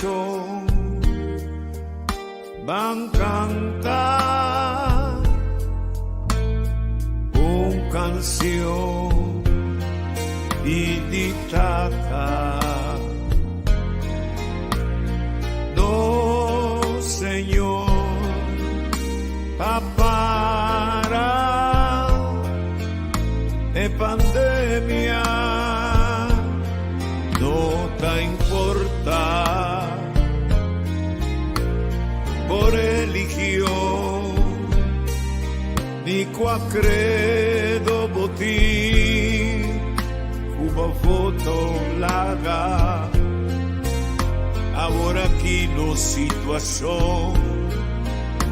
corazón van cantar un canción di tata. No, Señor, para e pandemia no ta importa bo religion ni cua credo bo tin cu bo voto laga awor aki nos situacion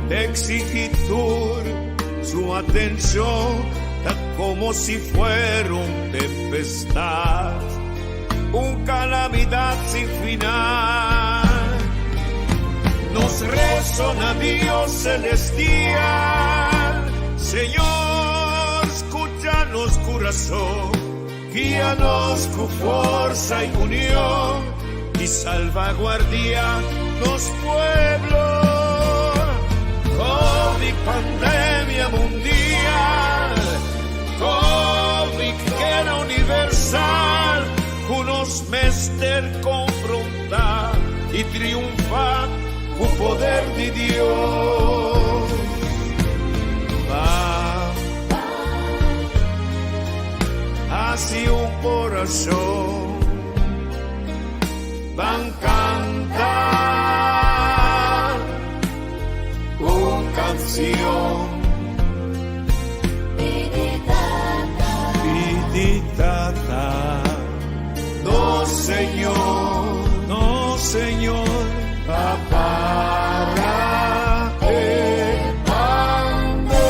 ta exigi tur su atencion ta como si fuera un tempestad un calamidad sin final. Nos rezo na Dios celestial, Señor, scucha nos corazón, guíanos con fuerza y unión y salvaguardia nos pueblo. COVID, pandemia mundial, COVID que era universal, nos mester confronta y triunfa cu poder di Dios. Va hacia un corazón, van cantar un canción. Di tata, no Señor, no Señor, para e pandemia.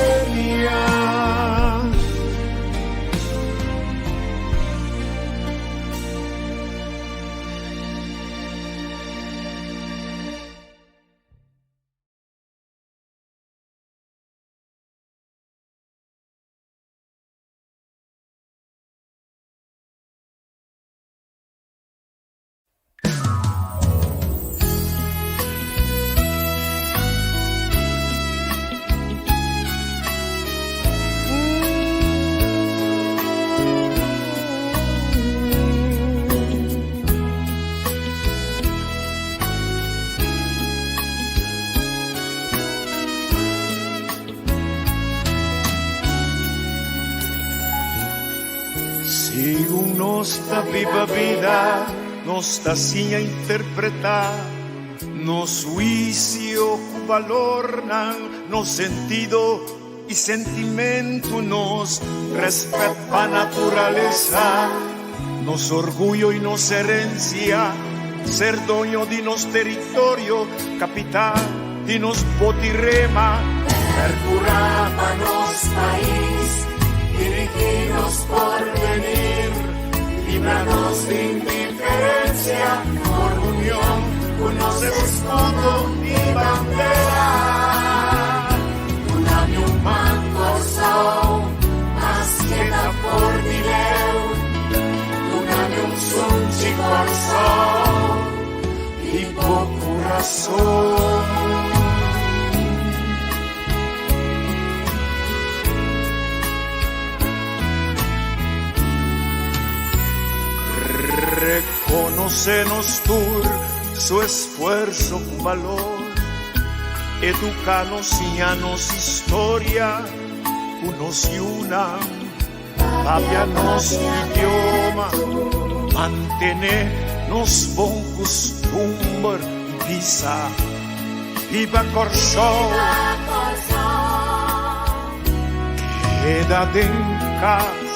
Segun nos ta biba bida, nos ta siña interpreta nos huicio cu valornan, nos sentido y sentimento, nos respet pa naturalesa, nos orguyo y nos herencia, ser doño di nos teritorio, capital di nos botirema. Percura pa nos pais, dirigi nos porvenir, líbranos de indiferencia, por unión, con nos escudo y bandera. Duna mi un man Corsou, maske ta for di leu. Duna mi un sunchi Corsou, y bo corazón. Reconocenos tur su esfuerzo con valor, educanos, siñanos historia, unos y una, papia nos idioma, mantene nos bon costumbre y bisa, viva Corsou, keda den cas,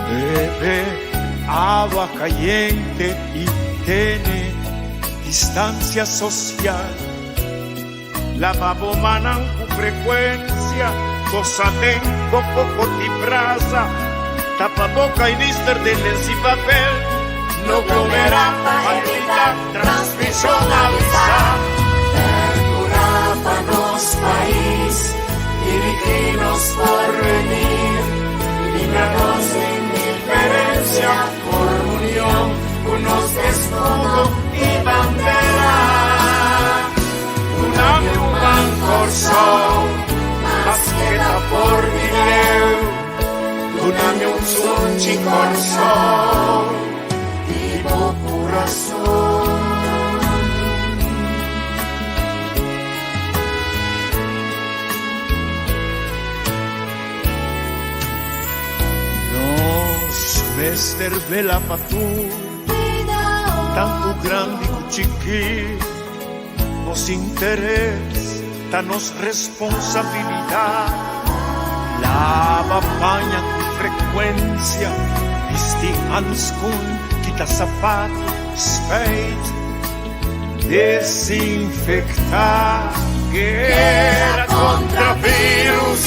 bebe awa cayente y tene distancia social. Laba bo mannan cu frecuencia, tosa den bo cocoti brasa, tapa boca y nister den lensa y papel. No aglomera pa evita transmision avisa. Percura pa nos pais, dirigi nos porvenir, líbranos de indiferencia, por unión, con nos escudo y bandera. Mester vela pa tur, tantu grandi ku chikí. Nos interes ta nos responsabilidat. Laba paña ku frekuensia, bisti hanskun, kita sapatu, spijt, desinfektá. Guera kontra virus,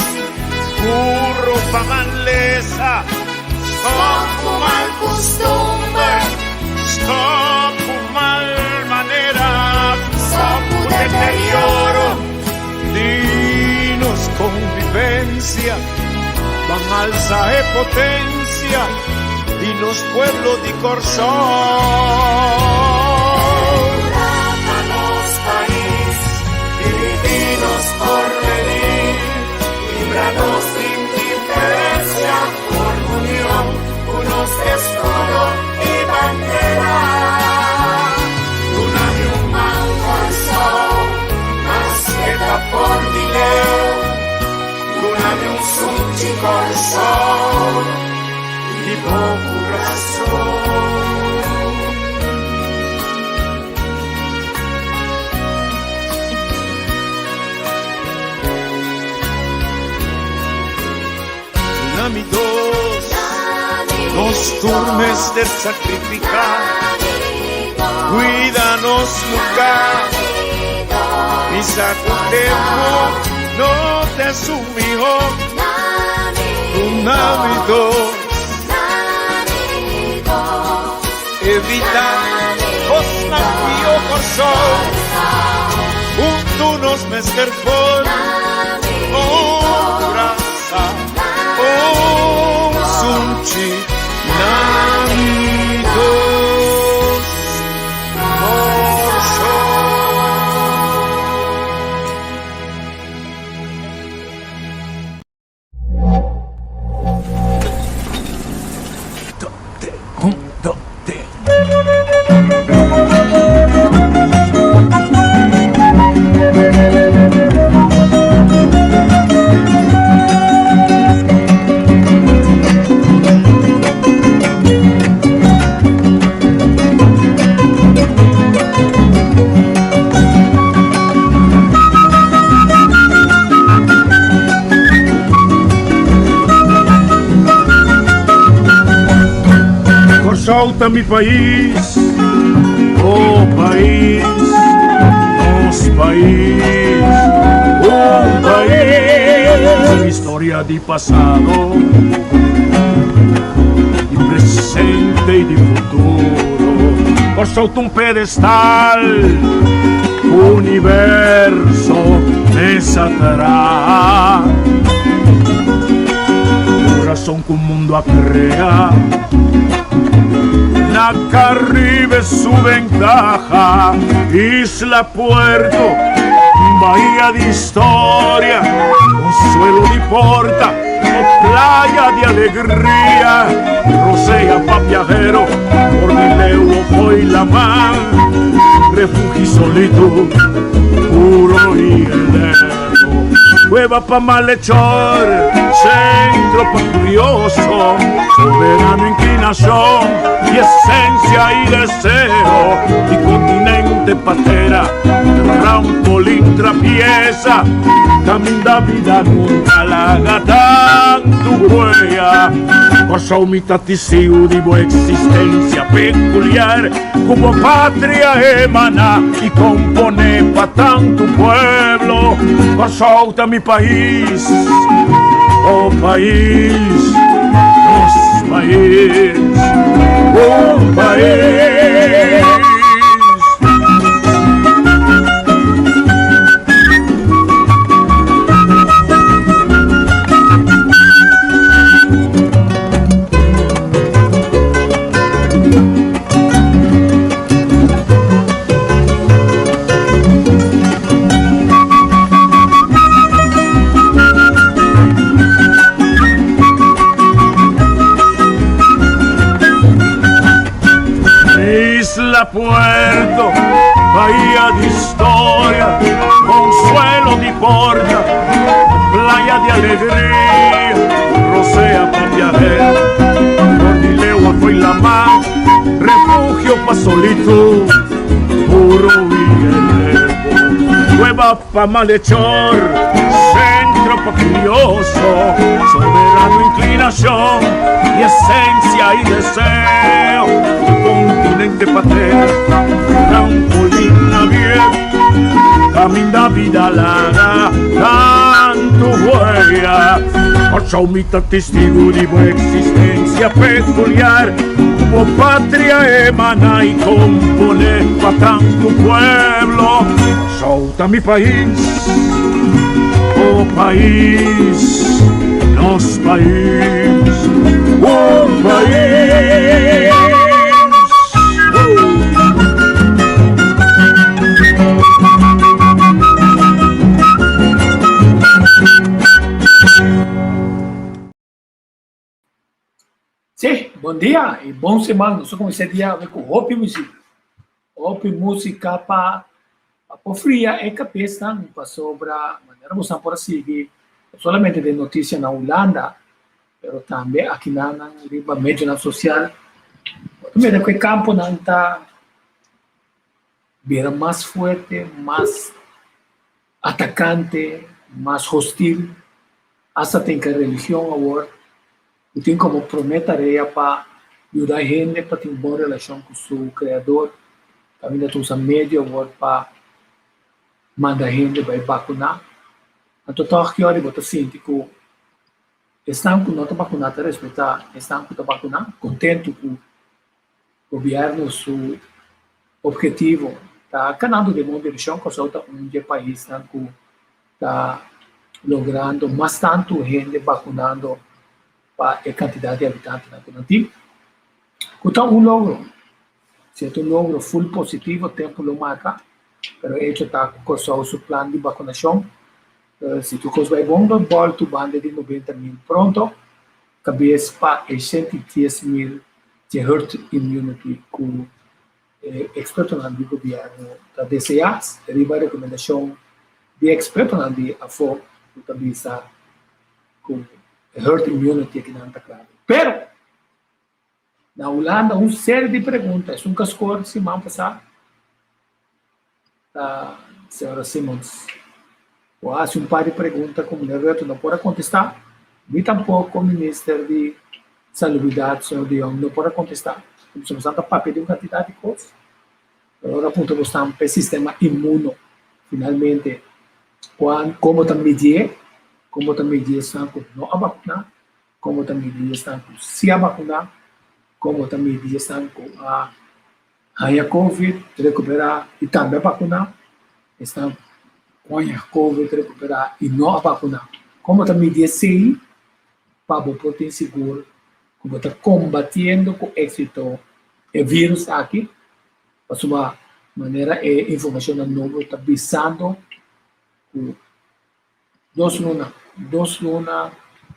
puro pa malesa. Stop ku mal kustumber, stop ku mal manera, stop ku deterioro di nos konvivensia. Ban alsa e potensia di nos pueblo di Kòrsou. Rapa nos pais, dirigí nos porvenir, libra nos di indiferencia, forma union ku nos escudo i bandera. Duna mi un man Kòrsou, maske ta for di leu. Duna mi un sunchi Kòrsou, di bo kurason. Duna mi dos, nos tur mester sacrifica, cuida nos lugar. Mi sa cu tempo no ta esun miho. Duna mi dos, evita cosnan pio Corsou. Hunto nos mester forma un brasa, un sunchi na mi dos Corsou. Kòrsou ta mi pais, oh pais, nos pais, un pais ku historia di pasado, di presente i di futuro. Kòrsou ta un pedestal. Universo mesa traha. Corazon cu mundo a crea. Na Caribe su ventaha. Isla Puerto, bahia di historia. Consuelo di porta, o playa di alegria. Rosea pa viajero, por di leu o fo'i laman. Refugio solitud, puro y eterno. Cueva pa malhechor, centro pa curioso, soberano inclinación y esencia y deseo, y continente patera, trampolín trapieza, caminda vida nunca laga tantu huella. Kòrsou mi ta tisiu di bo existencia peculiar. Ku bo patria emaná i komponé pa tantu pueblo. Kòrsou ta mi pais, oh pais, nos pais, un pais. Isla Puerto, bahía di historia, consuelo di porta, playa di alegria, rosea pa viajero, for di leu a. foi laman, refugio pa solitud, puro i elevo, kueba pa malechor, sentro pa kurioso, soberano inklinashon i esensia i deseo, kontinente pater, trampolin abierto, kaminda bida laga tantu huella. Kòrsou mi ta testigu di bo eksistensia pekuliar, ku bo patria emaná i komponé pa tantu pueblo. Kòrsou ta mi pais, bo pais, nos pais, un pais. Sí, bon dia y bon semana. Nos a cuminsa e dia awe cu hopi musica. Hopi musica pa pa por fria e cabesnan pasobra manera bosan por a sigui no solamente den noticia na Hulanda pero tambe akinan riba medionan social bo ta mira cu e camponan ta bira mas fuerte, mas atacante, mas hostil, hasta tin ke religion awor ku tin komo promé tarea pa yuda hende pa tin bon relashon ku su Kreador, kaminda ta usa medio awor pa manda hende bai bakuná. Anto tòg ki ora bo ta sinti ku esnan ku no ta bakuná ta respetá esnan ku ta bakuná, kontentu ku Gobièrnu su obhetivo ta kanando den bon direkshon. Kòrsou ta un di e paisnan ku ta logrando mas tantu hende bakunando pa e kantidat di habitantenan ku nan tin, ku ta un logro. Si e ta un logro ful positivo tempu lo marka, pero e echo ta ku Kòrsou su plan di bakunashon, si tur kos bai bon, lo bòltu banda di 90.000 pronto. Kabes pa e 110.000 dje herd immunity ku e ekspertonan di gobièrnu ta deseá, riba rekomendashon di e ekspertonan di afó ku ta bisa ku e herd immunity akinan ta klabe. Pero, na Hulanda un seri di pregunta, esun ku a skor siman pasá ta señora Simons. Bo a hasi un par di pregunta ku meneer Rutte no por a kontestá, ni tampoko minister di Salubridat, señor De Jong, no por a kontestá. Pasobra boso ta papia di un kantidat di kos, pero ora puntra bosnan pa e sistema inmuno finalmente kuan komo ta midié, komo ta midi esnan ku no a bakuná, komo ta midi esnan ku si a bakuná, komo ta midi esnan ku a Haña covid, rekuperá i tambe a bakuná. Esnan ku haña covid, rekuperá i no a bakuná. Komo ta midi esei pa bo por tin sigur ku bo ta kombatiendo ku éksito e vírus aki? Pasobra manera e informashonnan nobo ta bisando ku dos luna, dos luna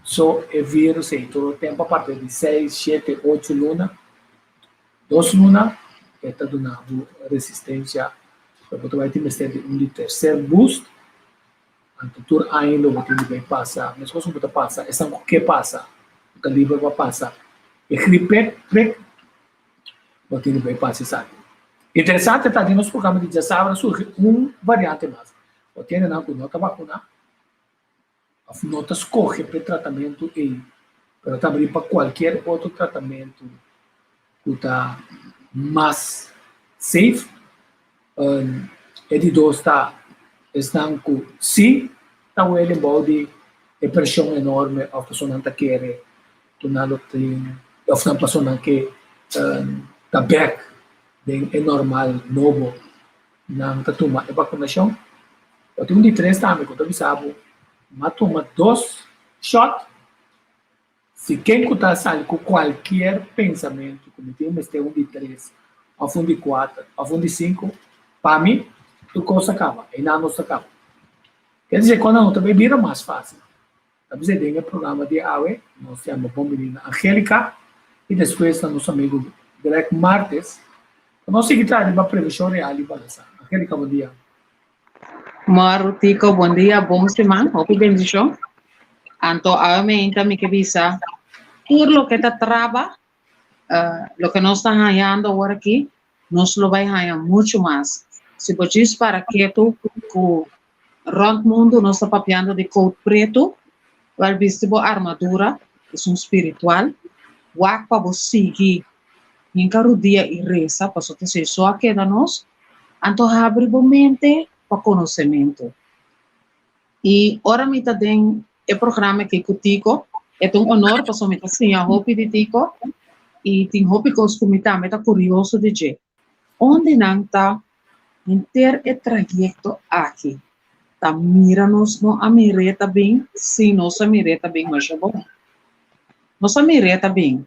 so e virus ei tur tempu a partir di seis, shete, ocho luna, dos luna e ta duna bo resistencia, pero bo ta bai tin mester di un di tercer boost, anto tur aña lo bo tin di bai pasa, meskos ku bo ta pasa esnan ku ke pasa, bo ta liber pa pasa e gripe prik, bo tin di bai pasa esaki. Interesante ta den nos programa di djasabra a surgi un variante mas. Bo tene nan ku no ta bakuná òf no ta skohe pa e tratamentu ei, pero ta abrí pa kualkier otro tratamentu ku ta mas safe. E di dos ta esnan ku sí ta wele bou di e preshon enorme òf pasobra nan ta kere ku nan lo tin òf nan pasobra nan ke ta bèk den e normal nobo. Nan ta tuma e bakunashon. Bo tin un di tres tambe ku ta bisa bo, M'a tuma dos shòt. Si ken ku ta sali ku kualkier pensamentu ku mi tin mester un di tres òf un di kuater òf un di sinku, pa mi tur kos a kaba, einan nos ta kaba. Ker dise ku nan no ta bai bira mas fásil. Ta bisa den e programa di awe nos yama bon bini na Angelica y despues na nos amigo Greg Martes pa nos sigui traha riba prevencion real y balansa. Angelica bon dia. Mor Tico bon dia bon siman hopi bendicion anto awe meinta mi ke bisa tur loke ta traba. Loke nos ta hañando awor aki, nos lo bai haña muchu mas. Si bo djis para ketu ku rònt mundu nos ta papiando di kout pretu, wèl bisti bo armadura, esun spiritual, wak pa bo sigui hinka rudia i resa, pasobra ta esei so a keda nos, anto habri bo mente pa konosementu. I ora mi ta den e programa aki ku Tico, e ta un honor pasobra mi ta siña hopi di Tico i tin hopi kos ku mi tambe ta kurioso di dje. Onde nan ta henter e trayekto aki? Ta mira nos no a mir'é ta bin? Sí, nos a mir'é ta bin masha bon. Nos a mir'é ta bin.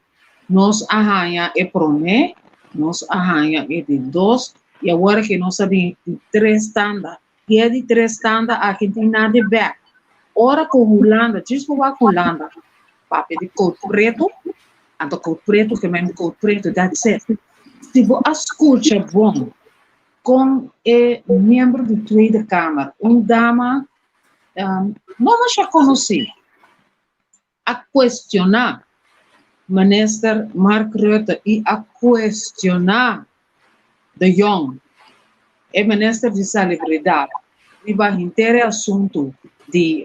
Nos a haña e promé, nos a haña e di dos i awor aki nos a bin di tres tanda. I e di tres tanda aki tin nada di bek. Ora ku Hulanda, djis bo wak Hulanda, papia di kout pretu, anto kout pretu ke men kout pretu, that's it. Si bo a skucha bon kon e miembro di Tweede Kamer, un dama no masha konosí, a cuestiona Minister Mark Rutte y a cuestiona De Jong, e Minister di Salubridad, riba henter e asunto di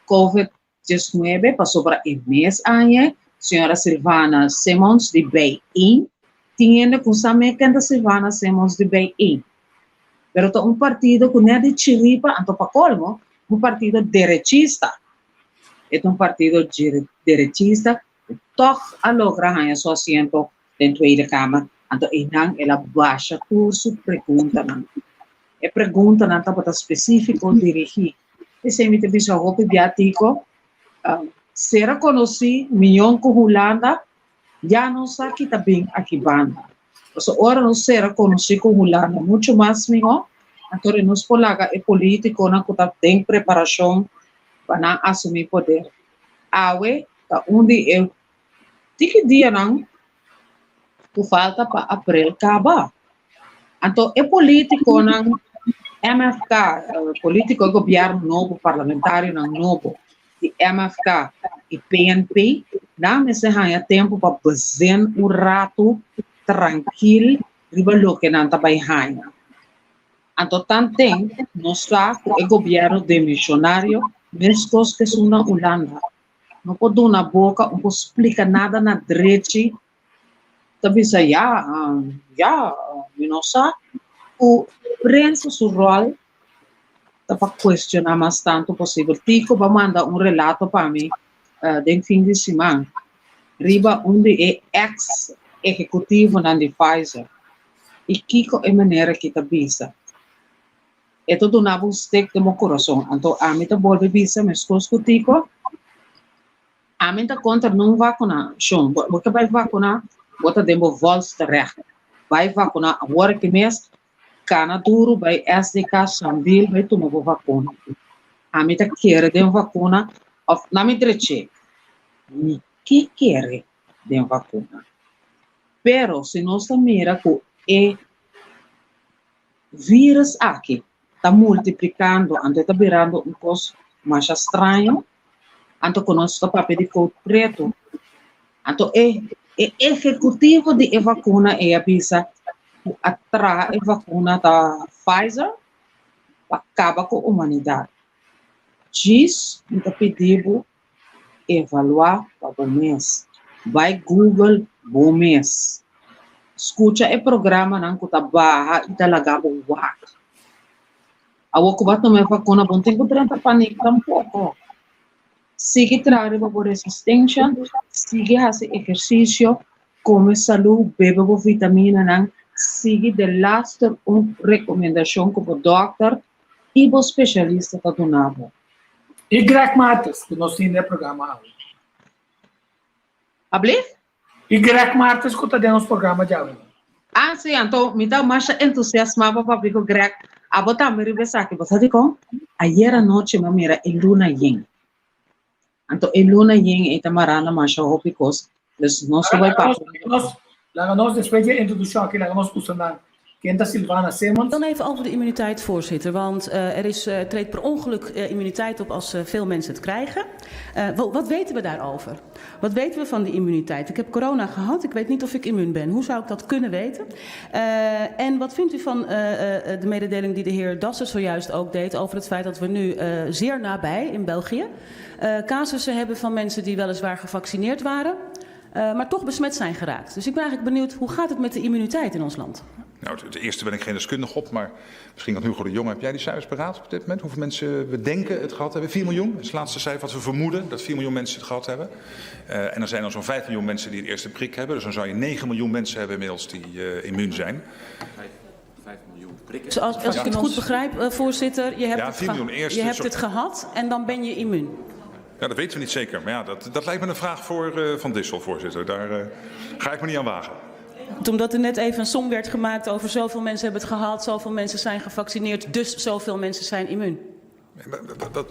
Covid 19 pasobra e mes aña Sra. Sylvana Simons di Bijeen tin hende cu sa me ken ta Sylvana Simons di Bijeen pero ta un partido cu net di chiripa anto pa colmo un partido derechista. E ta un partido derechista ku tòg a logra haña su asiento den Tweede Kamer, anto einan el a basha tur su preguntanan. E preguntanan tabata spesífiko dirigí. P'esei mi ta bisa hopi bia Tico, sera konosí mion ku Hulanda, ya nos sa ki ta bin aki banda. Pasobra ora nos sera konosí ku Hulanda muchu mas mihó, anto nos por laga e polítikonan ku ta den preparashon pa nan asumí poder. Awe ta un di e tiki dianan ku falta pa aprel kaba. Anto e polítikonan MFK, polítiko e gobièrnu nobo, parlamentarionan nobo di MFK i PNP, nan mester haña tempu pa bezin un ratu trankil riba loke nan ta bai haña. Anto tanten nos sa ku e gobièrnu demishonario meskos ku esun na Hulanda no por duna boka un por splika nada na drechi ta bisa ya ya mi no sa ku prensa su ròl ta pa kuestioná mas tantu posibel. Tico ba manda un relato pa mi den fin di siman riba un di e eks ehekutivonan di Pfizer. I kiko e manera ki ta bisa? E ta duna bo un stek den bo kurason. Anto ami ta bolbe bisa meskos ku Tiko, ami ta kontra nun vakunashon. Bo bo ke bai vakuná, bo ta den bo volste recht. Bai vakuná awor aki mes, kana duru bai SDK Sambil bai tuma bo vakuna. Ami ta kere den vakuna òf na mi dreché, mi ke kere den vakuna. Pero si nos ta mira ku e virus aki ta multiplikando, anto e ta birando un kos masha straño, anto ku nos ta papia di kout pretu, anto e e ehekutivo di e vakuna ei a bisa ku a traha e vakuna ta Pfizer pa kaba ku humanidat. Djis mi ta pidi bo Evaluá pa bo mes. Bai Google bo mes. Skucha e programanan ku ta baha i ta laga bo wak. Awor ku bo a tuma e vakuna bo no tin ku drenta panik tampoko. Sigui traha riba bo resistensha, sigui hasi ehersisio, kome salú, bebe bo vitaminanan, sigui delaster un rekomendashon ku bo dòkter i bo spesialista ta duna bo. I Greg Martes, ku nos tin den e programa awe. Ablé? I Greg Martes ku ta den nos programa djawe. Ah, sí, anto mi ta masha entusiasmá pa papia ku Greg. Abo tambe riba esaki. Bo sa dikon? Ayer anochi mi a mira e luna yen. Anto e luna yen ei ta mará na masha hopi kos. Dus nos lo bai papia. Laga nos, despues di e introdukshon aki, laga nos usa nan. Ken ta Sylvana Simons? Dan even over de immuniteit, voorzitter. Want er is, treedt per ongeluk immuniteit op als veel mensen het krijgen. Wat weten we daarover? Wat weten we van die immuniteit? Ik heb corona gehad, ik weet niet of ik immuun ben. Hoe zou ik dat kunnen weten? En wat vindt u van de mededeling die de heer Dassen zojuist ook deed over het feit dat we nu zeer nabij in België casussen hebben van mensen die weliswaar gevaccineerd waren, maar toch besmet zijn geraakt? Dus ik ben eigenlijk benieuwd, hoe gaat het met de immuniteit in ons land? Nou, het eerste ben ik geen deskundige op, maar misschien kan Hugo de Jong, heb jij die cijfers paraat op dit moment? Hoeveel mensen we denken het gehad hebben? 4 miljoen, dat is het laatste cijfer wat we vermoeden, dat 4 miljoen mensen het gehad hebben. En er zijn dan zo'n 5 miljoen mensen die het eerste prik hebben. Dus dan zou je 9 miljoen mensen hebben inmiddels die immuun zijn. 5 miljoen prikken. Dus als ik het goed begrijp, voorzitter, je hebt, Ja, het, 4 miljoen eerste, je hebt sorry. het gehad en dan ben je immuun. Ja, dat weten we niet zeker. Maar ja, dat lijkt me een vraag voor Van Dissel, voorzitter. Daar ga ik me niet aan wagen. Omdat er net even een som werd gemaakt over zoveel mensen hebben het gehad, zoveel mensen zijn gevaccineerd, dus zoveel mensen zijn immuun.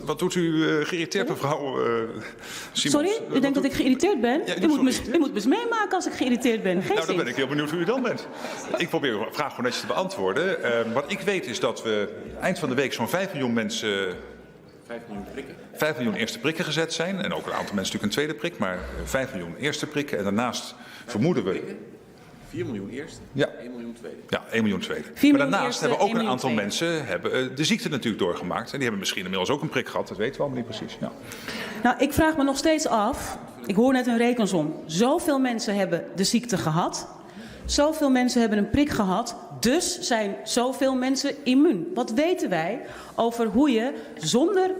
Wat doet u geïrriteerd, mevrouw Simons? Sorry? U denkt dat ik geïrriteerd ben? Ja, u U doet moet zo me, geïrriteerd. u moet me eens meemaken als ik geïrriteerd ben. Geen Nou, dan zin. ben ik heel benieuwd hoe u dan bent. Ik probeer uw vraag gewoon netjes te beantwoorden. Wat ik weet is dat we eind van de week zo'n 5 miljoen mensen... 5 miljoen prikken. 5 miljoen eerste prikken gezet zijn. En ook een aantal mensen natuurlijk een tweede prik, maar 5 miljoen eerste prikken. En daarnaast vermoeden we... Prikken. 4 miljoen eerste, Ja. 1 miljoen tweede. Ja, 1 miljoen tweede. 4 Maar miljoen daarnaast eerste, hebben ook 1 een miljoen aantal tweede. mensen de ziekte natuurlijk doorgemaakt. En die hebben misschien inmiddels ook een prik gehad. Dat weten we allemaal niet precies. Ja. Nou, ik vraag me nog steeds af. Ik hoor net een rekensom. Zoveel mensen hebben de ziekte gehad. Zoveel mensen hebben een prik gehad. Dus zijn zoveel mensen immuun. Wat weten wij over hoe je zonder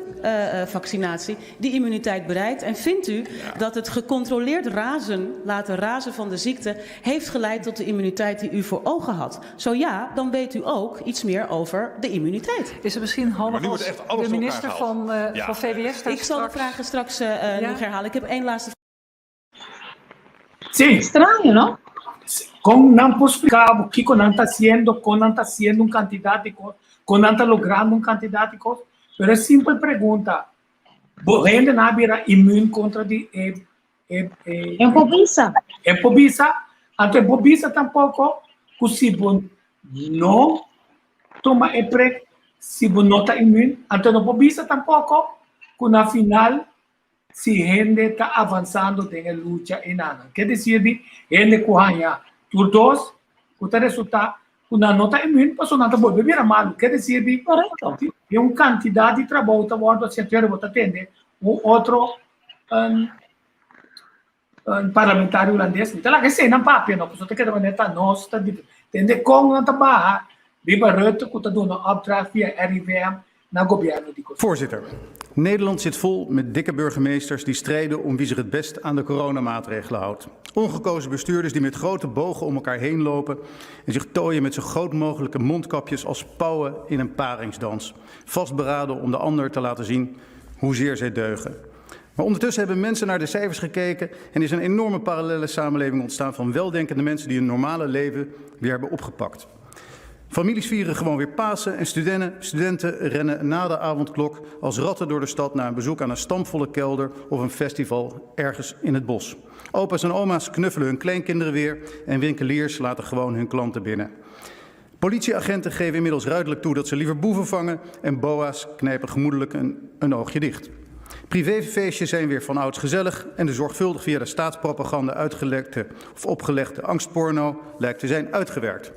vaccinatie die immuniteit bereikt? En vindt u dat het gecontroleerd razen, laten razen van de ziekte, heeft geleid tot de immuniteit die u voor ogen had? Zo ja, dan weet u ook iets meer over de immuniteit. Is het misschien handig Maar nu wordt als echt alles de door elkaar minister gehaald. van VWS daar Ik zal de straks vragen straks Ja? nog herhalen. Ik heb één laatste Sí. Straño, no? Kon nan por splika kiko nan ta hasiendo, kon nan ta hasiendo un kantidat di kos, kon nan ta logrando un kantidat di kos. Pero e simpel pregunta, bo hendenan a bira immuun kontra di e E por bisa. E por bisa, anto e por bisa tampoko ku si bo no tuma e prek, si bo no ta immuun, anto no por bisa tampoko ku na final si hende ta avansando den e lucha einan. Ke desir di hende ku haña tur dos, ku ta resultá ku nan no ta immuun, pasobra nan ta bolbe bira malu. Ke desir di tin un kantidat di trabou ta wòrdu hasi, anto bo ta tende un otro un parlamentario hulandes, mi ta laga esei nan papia no, pasobra ta keda manera ta nos ta tende kon nan ta baha riba Rutte ku ta duna opdracht via RIVM na gobièrnu di Kòrsou. Voorzitter, Nederland zit vol met dikke burgemeesters die strijden om wie zich het best aan de coronamaatregelen houdt. Ongekozen bestuurders die met grote bogen om elkaar heen lopen en zich tooien met zo groot mogelijke mondkapjes als pauwen in een paringsdans. Vastberaden om de ander te laten zien hoezeer zij deugen. Maar ondertussen hebben mensen naar de cijfers gekeken en is een enorme parallele samenleving ontstaan van weldenkende mensen die hun normale leven weer hebben opgepakt. Families vieren gewoon weer Pasen en studenten rennen na de avondklok als ratten door de stad naar een bezoek aan een stampvolle kelder of een festival ergens in het bos. Opa's en oma's knuffelen hun kleinkinderen weer en winkeliers laten gewoon hun klanten binnen. Politieagenten geven inmiddels ruidelijk toe dat ze liever boeven vangen en boa's knijpen gemoedelijk een oogje dicht. Privéfeestjes zijn weer van ouds gezellig en de zorgvuldig via de staatspropaganda uitgelekte of opgelegde angstporno lijkt te zijn uitgewerkt.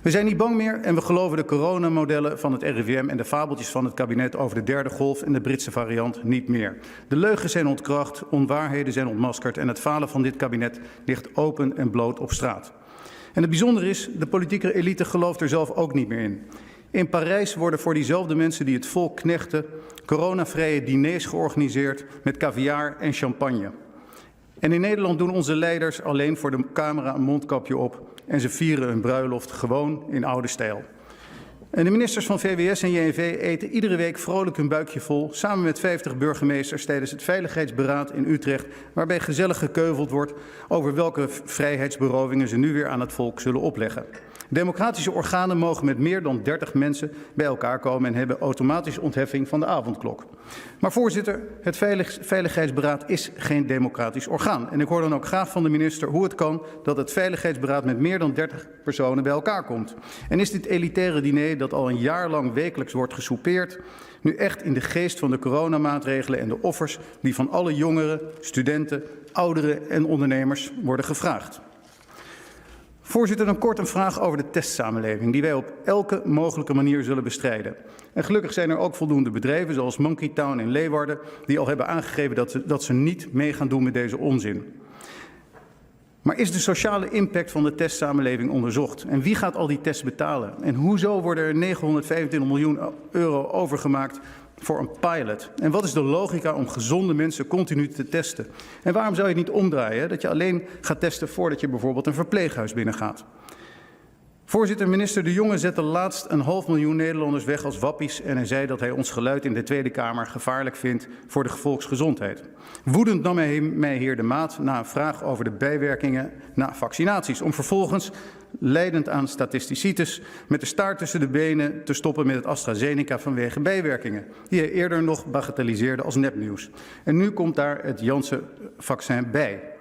We zijn niet bang meer en we geloven de coronamodellen van het RIVM en de fabeltjes van het kabinet over de derde golf en de Britse variant niet meer. De leugens zijn ontkracht, onwaarheden zijn ontmaskerd en het falen van dit kabinet ligt open en bloot op straat. En het bijzondere is, de politieke elite gelooft er zelf ook niet meer in. In Parijs worden voor diezelfde mensen die het volk knechten coronavrije diners georganiseerd met caviar en champagne. En in Nederland doen onze leiders alleen voor de camera een mondkapje op en ze vieren hun bruiloft gewoon in oude stijl. En de ministers van VWS en JNV eten iedere week vrolijk hun buikje vol, samen met 50 burgemeesters tijdens het Veiligheidsberaad in Utrecht, waarbij gezellig gekeuveld wordt over welke vrijheidsberovingen ze nu weer aan het volk zullen opleggen. Democratische organen mogen met meer dan 30 mensen bij elkaar komen en hebben automatisch ontheffing van de avondklok. Maar voorzitter, het Veilig Veiligheidsberaad is geen democratisch orgaan. En ik hoor dan ook graag van de minister hoe het kan dat het Veiligheidsberaad met meer dan 30 personen bij elkaar komt. En is dit elitaire diner dat al een jaar lang wekelijks wordt gesoupeerd nu echt in de geest van de coronamaatregelen en de offers die van alle jongeren, studenten, ouderen en ondernemers worden gevraagd? Voorzitter, dan kort een vraag over de testsamenleving, die wij op elke mogelijke manier zullen bestrijden. En gelukkig zijn er ook voldoende bedrijven, zoals Monkey Town in Leeuwarden, die al hebben aangegeven dat ze, dat ze niet mee gaan doen met deze onzin. Maar is de sociale impact van de testsamenleving onderzocht? En wie gaat al die tests betalen? En hoezo worden er 925 miljoen euro overgemaakt voor een pilot? En wat is de logica om gezonde mensen continu te testen? En waarom zou je het niet omdraaien, dat je alleen gaat testen voordat je bijvoorbeeld een verpleeghuis binnengaat? Voorzitter, minister De Jonge zette laatst een half miljoen Nederlanders weg als wappies en hij zei dat hij ons geluid in de Tweede Kamer gevaarlijk vindt voor de volksgezondheid. Woedend nam hij mij hier de maat na een vraag over de bijwerkingen na vaccinaties, om vervolgens, leidend aan statisticitis, met de staart tussen de benen te stoppen met het AstraZeneca vanwege bijwerkingen, die hij eerder nog bagatelliseerde als nepnieuws. En nu komt daar het Janssen-vaccin bij.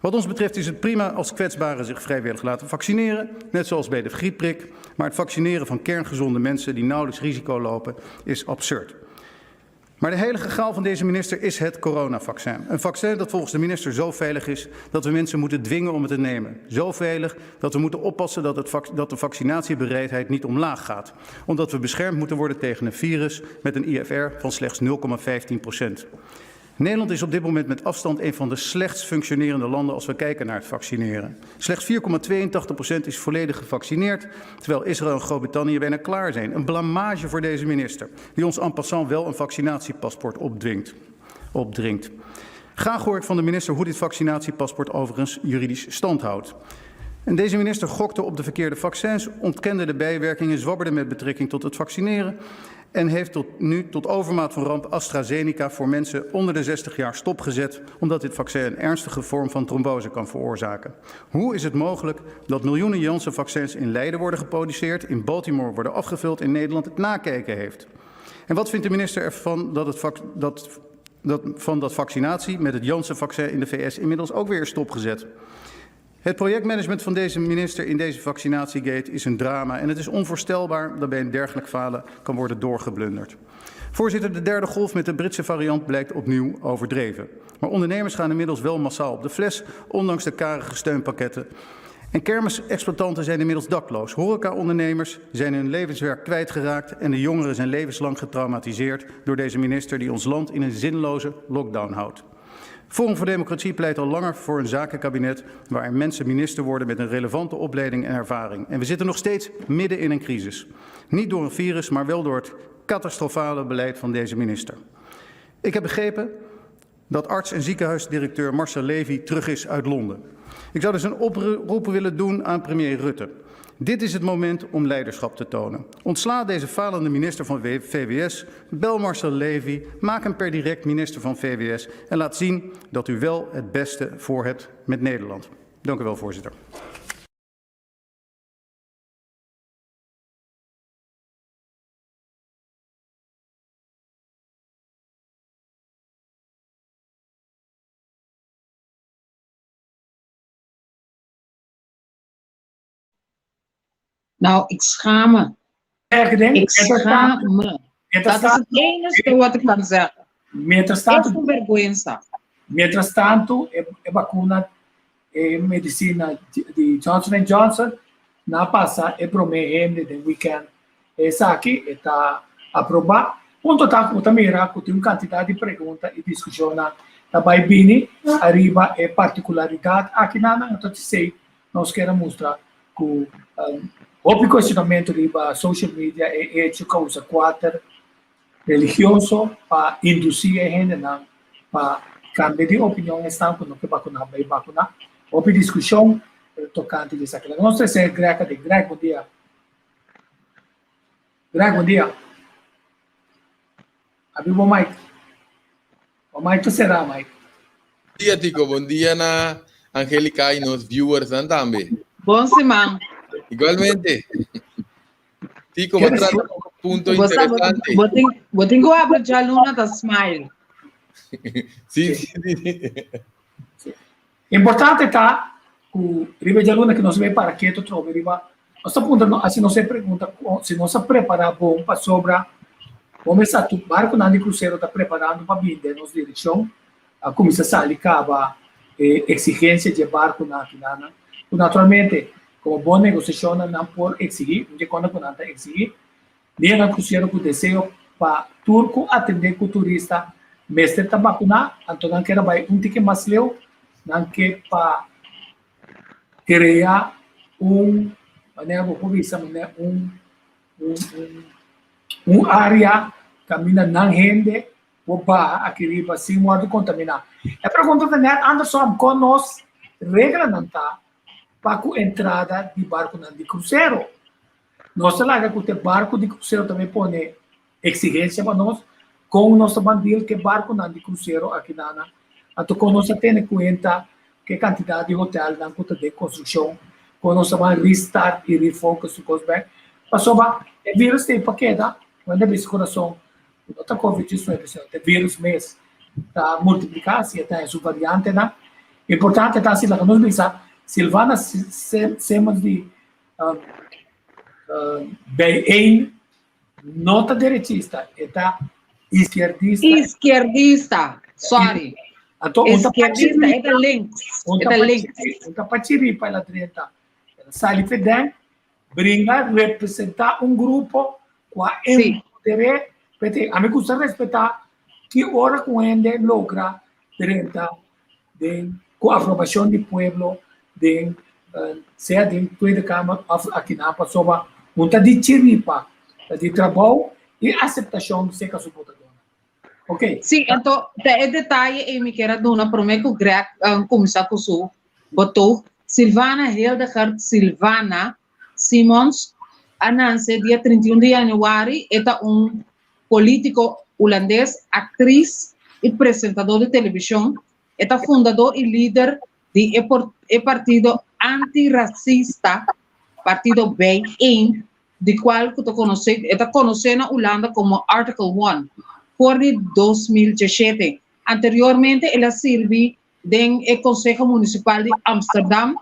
Wat ons betreft is het prima als kwetsbaren zich vrijwillig laten vaccineren, net zoals bij de griepprik. Maar het vaccineren van kerngezonde mensen die nauwelijks risico lopen is absurd. Maar de heilige graal van deze minister is het coronavaccin. Een vaccin dat volgens de minister zo veilig is dat we mensen moeten dwingen om het te nemen. Zo veilig dat we moeten oppassen dat, het dat de vaccinatiebereidheid niet omlaag gaat. Omdat we beschermd moeten worden tegen een virus met een IFR van slechts 0,15 procent. Nederland is op dit moment met afstand een van de slechtst functionerende landen als we kijken naar het vaccineren. Slechts 4,82% is volledig gevaccineerd, terwijl Israël en Groot-Brittannië bijna klaar zijn. Een blamage voor deze minister, die ons en passant wel een vaccinatiepaspoort opdwingt, opdringt. Graag hoor ik van de minister hoe dit vaccinatiepaspoort overigens juridisch stand houdt. En deze minister gokte op de verkeerde vaccins, ontkende de bijwerkingen, zwabberde met betrekking tot het vaccineren en heeft tot nu tot overmaat van ramp AstraZeneca voor mensen onder de 60 jaar stopgezet, omdat dit vaccin een ernstige vorm van trombose kan veroorzaken. Hoe is het mogelijk dat miljoenen Janssen-vaccins in Leiden worden geproduceerd, in Baltimore worden afgevuld en Nederland het nakijken heeft? En wat vindt de minister ervan dat, het dat, dat, van dat vaccinatie met het Janssen-vaccin in de VS inmiddels ook weer is stopgezet? Het projectmanagement van deze minister in deze vaccinatiegate is een drama en het is onvoorstelbaar dat bij een dergelijk falen kan worden doorgeblunderd. Voorzitter, de derde golf met de Britse variant blijkt opnieuw overdreven. Maar ondernemers gaan inmiddels wel massaal op de fles, ondanks de karige steunpakketten. En kermisexploitanten zijn inmiddels dakloos. Horecaondernemers zijn hun levenswerk kwijtgeraakt en de jongeren zijn levenslang getraumatiseerd door deze minister die ons land in een zinloze lockdown houdt. Forum voor Democratie pleit al langer voor een zakenkabinet waarin mensen minister worden met een relevante opleiding en ervaring. En we zitten nog steeds midden in een crisis. Niet door een virus, maar wel door het catastrofale beleid van deze minister. Ik heb begrepen dat arts en ziekenhuisdirecteur Marcel Levy terug is uit Londen. Ik zou dus een oproep willen doen aan premier Rutte. Dit is het moment om leiderschap te tonen. Ontsla deze falende minister van VWS, bel Marcel Levy, maak hem per direct minister van VWS en laat zien dat u wel het beste voor hebt met Nederland. Dank u wel, voorzitter. Nou, ik schaam me. Ik schaam me. Dat is het enige wat ik kan zeggen. Mientras tanto, Es un vergüenza. Mientras tanto, e, e vacuna, e medicina di Johnson Johnson, na pasa e prome hende den weekend. Esaki e ta aproba. Punto ta ku ta mira ku tin un kantidat di pregunta i diskushonnan ta bai bini ariba e partikularidat akinanan. Anto esei nos kier a mustra ku hopi kuestionamentu riba social media e hecho ku a usa kuater religioso pa indusí e hendenan pa kambia di opinion esnan ku no ke bakuná bai bakuná. Hopi diskushon tokante di esaki. Laga nos trese Greg aden. Greg, bon dia. Greg, bon dia. Abi bo mic. Bo mic ta será, Mike. Bon dia, Tico. Bon dia na Angelica y nos viewers dan tambe. Bon siman. Igualmente. Tico, bo trata un punto interesante. Bo tin ku habla djaluna ta smile. Sí, sí, sí. Importante ta ku riba djaluna ku nos bai para ketu trobe riba nos ta puntra nos hasi nos e pregunta si nos a prepara bon pasobra bo mester sa tur barkunan di krusero ta preparando pa bin den nos direkshon a kuminsá sali kaba e eksigensia dje barkunan akinanan ku naturalmente komo bon negosiashonnan nan por eksigí un dje konta ku nan ta eksigí Lianan krusero ku deseo pa tur ku atendé ku turista mester ta bakuná, anto nan kier a bai un tiki mas leu, nan ke pa krea un, manera bo por bisa, manera un un un un área kaminda nan hende por baha aki riba sin wòrdu kontaminá. E pregunta ta nèt andersom, kon nos reglanan ta pa ku entrada di barkunan di krusero? Nos ta laga ku te barku di krusero tambe pone eksigensia pa nos, kon nos ta ban deal ku e barkunan di krusero aki nana, anto kon nos ta tene kuenta ku e kantidat di hotelnan ku ta den konstrukshon, kon nos ta ban restart i refocus tur kos bèk, pasobra e virus ta ei pa keda, bo ta bisa kurason ku no ta covid 19 sino ta e virus mes ta multipliká si e ta den su variantenan. Importante ta si laga nos bisa Silvana Simmons di Bijeen no ta derechista, e ta izquierdista. Izquierdista, sorry. Anto, un ta Izquierdista, e ta links. Un E ta ta links. Un ta pachiripa el a drenta. El a sali fedèn, bringa, representá un grupo ku a empoder'é. P'esei, ami gusta respetá ki ora ku hende logra drenta den ku aprobashon di pueblo den sea den Tweede Kamer òf akinan pasobra un ta di chiripa, ta di trabou i aseptashon serka su votadónan. Ok. Sí, anto ta e detaye ei mi kier a duna promé ku Greg kuminsá ku su betoog. Silvana Hildegard Silvana Simons a nanse dia 31 di yanüari, e ta un polítiko hulandes, aktris i presentadó di televishon. E ta fundadó i lider di e e partido anti-rasista, Partido Bijeen, di kual ku ta konosé e ta konosé na Hulanda komo Article One, for di 2017. Anteriormente el a sirbi den e Konseho Munisipal di Amsterdam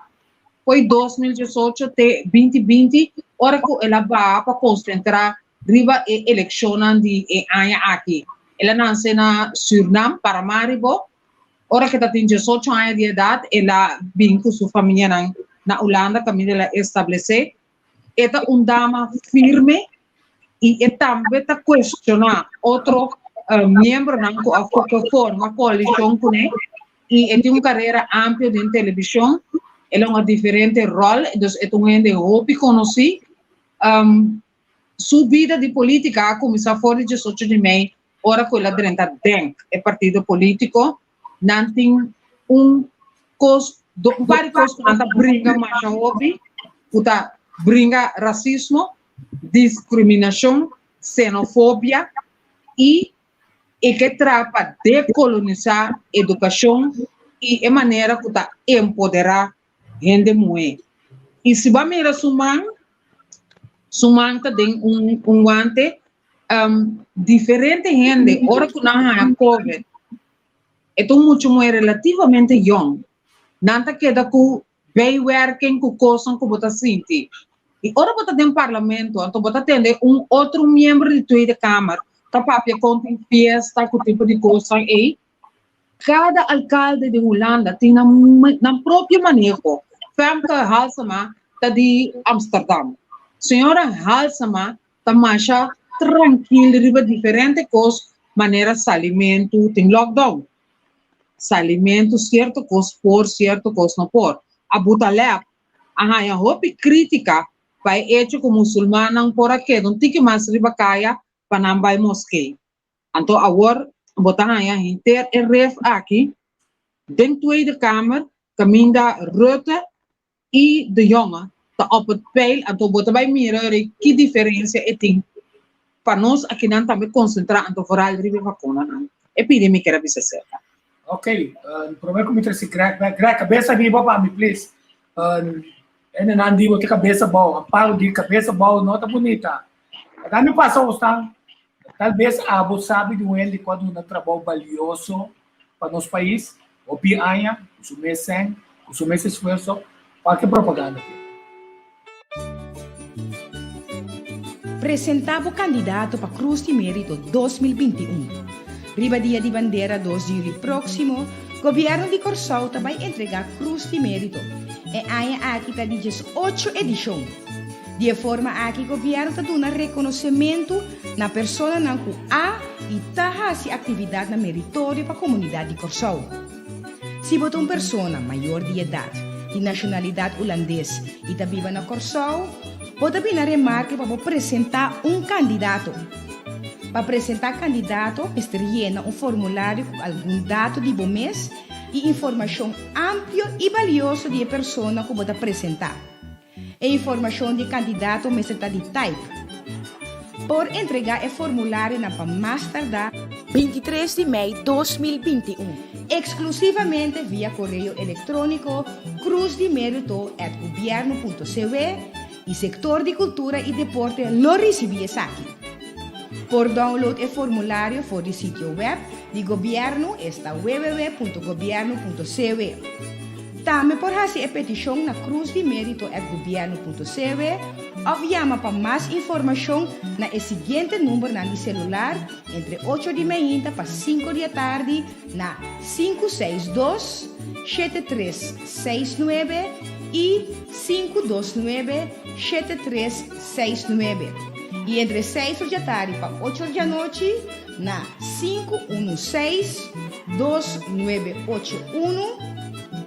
foi 2018 te 2020, ora ku el a baha pa konsentrá riba e elekshonnan di e aña aki. El a nanse na Sürnam, Paramaribo. Ora ku e ta tin 18 aña di edat, el a bin ku su famianan na Hulanda kaminda el a establesé. E ta un dama firme i e tambe ta kuestioná otro miembronan ku a forma koalishon kuné i e tin un karera amplio den televishon. El a hunga diferente ròl, dus e ta un hende hopi konosí. Su bida di polítika a kuminsá for di 18 di mei ora ku el a drenta DENK, e partido polítiko. Nan tin un kos, un par di kos ku nan ta bringa masha hopi, ku ta bringa rasismo, diskriminashon, xenofobia i e ke traha pa dekolonisá edukashon i e manera ku ta empoderá hende muhé. I si bo a mira su man, su man ta den un un guante. Diferente hende ora ku nan haña covid, e ta un mucha muhé relativamente yòn, nan ta keda ku bijwerking ku kosnan ku bo ta sinti. I ora bo ta den parlamento, anto bo ta tende un otro miembro di Tweede Kamer ta papia kon tin fiesta ku tipo di kosnan ei. Kada alkalde di Hulanda tin nan nan propio maneho. Femke Halsema ta di Amsterdam. Señora Halsema ta masha trankil riba diferente kos manera salimentu, tin lockdown. Salimentu sierto kos por, sierto kos no por. Abu Taleb a haña hopi krítika pa e echo ku musulmannan por a keda un tiki mas riba kaya pa nan bai moskee. Anto awor bo ta haña henter e ref aki den Tweede Kamer kaminda Rutte i De Jonge ta op het peil, anto bo ta bai mira ori ki diferensia e tin pa nos akinan tambe konsentrá anto vooral riba e vakunanan. E pidi mi kier a bisa serka. Ok, prome ku mi trese Greg bek. Greg, kabesa riba pa mi please. Hendenan di bo ta kabes abou, Amparo di kabes abou no ta bunita. Laga mi pasa osnan, tal bes abo sabi di un hende ku a duna trabou balioso pa nos pais, hopi aña, ku su mes sèn, ku su mes esfuerso, kualke propaganda tin. Presentá bo kandidato pa Krus di Mérito 2021. Riba Dia di Bandera dos di yüli próksimo, Gobièrnu di Kòrsou ta bai entregá Krus di Mérito. E aña aki ta di diesocho edishon. Di e forma aki gobièrnu ta duna rekonosementu na personanan ku a i ta hasi aktividatnan meritorio pa komunidat di Kòrsou. Si bo ta un persona mayor di edat, di nashonalidat ulandes i ta biba na Kòrsou, bo ta bini na remarke pa bo presentá un kandidato. Pa presentá kandidato mester yena un formulario ku algun dato di bo mes i informashon amplio i balioso di e persona ku bo ta presentá. E informashon di e kandidato mester ta di type. Por entregá e formularionan pa mas tardá 23 di mei 2021, eksklusivamente via koreo elektróniko cruzdimerito@gobierno.cw i Sektor di Kultura i Deporte lo risibí esaki. Por download e formulario for di sitio web di gobièrnu esta www.gobierno.cw. Tambe por hasi e petishon na cruzdimerito@gobierno.cw òf yama pa mas informashon na e siguiente numbernan di selular entre ocho di mainta pa sinku di atardi na 562 7369 i 529 7369 i entre seis or di atardi pa ocho or di anochi na 516 2981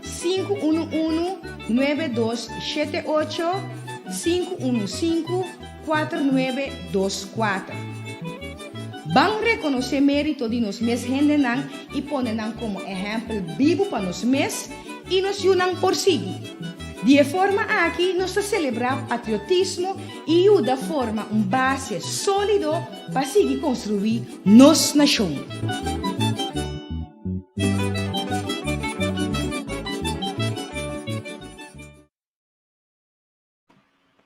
511 9278 515 4924. Ban rekonosé mérito di nos mes hendenan i pone nan komo ehèmpel bibu pa nos mes i nos yunan por sigui. Di e forma aki nos ta selebrá patriotismo i yuda forma un base sólido pa sigui konstruí nos nashon.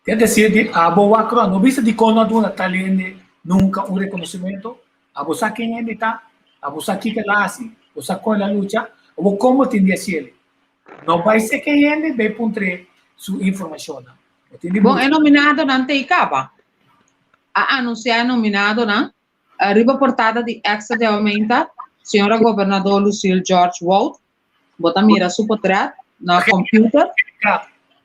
Ke desir di abo wak no bisa dikon no a duna tal hende nunka un rekonosementu? Abo sa ken hende ta? Abo sa kiko el a hasi? Bo sa kon el a lucha? Abo kon bo tin di hasiel? No bai seke hende bai puntr'é su informashonnan. Bo tin di Bon, e buska. nominadonan ta ei kaba. A anunsiá e nominadonan riba portada di Extra di Aumenta, señora Gobernador Lucille George Wout Bo ta mira su potret na computer.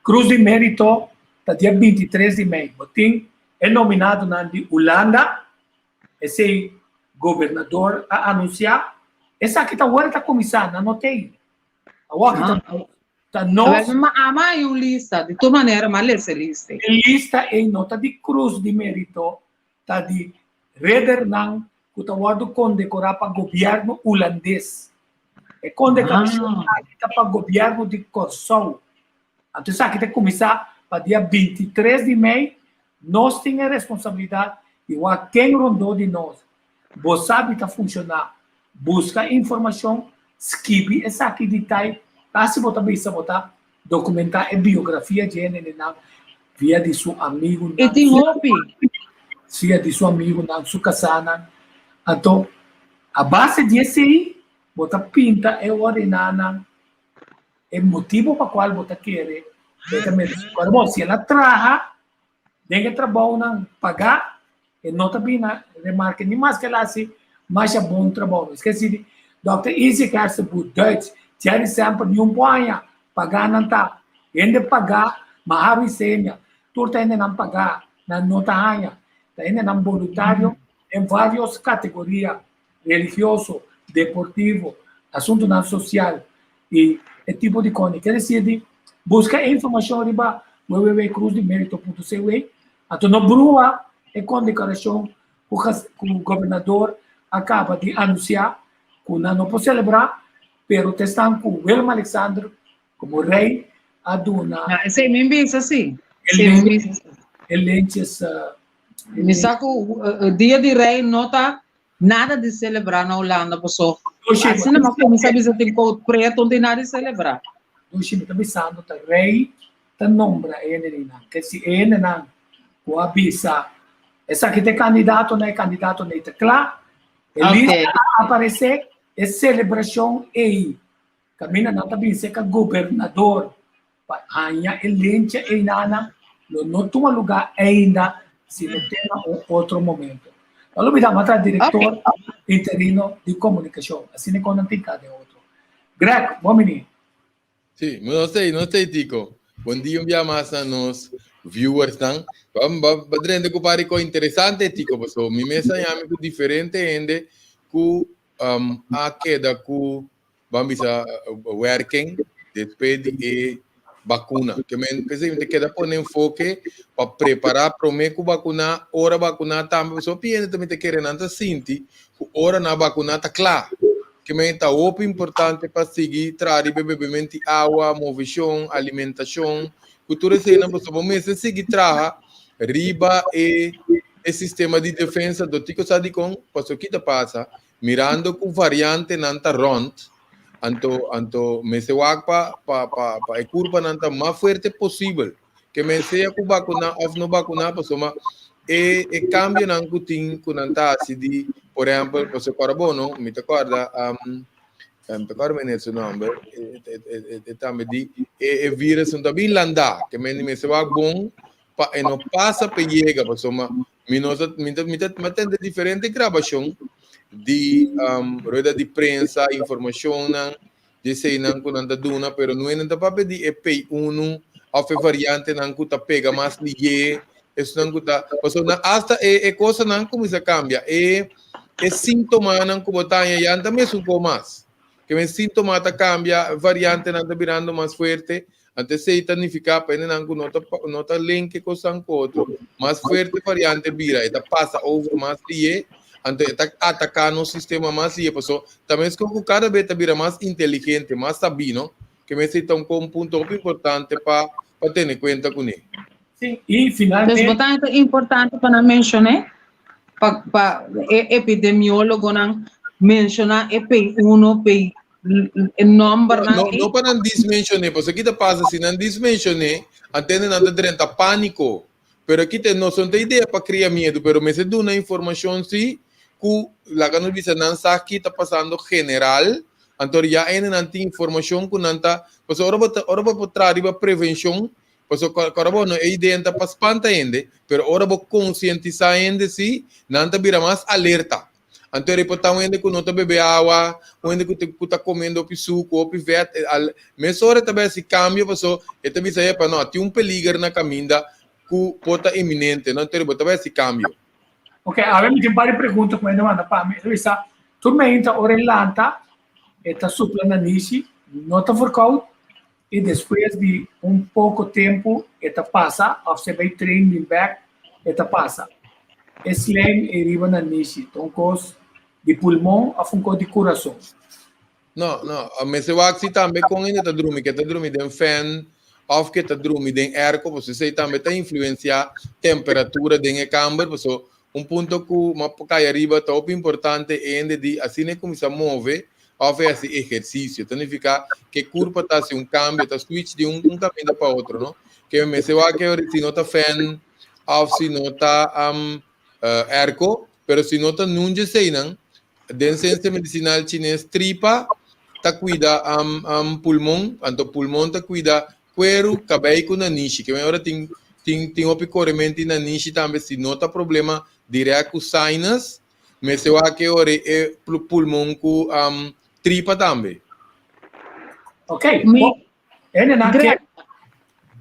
Cruz di Merito ta dia 23 di mei. Bo tin e nominadonan di Hulanda, esei gobernador a anuncia. Esaki ta worde ta cuminsa, nan no tei. Awor aki ta, ta nos. Ma ama hay un lista, di tur manera ma lesa e lista. E lista ei no ta di Cruz di Merito, ta di redernan ku ta wòrdu kondekorá pa gobièrnu hulandes. E kondekorashon aki ta pa gobièrnu di Kòrsou. Anto esaki ta kuminsá pa dia 23 di mei. Nos tin e responsabilidat di wak ken rondó di nos. Bo sabi ta funshoná. Buska informashon, skibi esaki di tai, kasi bo ta bisa bo ta Dokumentá e biografia dje hendenan via di su amigunan. E tin hopi. Via di su amigunan, su kasánan. Anto, a base di esei, bo ta pinta e orinanan e motibu pa kual bo ta kere e ta meresé. Ora bo, si el a traha den e trabounan pagá, e no ta bini remarke ni maske el hasi masha bon trabou. Nos ke si Dòkter Isaac Hersenboer Duits, Jerry Semper niun por haña pagá nan ta. Hende pagá, Maharu Isenia, tur ta hendenan pagá, nan no ta haña. Ta hendenan boluntario den vários kategoria, religioso, deportivo, asuntunan sosial i e tipo di kos. Ke desir di buska e informashon riba www.cruzdimerito.cw anto no brua e kondekorashon ku ku gobernador a kaba di anunsiá ku nan no por selebrá pero ta esnan ku Willem Alexander komo rei a duna Na, esei mi bisa si. e Esei mi bisa si. e lentjes Mi sa ku dia di rei no ta nada di selebrá na Hulanda paso asina mi a kuminsá bisa tin koud pretu no tin nada di selebrá. Dushi mi ta bisando ta rei. ta nombra e hendenan. Ke si e hendenan ku a bisa esaki ta e kandidatonan, e kandidatonan ei ta kla, e lista a aparesé, e selebrashon ei kaminda nan ta bin serka gobernador pa haña e lencha einanan lo no tuma lugá ainda sino te na un otro momento. No lubidá bo a traha direktor interino di komunikashon, asina kon nan tin ka den otro. Greg, bon bini. Sí, no sei, no sei Tico. Bon dia un bia mas na nos viewersnan. Ba ba ba drenta ku pari ko interesante Tico, paso mi mes a yami ku diferente hende ku um, a keda ku ban bisa werking despues di e bakuna. Ke men p'esei mi ta keda pone enfoke pa prepará promé ku bakuná, ora bakuná tambe. Pasobra hopi hende tambe ta kere nan ta sinti ku ora nan bakuná ta kla. Ke men ta hopi importante pa sigui traha riba e bebemento di awa, moveshon, alimentashon, ku tur eseinan pasobra bo mester sigui traha riba e e sistema di defensa. Anto tiko sa dikon? Pasobra ki ta pasa? Mirando ku variantenan ta rònt, anto anto mester wak pa pa pa pa e kurpanan ta mas fuerte posibel. Ke men sea ku bakuná òf no bakuná pasobra e e kambionan ku tin ku nan ta hasi di por ehèmpel pasobra kòrda bo no mi ta kòrda mi ta kòrda meneer su nòmber e e tambe di e e virus no ta bin landá ke men mester wak bon pa e no pasa pa e yega pasobra Mi no ta, mi ta, mi ta, mi tende diferente grabacion di um, rueda di prensa, informacionnan, di eseinan ku nan ta duna, pero no nan ta papia di e P1 of e variantenan ku ta pega mas lihé, esnan ku ta, pasobra nan hasta e, e kosanan kuminsá kambia, e, e síntomanan ku bo ta haña ya no ta mesun ko mas. Ke men síntoma ta kambia, variantenan ta birando mas fuerte, Anto esei ta nifiká pa hendenan ku no ta no ta link e kosnan ku otro, mas fuerte variante bira, e ta pasa over mas lihé, anto e ta ataká nos sistema mas lihé. Paso ta meskos ku kada bes ta bira mas inteligente, mas sabí, no? Ke mester ta un kon punto hopi importante pa pa tene kuenta kuné. Sí, i Dus finalmente. bo ta ta importante pa nan menshoné, pa pa e epidemiólogonan menshoná e P1, P e nòmbernan No, ei. no pa nan dismenshoné, pasobra ki ta pasa si nan dismenshoné, antende nan ta drenta pániko. Pero aki ta no son ta idea pa kria miedu, pero mester duna informashon si ku laga nos bisa nan sa ki ta pasando general, anto ya ene nan tin informashon ku nan ta, pasobra ora bo ta ora bo por traha riba prevenshon, pasobra kòrda bo no e idea ta pa spanta hende, pero ora bo konsientisá hende si, nan ta bira mas alerta. Anto e por ta un hende ku no ta bebe awa, un hende ku ta ku ta komiendo hopi suku, hopi vèt, e al mesora e ta bai hasi kambio paso e ta bisa epa no, tin un peliger na kaminda ku por ta eminente, no, anto bo ta bai hasi kambio. Ok, awe mi tin un par di pregunta ku hende manda pa mi. E ta bisa, tur meinta ora e lanta, e ta supla nanishi, no ta verkoud, i despues di un poko tempu e ta pasa òf si e bai train bin bèk e ta pasa. E slijm ei riba nanishi ta un kos di pulmon òf un kos di kurason? No, no, mester wak si tambe kon hende ta drumi, ke ta drumi den fèn òf ke ta drumi den èrko, pasobra esei tambe ta influensiá temperatura den e kamber, pasobra un punto ku mi a kai ariba ta hopi importante e hende di asina e kuminsá move òf e hasi ehersisio. Ta nifiká ku e kurpa ta hasi un kambio, ta switch di un un kaminda pa otro, no? Ke mester wak e ora si no ta fèn òf si no ta èrko, pero si no ta nun dje eseinan, den siensia medisinal chines tripa ta kuida pulmon, anto pulmon ta kuida kueru, kabei ku nanishi. Ke men ora tin tin tin hopi korementu di nanishi tambe si no ta problema dirèkt ku sinus, Mester wak e ora e pulmon ku tripa tambe. Ok, Mi, bo, ene nan ke. Greg,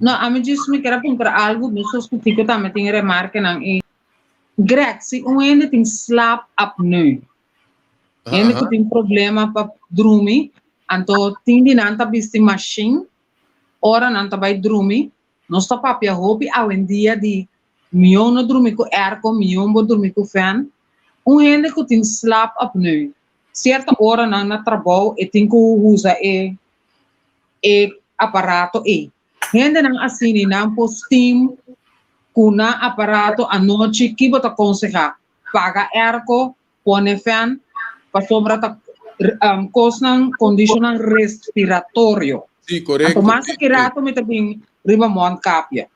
no, ami djis mi kier a puntra algu, mi sos ku Tico tambe tin remarkenan i Greg, si un hende tin slaapapneu, hende ku tin problema pa drumi, anto tin di nan ta bisti mashin ora nan ta bai drumi, Nos ta papia hopi awendia di mion no drumi ku airco, mion bo drumi ku fan. Un hende ku tin slaapapneu, sierto oranan na trabou e tin ku usa e e aparato ei. Hendenan asini nan por steam ku nan aparato anochi, ki bo ta konsehá? Paga airco, pone fan, pasobra ta kosnan, kondishonnan respiratorio. Sí, korekto. Anto mas aki rato mi ta bin. riba mondkapje.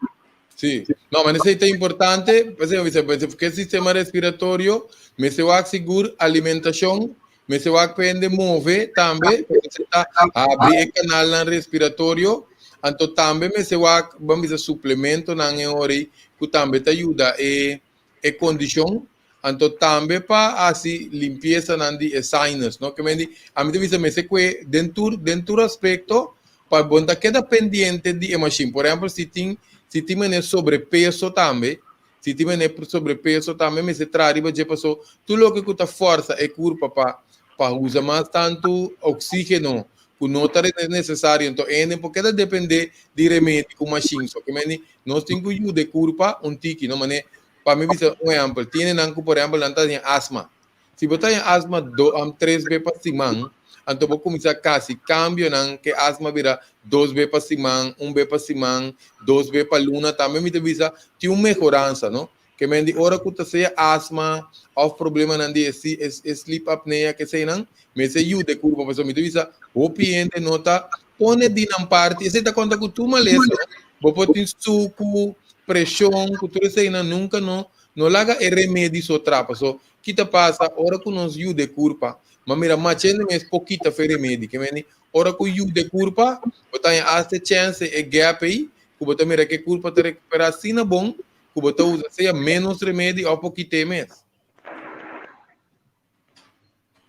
Sí. No, maar esei ta importante, pasobra mi bisa, ke sistema respiratorio, mester wak sigur alimentashon, mester wak pa hende move tambe, pasobra ta habri e kanalnan respiratorio, anto tambe mester wak, ban bisa suplementonan e ora ei ku tambe ta yuda e e kondishon, anto tambe pa hasi limpiesanan di e sinus, no? Ke men di, ami ta bisa mester kue den tur den tur aspekto pa bo no ta keda pendiente di e mashin. Por ehèmpel, si tin si tin mene sobrepeso tambe, si tin mene sobrepeso tambe mester traha riba dje paso tur loke ku ta fòrsa e kurpa pa pa usa mas tantu oksígeno ku no ta nesesario, anto hende por keda dependé di remedi ku mashin. So ke men di nos tin ku yuda e kurpa un tiki, no? Mane Pa mi bisa un ehempel, tiene nan ku por ehempel nan ta den asma. Si bo ta den asma do, um, tres be pa siman, anto bo kuminsá kasi kambionan ke asma bira dos be pa siman, un be pa siman, dos be pa luna, tambe mi ta bisa tin un mehoransa, no? Ke men di ora ku ta sea asma òf problemanan di e, e, e sleep apnea ke eseinan, mester yuda e kurpa pasobra mi ta bisa hopi hende no ta pone di nan parti, esei ta konta ku tur malesa, no? Bo por tin suku, preshon, ku tur eseinan nunka no no laga e remedi so trapa. So, ki ta pasa ora ku nos yuda e kurpa? Ma mira, machende mes por kita fe remedi. Ke meni, ora ku yuda e kurpa, bo ta haña asta e chènse, e gap ei, ku bo ta mira ku e kurpa ta rekuperá asina bon, ku bo ta usa sea ménos remedi òf por kit'é mes.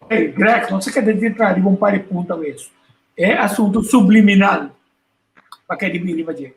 Hey, Greg, nos a keda di traha riba un par di punto awe. E asuntu subliminal, pa ke di bini riba dje?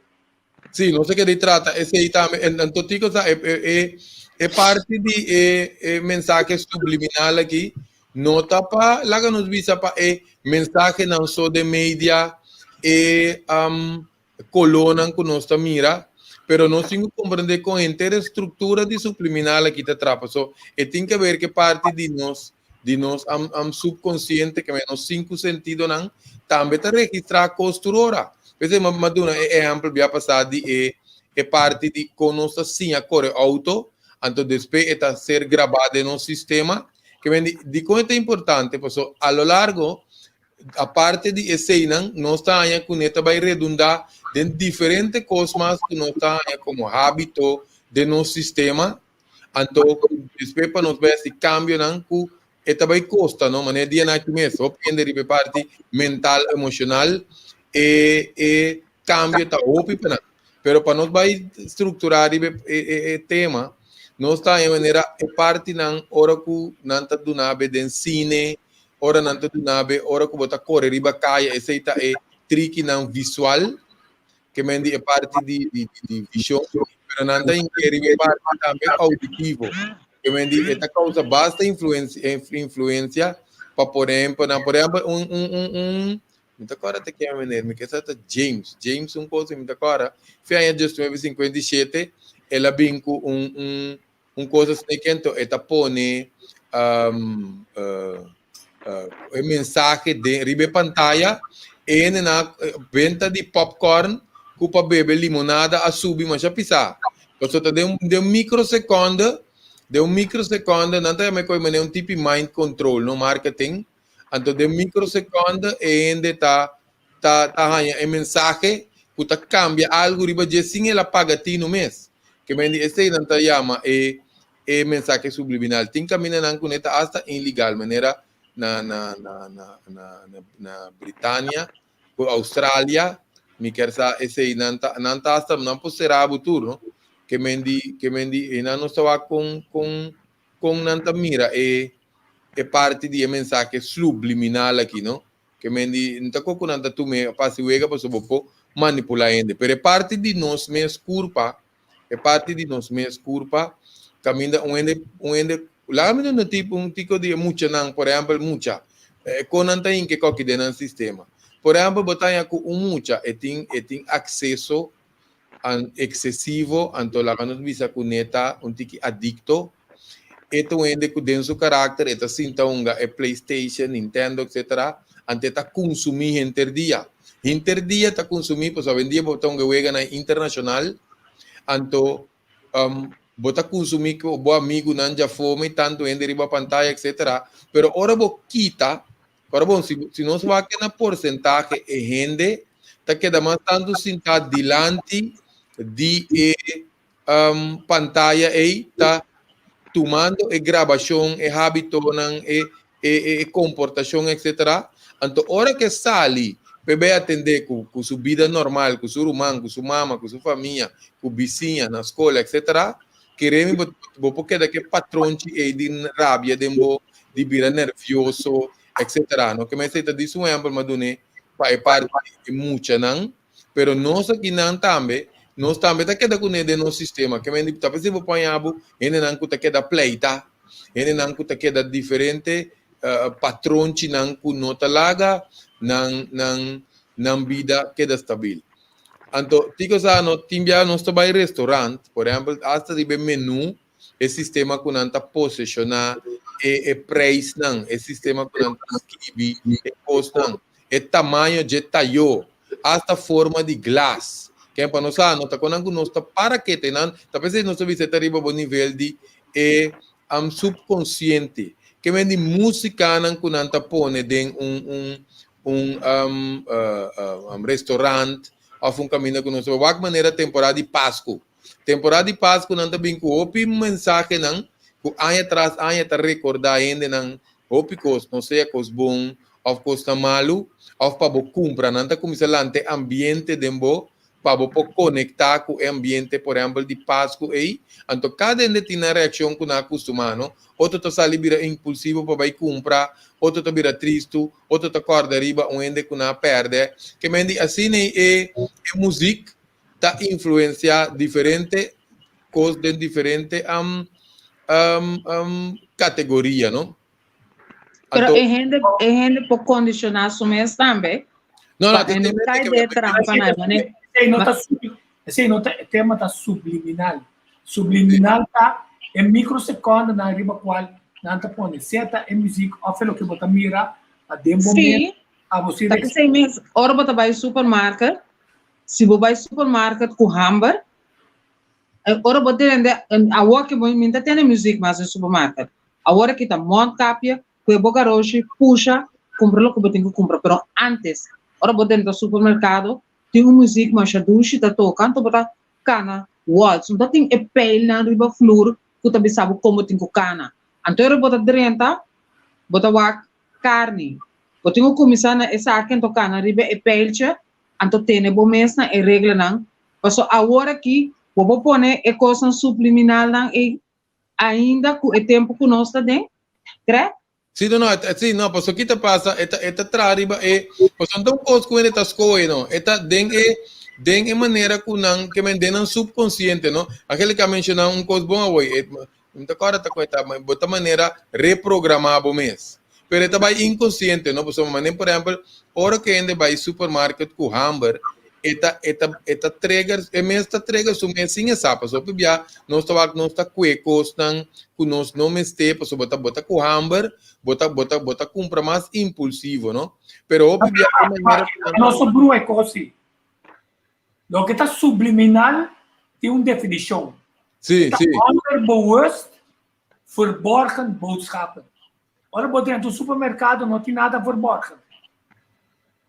Sí, nos a keda di trata esei tambe. En anto tiko sa e e e e parti di e e mensahe subliminal aki no ta pa laga nos bisa pa e mensahenan so den media, e um, kolónan ku nos ta mira, pero nos tin ku komprendé kon henter e struktura di subliminal aki ta traha. Paso e tin ke ber ke parti di nos di nos am am subkonsiente ke nos sinku sentidonan tambe ta registrá kos tur ora. P'esei mi a duna e ehèmpel bia pasá di e e parti di kon nos ta siña kore outo, anto despues e ta ser grabá den nos sistema. Ke men di dikon e ta importante? Paso a lo largo Aparte di eseinan, nos ta haña ku ne ta bai redundá den diferente kos mas ku nos ta haña komo hábito den nos sistema. Anto ku despues pa nos bai hasi kambionan ku e ta bai kosta, no? Manera dia nan aki mes, hopi hende riba e parti mental, emoshonal, e e kambio ta hopi pa nan. Pero pa nos bai strukturá riba e e e tema, nos ta haña manera e partinan ora ku nan ta duna be den sine, Ora nan ta duna be, ora ku bo ta kore riba kaya, esei ta e trikinan visual, ke men di e parti di, di, di vishon, pero nan ta hinke riba e parti tambe auditivo, ke men di e ta kousa basta influensia, influensia pa por ehempel, nan por ehempel un, un, un, un, mi ta kòrda ta ken meneer, mi ke sa ta James, James un kos mi ta kòrda, fe aña 1957 el a bin ku un, un, Un cosa asina ke anto e ta pone um, uh, uh, e mensahe den riba e pantaya e hende na venta di popcorn ku pa bebe limonada a subi masha pisá. Pasobra ta den un den un microseconde, den un microseconde nan ta yama e koe manera un tipi mind control no marketing. Anto den microseconde e hende ta ta ta haña e mensahe ku ta kambia algu riba dje sin el a paga tinu mes. Ke men di esei nan ta yama e e mensahe subliminal. Tin kamindanan ku ne ta asta inligal, manera na na na na na na na Britania ku Australia, mi kier sa esei nan ta nan ta asta nan por sera bo tur no. Ke men di ke men di einan nos ta wak kon kon kon nan ta mira e e parti di e mensahe subliminal aki no. Ke men di, no ta ko ku nan ta tum'é pa hasi wega pasobra bo por manipulá hende. Pero e parti di nos mes kurpa, e parti di nos mes kurpa, kaminda un hende, un hende, laga mi duna tipo un tiko di e muchanan, por ehèmpel mucha, kon nan ta hinka e koki den nan sistema. Por ehèmpel bo ta haña ku un mucha e tin e tin akseso an eksesivo, anto laga nos bisa ku ne ta un tiki adikto, e ta un hende ku den su karakter e ta sinta hunga e PlayStation, Nintendo etcetera, anto e ta kunsumí henter dia. Henter dia ta kunsumí pasobra awendia bo ta hunga e weganan internashonal, anto bo ta kunsumí ku bo amigunan djafó mi tantu hende riba pantaya etcetera, pero ora bo kita, ora bo si nos wak na porsentahe e hende. ta keda mas tantu sintá dilanti di e pantaya ei ta tumando e grabashon, e hábitonan, e e komportashon etcetera. Anto ora ke sali p'e bai atendé ku ku su bida normal, ku su ruman, ku su mama, ku su famia, ku bisiña, na skol etcetera, kere mi bo bo por keda ku e patronchi ei di rabia den bo, di bira nervioso etcetera. No ke mester ta di su ehèmpel m'a dun'é pa e parti di e muchanan. Pero nos akinan tambe, nos tambe ta keda kuné den nos sistema. Ke men di ta p'esei bo paña bo hendenan ku ta keda pleita, hendenan ku ta keda diferente patronchinan ku no ta laga nan nan nan bida keda stabil. Anto tiko sa no tin bia nos ta bai restaurant, por ehèmpel asta riba e menú e sistema ku nan ta poseshoná e e preisnan, e sistema ku nan ta skibi e kosnan, e tamaño dje tayó, asta forma di glas. Ken pa nos sa, no ta konan ku nos ta para kete nan, ta p'esei nos ta bisa e ta riba bo nivel di e am subkonsiente. Ke men di músikanan ku nan ta pone den un un un um restaurant òf un kaminda ku nos ta wak manera temporada di Pasku. Temporada di Pasku nan ta bin ku hopi mensahenan ku aña tras aña ta rekordá hendenan hopi kos, no sea kos bon òf kosnan malu, òf pa bo kumpra. Nan ta kuminsá lanta e ambiente den bo pa bo por konektá ku e ambiente, por ehèmpel di Pasku ei. Anto kada hende tin nan reakshon ku nan a kustumá, no? Otro ta sali bira impulsivo pa bai kumpra, otro ta bira tristu, otro ta kòrda riba un hende ku nan a pèrdè. Ke men di asina ei e muzik ta influencia diferente cos den diferente um, um, um, categoria, no? Pero e hende, e hende por condiciona su mes tambe. No, no, Pa e no cai den trampa na mane. Esei no ta esei no ta e tema ta subliminal. Subliminal ta e microsecondo nan riba cual nan ta pone sea ta e muziek of e loke bo ta mira pa den bo Sí, abo si ta p'esei mes ora bo ta bai supermarket Si bo bai supermarket ku hamber, ora bo tende, awor ke bo mi ta tende muzik mas den supermarket. Awor aki ta mondkapje, kue bo garoshi, pusha, kumpra loke bo tin ku kumpra. Pero antes, ora bo drenta supermerkado, tin un muzik masha dushi ta toka, anto bo ta kana wals. No ta tin e peilnan riba flur ku ta bisa bo kon bo tin ku kana. Anto ora bo ta drenta, bo ta wak karni. Bo tin ku kuminsá na esaki anto kana riba e peiltje Anto tene bo mes na e reglanan, paso awor aki bo por pone e kosnan subliminalnan ei ainda ku e tempu ku nos ta den, krek? Si, no, no, si, no, paso ki ta pasa, e ta, e ta traha riba e, paso no ta un kos ku hende ta skohe, no, e ta den e, den e manera ku nan, ke men den nan subkonsiente, no. Angelica a menshoná un kos bon awor, e, mi ta kòrda ta ku e ta, bo ta manera reprogramá bo mes. Pero e ta bai inkonsiente, no? Pasobra manera, por ehèmpel, ora ku hende bai supermarket ku hamber, e ta, e ta, e ta trigger, e mes ta trigger su mes sin e sa. Pasobra hopi bia nos ta wak, nos ta kue kosnan ku nos no mester, pasobra bo ta, bo ta ku hamber, bo ta, bo ta, bo ta kumpra mas impulsivo, no? Pero hopi bia e manera ku nan No sobró e kos si. Loke ta subliminal tin un definishon. Sí, Ta sí. onderbewust verborgen boodschappen. Ora bo drenta un supermerkado no tin nada verborgen.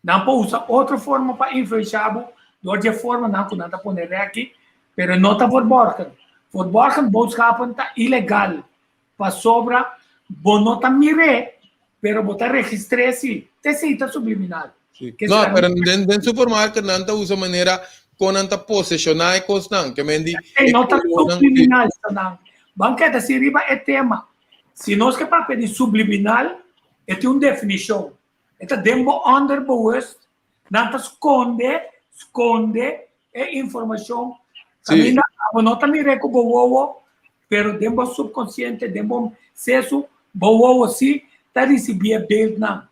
Nan por usa otro forma pa influensha bo dor di e formanan ku nan ta pone reki, pero no ta verborgen. Verborgen boodschappen ta ilegal pasobra bo no ta mir'é, pero bo ta registr'é si. T'esei ta subliminal. Sí. No, pero den, den supermarket nan ta usa manera kon nan ta poseshoná e kosnan. Ke men di e no ta subliminal nan. Ban keda si riba e tema. Si nos ke papia di subliminal, e tin un definishon. E ta den bo onderbewust, nan ta skonde, skonde e informashon. Kaminda abo no ta mir'é ku bo wowo, pero den bo subkonsiente, den bo sesu, bo wowo si ta risibí e beeldnan.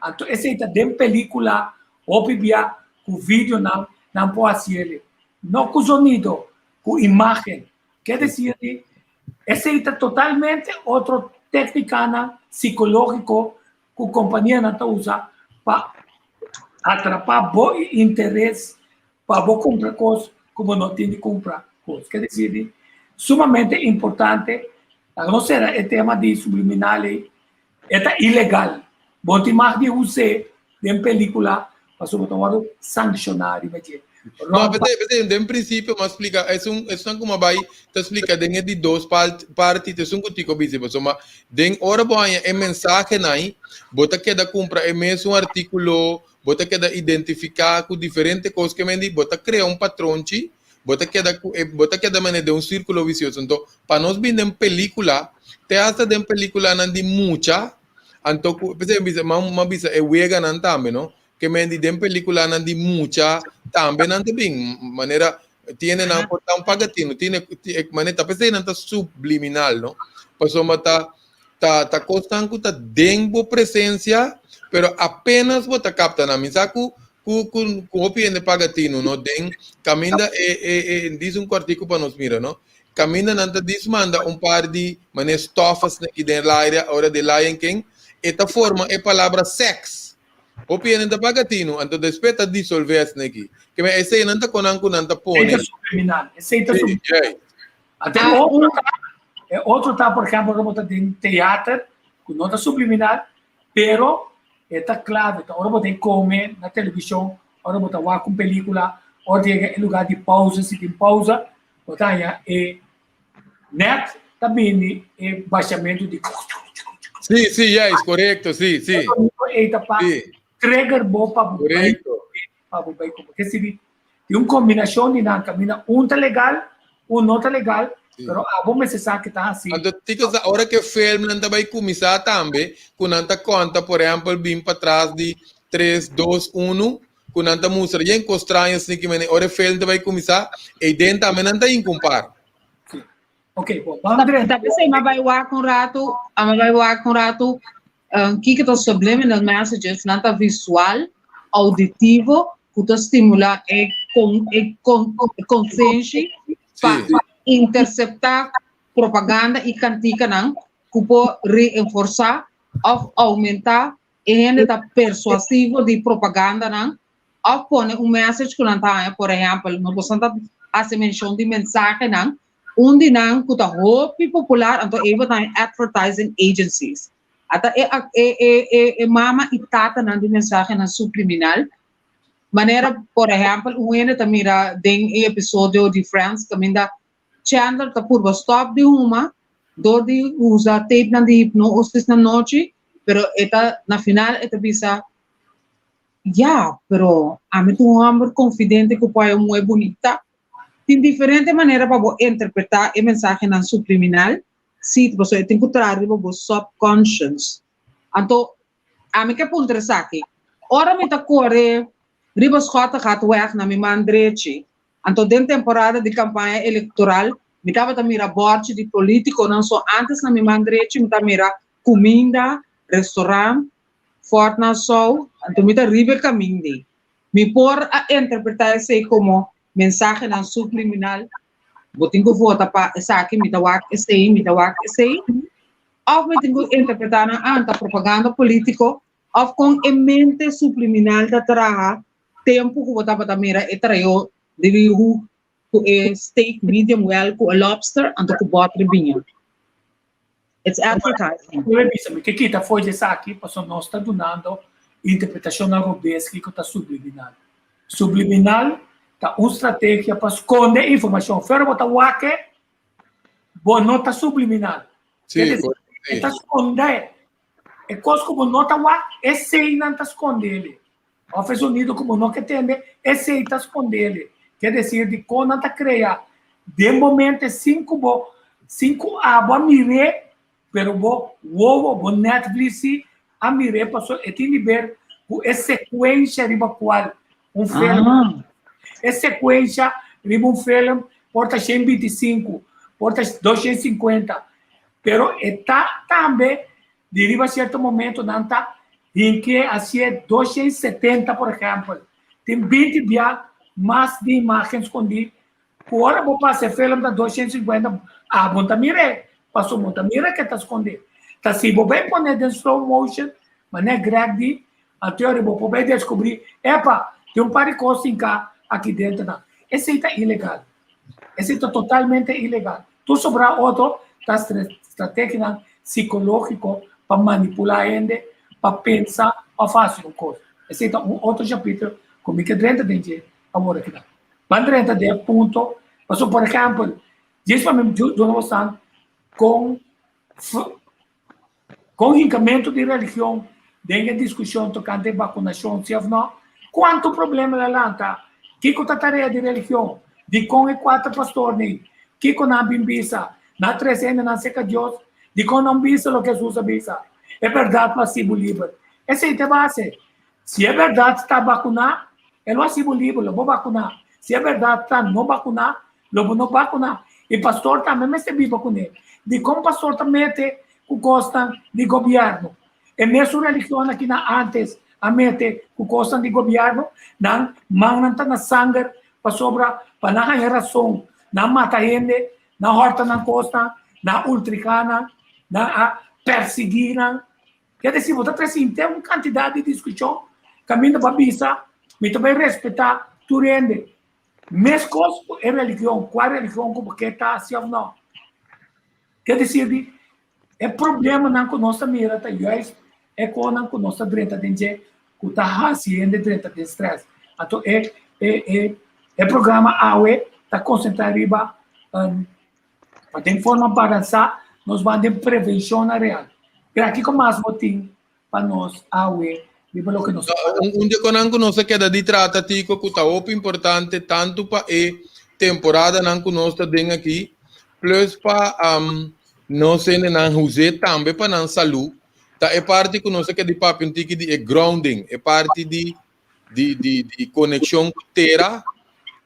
Anto esei ta den pelicula hopi bia cu videonan nan por haciele. No cu zonido, cu imagen. Ke decir di esei ta totalmente otro tecnicanan psicologico cu companianan ta usa pa atrapa bo interes pa bo cumpra cos cu bo no tin di cumpra cos. Ke decir di sumamente importante. Laga nos cera e tema di subliminal ei. E ta ilegal. Bo tin mag di us'é den pelicula. Pasobra bo ta wòrdu sankshoná riba dje. No, p'esei, p'esei, den prinsipio m'a splika, esun, esun ku m'a bai ta splika den e di dos parti ta esun ku Tico bisa, pasobra den ora bo haña e mensahenan, bo ta keda kumpra e mesun artíkulo, bo ta keda identifiká ku diferente kos ke men di, bo ta krea un patronchi, bo ta keda ku e, bo ta keda manera den un sírkulo visioso. Anto, pa nos bin den pelíkula, te hasta den pelíkulanan di mucha, Anto ku, p'esei mi bisa, m'a bisa e weganan tambe, no? Ke men di den pelikulanan di mucha tambe nan ta bin, manera tiene nan por ta un pagatino, tiene, manera ta p'esei nan ta subliminal, no? Pasobra ta, ta, ta kosnan ku ta den bo presensia, pero apenas bo ta kapta nan. Mi sa ku, ku, ku, ku hopi hende paga tinu, no? Den kaminda e, e, e, dis un kwartiku pa nos mira, no? Kaminda nan ta dismanda un par di manera stof asina aki den laire ora di Lion King, e ta forma e palabra sex. Hopi hende ta paga tinu, anto despues ta disolve asina aki. Ke men esei nan ta konan ku nan ta pone. Esei ta subliminal. Esei ta subliminal. Ante e otro ta, e otro ta, por ehempel, ora bo ta den teater, ku no ta subliminal, pero e ta clave. Ta ora bo ta kome na televishon, ora bo ta wak un pelikula, ora ta yega e lugar di pausa, si tin pausa, Bo ta haña e net ta bini e bashamentu di Sí, sí, juist, korekto, sí, sí. Ei ta pa trigger bo pa bo bai pa bo bai komo. Ke sibi tin un kombinashon di nan kaminda un ta legal, un no ta legal, pero abo mester sa ke ta hasi. Anto tiko sa ora ke filmnan ta bai kuminsá tambe ku nan ta konta por ehèmpel bin patras di tres, dos, unu, ku nan ta mustra yen kos straño asina mene ora e film ta bai kuminsá, eiden tambe nan ta inkumpar. Ok, bon, ban drenta. Ta p'esei m'a bai wak un ratu, a m'a bai wak un ratu, kiko ta subliminal messages, nan ta visual, auditivo, ku ta stimulá e kon e kon e konsenshi pa interseptá propaganda i kantikanan ku por reenforsá òf oumentá E hende ta persuasivo di propagandanan òf pone un message ku nan ta haña, por ehèmpel, nos boso ta hasi menshon di mensahenan, un di nan ku ta hopi popular anto ei bo ta haña advertising agencies. Ata e e e e mama i tatanan di mensahenan subliminal, manera por ehèmpel un hende ta mira den e episodio di Friends kaminda Chandler ta purba stòp di huma dor di usa tapenan di hipnosis na nochi, pero e ta na final e ta bisa, Ya, pero ami ta un hòmber konfidente ku por haña un muhé bunita. Tin diferente manera pa bo interpretá e mensahenan subliminal, sí, pasobra e tin ku traha riba bo subconscious. Anto, ami ke puntra esaki, ora mi ta kore riba Schottegatweg na mi man drechi, Anto den temporada di kampaña elektoral mi tabata mira bòrchi di polítikonan so ántes na mi man drechi mi ta mira kuminda, restorant, Fort Nassau, anto mi ta riba e kamin ei. Mi por a interpretá esei komo mensahenan subliminal, bo tin ku vota pa esaki, mi ta wak esei, mi ta wak esei, òf mi tin ku interpretá nan ah ta propaganda polítiko òf kon e mente subliminal ta traha Tempu ku bo tabata mira e trayo di riu ku e steak medium well ku e lobster anto ku bòter biña. It's advertising. Mi bisa mi ke kita fo'i di esaki pasobra nos ta dunando interpretashonnan robes kiko ta subliminal. Subliminal ta un strategia pa skonde informashon. Fero bo ta wak e, bo no ta subliminal. E ta skonde. E kos ku bo no ta wak, esei nan ta skonde ele. Òf e zonido ku bo no ke tende, esei ta skonde ele. Ke desir di kon nan ta krea den bo mente sin ku bo, sin ku abo a mir'é, pero bo wowo, bo netvlies si a mir'é pasobra e tin di ber ku e sekuensha riba kual un film, e sekuensha riba un film por ta shen binti sinku, por ta 250, Pero e ta tambe di riba cierto momento nan ta hinke hacié 270 por ehempel. Tin 20 bia mas di imagen scondi cu ora bo pasa e film ta 250 ah bo ta mira paso bo ta mira ke ta scondi. Ta si bo bay pone den slow motion manera Greg di anto bo por bay descubri epa tin un par di cos hinca aki dentro nan. Esey ta ilegal. Esei ta totalmente ilegal. Tur sobrá otro ta strategianan sikológiko pa manipulá hende pa pensa òf hasi un kos. Esei ta un otro chapítulo ku mi ke drenta den dje awor aki nan. Ban drenta den e punto, pasobra por ehèmpel, djis pa mi duna bosan kon kon hinkamentu di religion den e diskushon tokante bakunashon si òf nò, kuantu problema el a lanta, kiko ta tarea di religion, dikon e kuater pastornan, kiko nan a bin bisa, nan a trese hendenan serka Dios, dikon nan bisa loke Hesus a bisa, e bèrdat lo hasi bo liber. Esei ta e base. Si e bèrdat ta bakuná, e lo hasi bo liber, lo bo bakuná. Si e bèrdat ta no bakuná, lo bo no bakuná. I pastor tambe mester biba kuné. Dikon pastor ta mete ku kosnan di gobièrnu? E mesun religionnan ki nan ántes a mete ku kosnan di gobièrnu, nan mannan ta na sanger pasobra pa nan haña rason, nan mata hende, nan hòrta nan kosnan, nan ultrigá nan, nan a pèrsiguí nan. Ke desi bo ta trese henter un kantidat di diskushon kaminda bo a bisa mi ta bai respetá tur hende meskos ku e religion, kua religion ku bo ke ta si òf no. Ke desi di e problemanan ku nos ta mira ta juist e konan ku nos ta drenta den dje ku ta hasi hende drenta den strès. Anto e e e e programa awe ta konsentrá riba Pa den forma balansá nos ban den prevenshonnan real. Pero kiko mas bo tin pa nos awe riba loke nos ta papia? Un di e konan ku nos a keda di trata Tico ku ta hopi importante tantu pa e temporadanan ku nos ta den aki plus pa nos hendenan huz'é tambe pa nan salú ta e parti ku nos a keda di papia un tiki di e grounding, e parti di di di di konekshon ku tera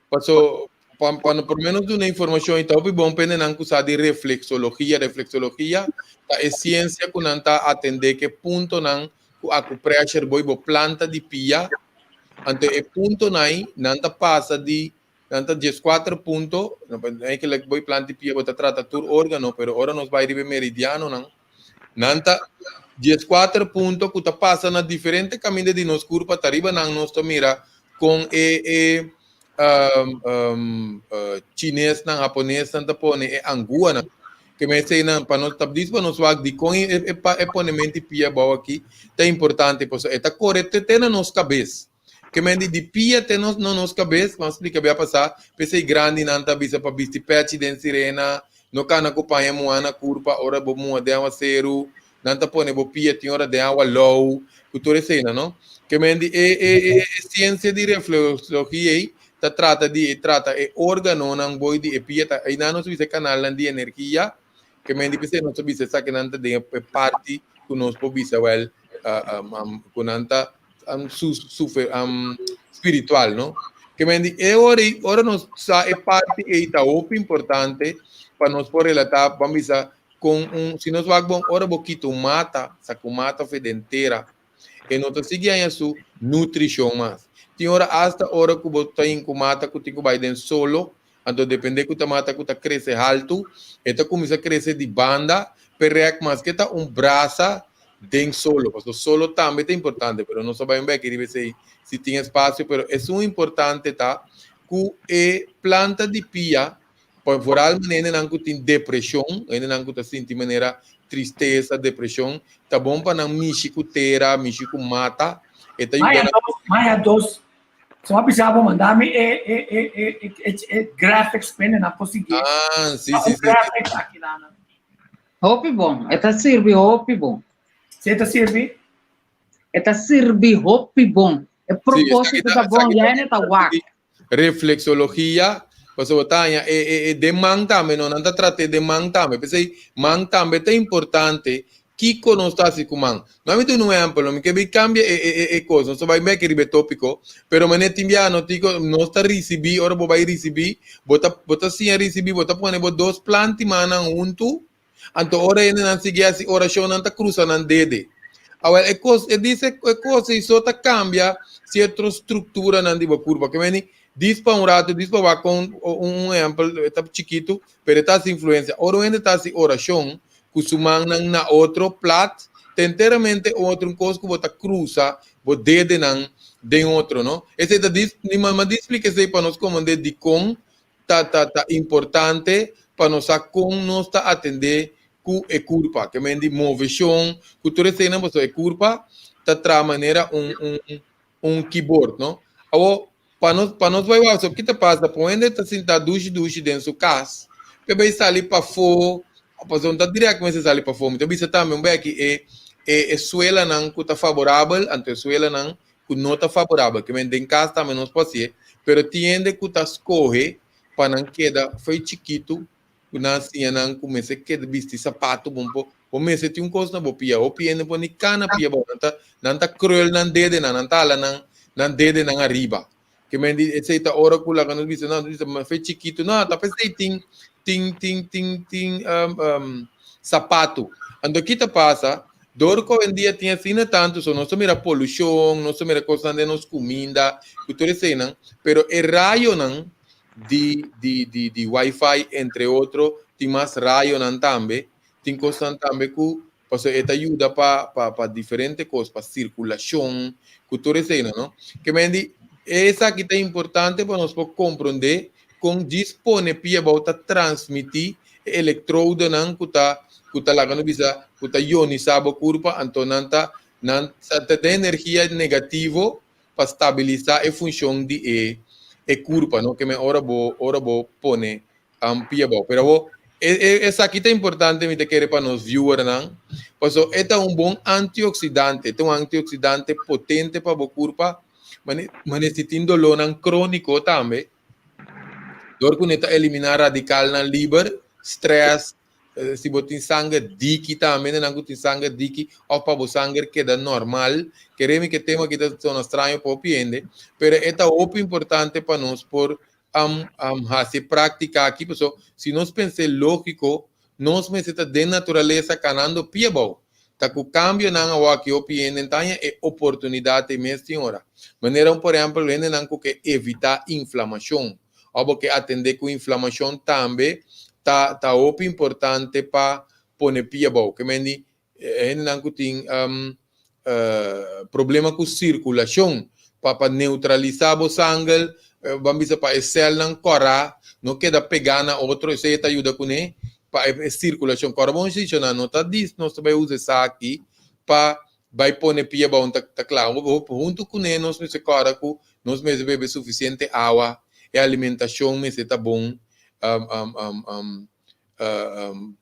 paso pa pa por lo menos duna informashon i ta hopi bon pa hendenan ku sa di refleksologia. Refleksologia ta e siensia ku nan ta atendé ku e puntonan ku akupressure bo i bo planta di pia. Anto e puntonan ei nan ta pasa di nan ta dieskuater punto, eigenlijk bo i planta di pia bo ta trata tur órgano, pero ora nos bai riba e meridianonan Nan ta 14 punto ku ta pasa na diferente kaminda di nos kurpa, ta riba nan nos ta mira kon e e um, um, uh, chinesnan, haponesnan ta pone e anguanan. Ke men eseinan pa nos ta dis pa nos wak di kon e, e, e ponemento di pia bou aki ta importante, pasobra e ta kore te te na nos kabes. Ke men di di pia te nos na nos kabes, m'a splika bia pasá, p'esei grandinan ta bisa pa bisti pèchi den sirena, no kana ku paña muhá na kurpa ora bo muha den awaseru, nan ta pone bo pia tin ora den awa lou, ku tur eseinan, no. Ke men di e e e e siensia di reflexologia ei ta trata di e trata e órganonan boi di e pia, ta einan nos ta bisa e kanalnan di energia, ke men di p'esei nos ta bisa esakinan ta den e parti ku nos por bisa wèl ku nan ta um, su, su, um, spiritual, no? Ke men di, e ora, ora nos sa e parti ei ta hopi importante pa nos por relatá, ban bisa, con un, si nos wak bon, ora bo kita un mata, sa ku mata fe den tera, e no ta sigui haña su nutrishon mas. Tin ora hasta ora ku bo ta hin ku mata ku tin ku bai den solo, anto depende ku ta mata ku ta krese haltu, e ta kuminsá krese di banda, perek maske ta un brasa den solo, pasobra solo tambe ta importante, pero nos a bai un beki riba esei si tin espasio, pero esun importante ta ku e planta di pia, pa vooral hendenan ku tin depreshon, hendenan ku ta sinti manera tristesa, depreshon, ta bon pa nan mishi ku tera, mishi ku mata, e ta yuda nan. Maya dos, so a bisa bo manda mi e e e e e e graphics pende nan por sigui. Ah, si, si, si. Graphics aki nan. Hopi bon. E ta sirbi hopi bon. Si e ta sirbi? E ta sirbi hopi bon. E propósito ta bon, ya hende ta wak. Reflexologia, pasobra bo ta haña e e e den man tambe no, nan ta trat'é den man tambe. P'esei man tambe ta importante kiko nos ta hasi ku man. No mi duna un ehèmpel, no mi ke bin kambia e e e kos, nos ta bai bek riba e tópiko, pero manera tin biaha no tin nos ta risibí, ora bo bai risibí, bo ta bo ta siña risibí, bo ta pone bo dos planti mannan huntu, anto ora hendenan sigui hasi orashon nan ta krusa nan dede. Awel e kos e dice e kos ei so ta kambia sierto strukturanan di bo kurpa, ke meni dis pa un ratu, dis pa wak kon un un ehèmpel e ta chikitu, pero e ta hasi influensia. Ora un hende ta hasi orashon ku su mannan na otro plat, ta enteramente otro un kos ku bo ta krusa bo dedenan den otro, no? Esei ta dis, mi mama di splika esei pa nos komprendé dikon ta ta ta importante pa nos sa kon nos ta atendé ku e kurpa, ke men di moveshon, ku tur eseinan, pasobra e kurpa ta traha manera un un. un keyboard, no? Awo, pa nos, pa nos bai wak, so ki ta pasa, pa un hende ta sinta dushi dushi den su kas, p'e bai sali pafó, pasobra no ta dirèkt mester sali pafó, mi ta bisa tambe un beki e e e suelanan ku ta faborabel, anto e suelanan ku no ta faborabel, ke men den kas tambe nos por hasié, pero tin hende ku ta skohe pa nan keda fo'i chikitu ku nan a siña nan ku mester keda bisti sapatu bon po bo mester tin un kos na bo pia hopi hende por ni kana pia bo nan ta nan ta krul nan dedenan nan ta hala nan nan dedenan ariba ke men di esei ta ora ku laga nos bisa nan bisa ma fe chikitu no ta p'esei tin tin tin tin tin sapatu anto ki ta pasa dor ku awendia tin asina tantu so nos ta mira polushon nos ta mira kosnan den nos kuminda ku tur eseinan pero e rayonan di di di di wifi entre otro tin mas rayonan tambe tin kosnan tambe ku pasobra e ta yuda pa pa pa diferente kos pa sirkulashon ku tur eseinan no ke men di esaki ta importante pa nos por komprondé kon djis pone pia abou ta transmití e elektrodonan ku ta ku ta laga nos bisa ku ta ionisá bo kurpa anto nan ta nan ta den energia negativo pa stabilisá e funshon di e e kurpa no ke men ora bo ora bo pone pia abou. Pero awor e e esaki ta importante mi ta kere pa nos viewernan paso e ta un bon antioxidante, e ta un antioxidante potente pa bo kurpa mane mane si tin dolónan króniko tambe dor ku ne ta eliminá radikalnan liber, strès, Si bo tin sanger diki tambe, nan ku tin sanger diki òf pa bo sanger keda normal. Kere mi ke tema aki ta sona straño pa hopi hende, pero e ta hopi importante pa nos por hasi e práktika aki, pasobra si nos pens'é lógiko, nos mester ta den naturalesa kanando pia abou. Ta ku kambionan awor aki hopi hende ta haña e oportunidat ei mes tin ora. Manera un por ehèmpel hendenan ku ke evitá inflamashon. òf bo ke atendé ku inflamashon tambe ta ta hopi importante pa pone pia abou. Ke men di hendenan ku tin problema ku sirkulashon pa pa neutralisá bo sanger ban bisa pa e sèlnan kòrá no keda pegá na otro esei ta yuda kuné pa e sirkulashon kòrá. Bon shishona no ta dis nos ta bai usa esaki pa Bai pone pia bou ta ta kla. Huntu kuné nos mester kòrda ku nos mester bebe sufisiente awa, e alimentashon mester ta bon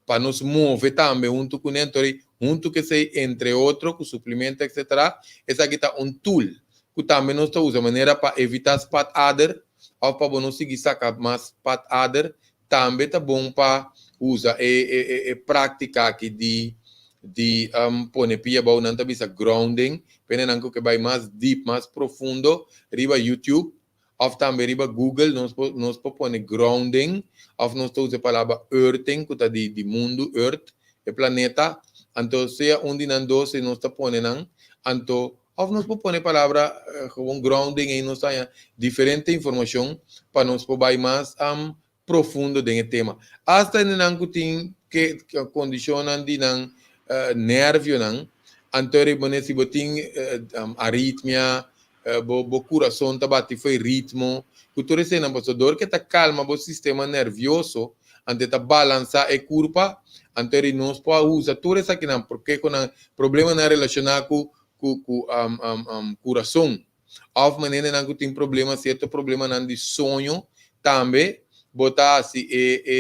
pa nos move tambe huntu kuné. Anto huntu ku esei entre otro ku suplemento etcetera esaki ta un tool ku tambe nos ta usa manera pa evitá spatader òf pa bo no sigui saka mas spatader Tambe ta bon pa usa e práktika aki di di pone pia abou, nan ta bisa grounding, p'e nan ku ke bai mas deep, mas profundo riba YouTube òf tambe riba Google nos por nos por pone grounding òf nos ta usa e palabra earthing ku ta di di mundu, earth, e planeta, anto sea un di nan dos si nos ta pone nan, anto Of nos por pone palabra gewoon grounding ei nos ta haña diferente informashon pa nos por bai mas profundo den e tema. Asta hendenan ku tin ke kondishonnan di nan nervionan, anto riba ne si bo tin aritmia, bo bo kurason ta bati fo'i ritmo, ku tur eseinan pasobra dor ke ta kalma bo sistema nervioso anto e ta balansá e kurpa, anto ri nos por a usa tur esakinan porque ku nan problemanan relashoná ku ku ku kurason òf maneranan ku tin problema sierto problemanan di soño tambe bo ta hasi e e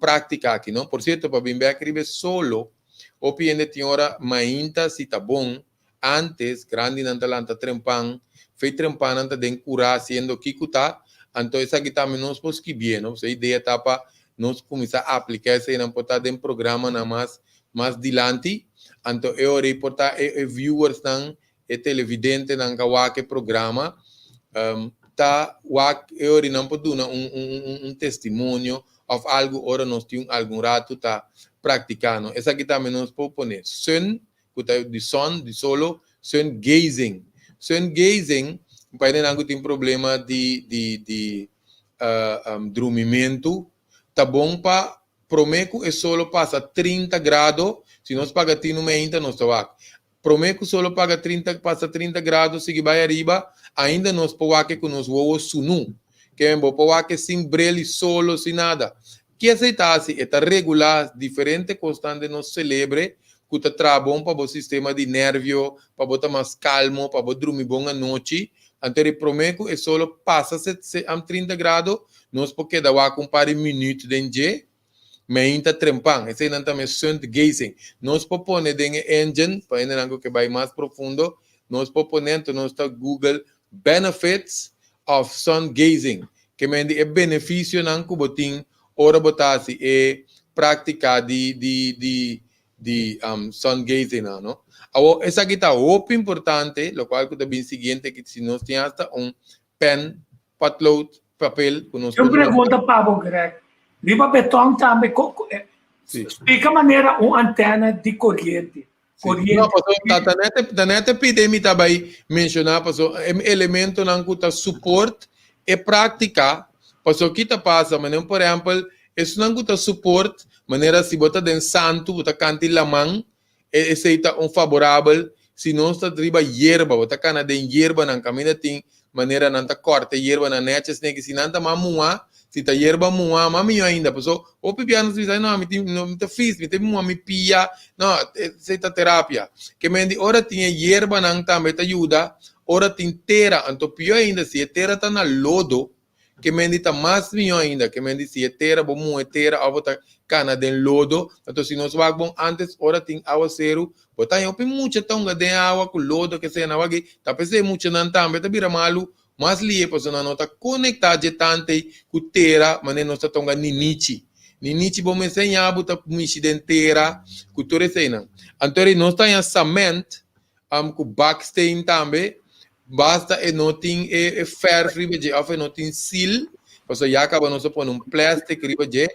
práktika aki no. Por sierto pa bin bèk riba e solo hopi hende tin ora mainta si ta bon Antes, grandinan ta lanta trempan, fei trempannan ta den kurá hasiendo kiko ta, anto esaki tambe nos por skibié, no? Pasobra e idea ta pa nos kuminsá apliká eseinan por ta den programanan mas mas dilanti, anto e ora ei por ta e e viewersnan, e televidentenan ka wak e programa, ta wak e ora ei nan por duna un un un testimonio òf algu ora nos tin un algun ratu ta praktiká, no? Esaki tambe nos por pone sun ku ta di son, di solo, sun gazing. Sun gazing, pa hendenan ku tin problema di di di drumimentu, ta bon pa promé ku e solo pasa 30 grado, si nos paga tinu meinta nos ta wak. Promé ku solo paga 30 pasa 30 grado sigui bai ariba, ainda nos por wak e ku nos wowo sunu. Ke men bo por wak e sin bril i solo, sin nada. Ki esei ta hasi? E ta regulá diferente kosnan den nos selebre. ku ta traha bon pa bo sistema di nervio, pa bo ta mas kalmo, pa bo drumi bon anochi. Anto di promé ku e solo pasa se am 30 grado, nos por keda wak un par di minüt den dje, meinta trempan. Eseinan ta mes sun-gazing. Nos por pone den e engine, pa hendenan ku ke bai mas profundo, nos por pone, anto nos ta google benefits of sun gazing, ke men di e benefisionan ku bo tin ora bo ta hasi e práktika di di di di sun gazing nan, no. Awor esaki ta hopi importante, lokual ku ta bin siguiente ki si nos tin hasta un pen, potlood, papel ku nos Un por pregunta pa bo, Greg. Riba beton tambe, splika manera un antena di koriente. Koriente. No, paso ta ta net ta net pide mi ta bai menciona paso e elementonan ku ta support e práktika paso ki ta pasa manera por ehempel esunnan ku ta support manera si bo ta den santu bo ta kanti laman e esei ta un faborabel si nos ta riba yerba bo ta kana den yerbanan kaminda tin manera nan ta kòrta e yerbanan nètjes nèki si nan ta mas muhá si ta yerba muhá mas mihó ainda paso hopi bia nos bisa no mi tin no mi ta fris mi ta muhá mi pia no esei ta terapia ke men di ora tin e yerbanan tambe ta yuda ora tin tera anto pió ainda si e tera ta na lodo Ke men di ta mas mihó ainda, ke men di si e tera bo muhe tera òf bo ta kana den lodo, anto si nos wak bon antes ora tin awaseru, bo ta haña hopi mucha ta hunga den awa ku lodo ke sea na wak ta p'esei muchanan tambe ta bira malu mas lihe pasobra nan no ta konektá dje tantei ku tera manera nos ta ta hunga ninichi. Ninichi bo mester haña bo ta mishi den tera ku tur eseinan. Anto nos ta haña sament ku baksteen tambe Basta e no tin e ferf riba dje of e no tin seal, pasobra ya caba nos a pone un plastic riba dje,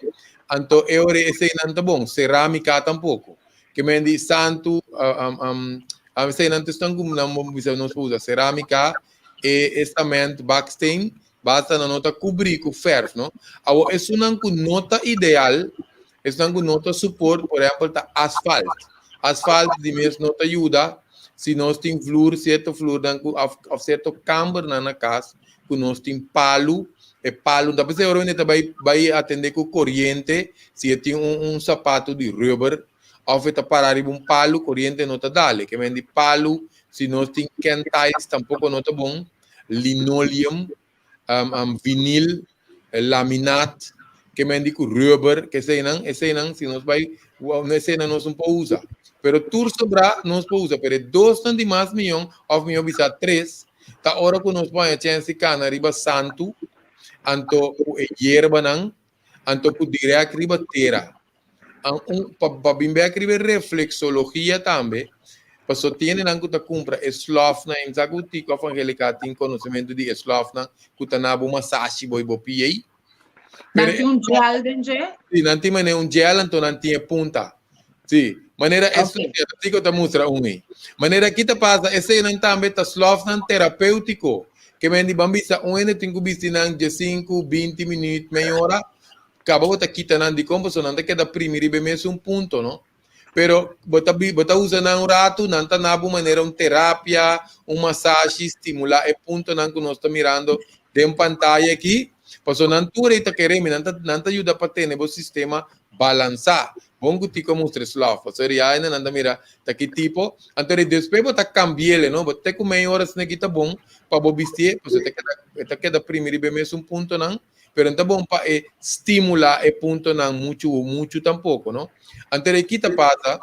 anto e ora eseinan ta bon, ceramica tampoco. Ke men di santu, eseinan ta esnan ku nan bo bisa nos por usa, ceramica, e cement, baksteen, basta nan no ta cubri cu ferf, no. Awor esunnan ku no ta ideal, Esnan ku no ta support, por ehempel, ta asfalt. Asfalt di mes no ta yuda si nos tin vloer, sierto vloernan ku of, of sierto kambernan na kas ku nos tin palu, e palu ta p'esei ora wende ta bai bai atende ku koriente, si e tin un un sapato di rubber of e ta para riba un palu, koriente no ta dal. Ke men di palu, si nos tin kentiles tampoko no ta bon, linoleum vinil, laminaat, ke men di ku rubber, ke eseinan, eseinan si nos bai, eseinan nos no por usa. Pero tur sobrá nos por usa, pero e dosnan di mas miyon, òf mihó bisa tres, ta ora ku nos por haña chèns di kana riba santu, anto ku e yerbanan, anto ku dirèk riba tera. An un pa pa bin bek riba e reflexologia tambe, paso tin hendenan ku ta kumpra e slòfnan, i mi sa ku Tico of Angelica tin konosementu di e slòfnan ku ta na bo masashi bo i bo pia ei. Nan tin un gel den dje? Si, nan tin manera un gel anto nan tin e punta. Si, manera e Ok. Tico ta mustra un ei. Manera ki ta pasa, eseinan tambe ta slòfnan terapéutiko. Ke men di ban bisa un hende tin ku bisti nan diesinku, 20 minüt, mei ora, Kaba bo ta kita nan dikon pasobra nan ta keda primi riba e mesun punto, no? Pero bo ta bo ta usa nan un ratu, nan ta na bo manera un terapia, un masashi, stimulá e puntonan ku nos ta mirando den pantaya aki, pasobra nan tur ei ta kere mi, nan ta nan ta yuda pa tene bo sistema balansá. Bon ku Tico a mustra e slof, pasobra ya ainda nan ta mira ta ki tipo. Anto di despues bo ta kambi'el, no? Bo te ku mei ora asina ki ta bon pa bo bistié, pasobra e ta keda e ta keda primi riba e mesun puntonan. Pero no ta bon pa e stimula e puntonan muchu muchu tampoco, no? Anto de kita pasa,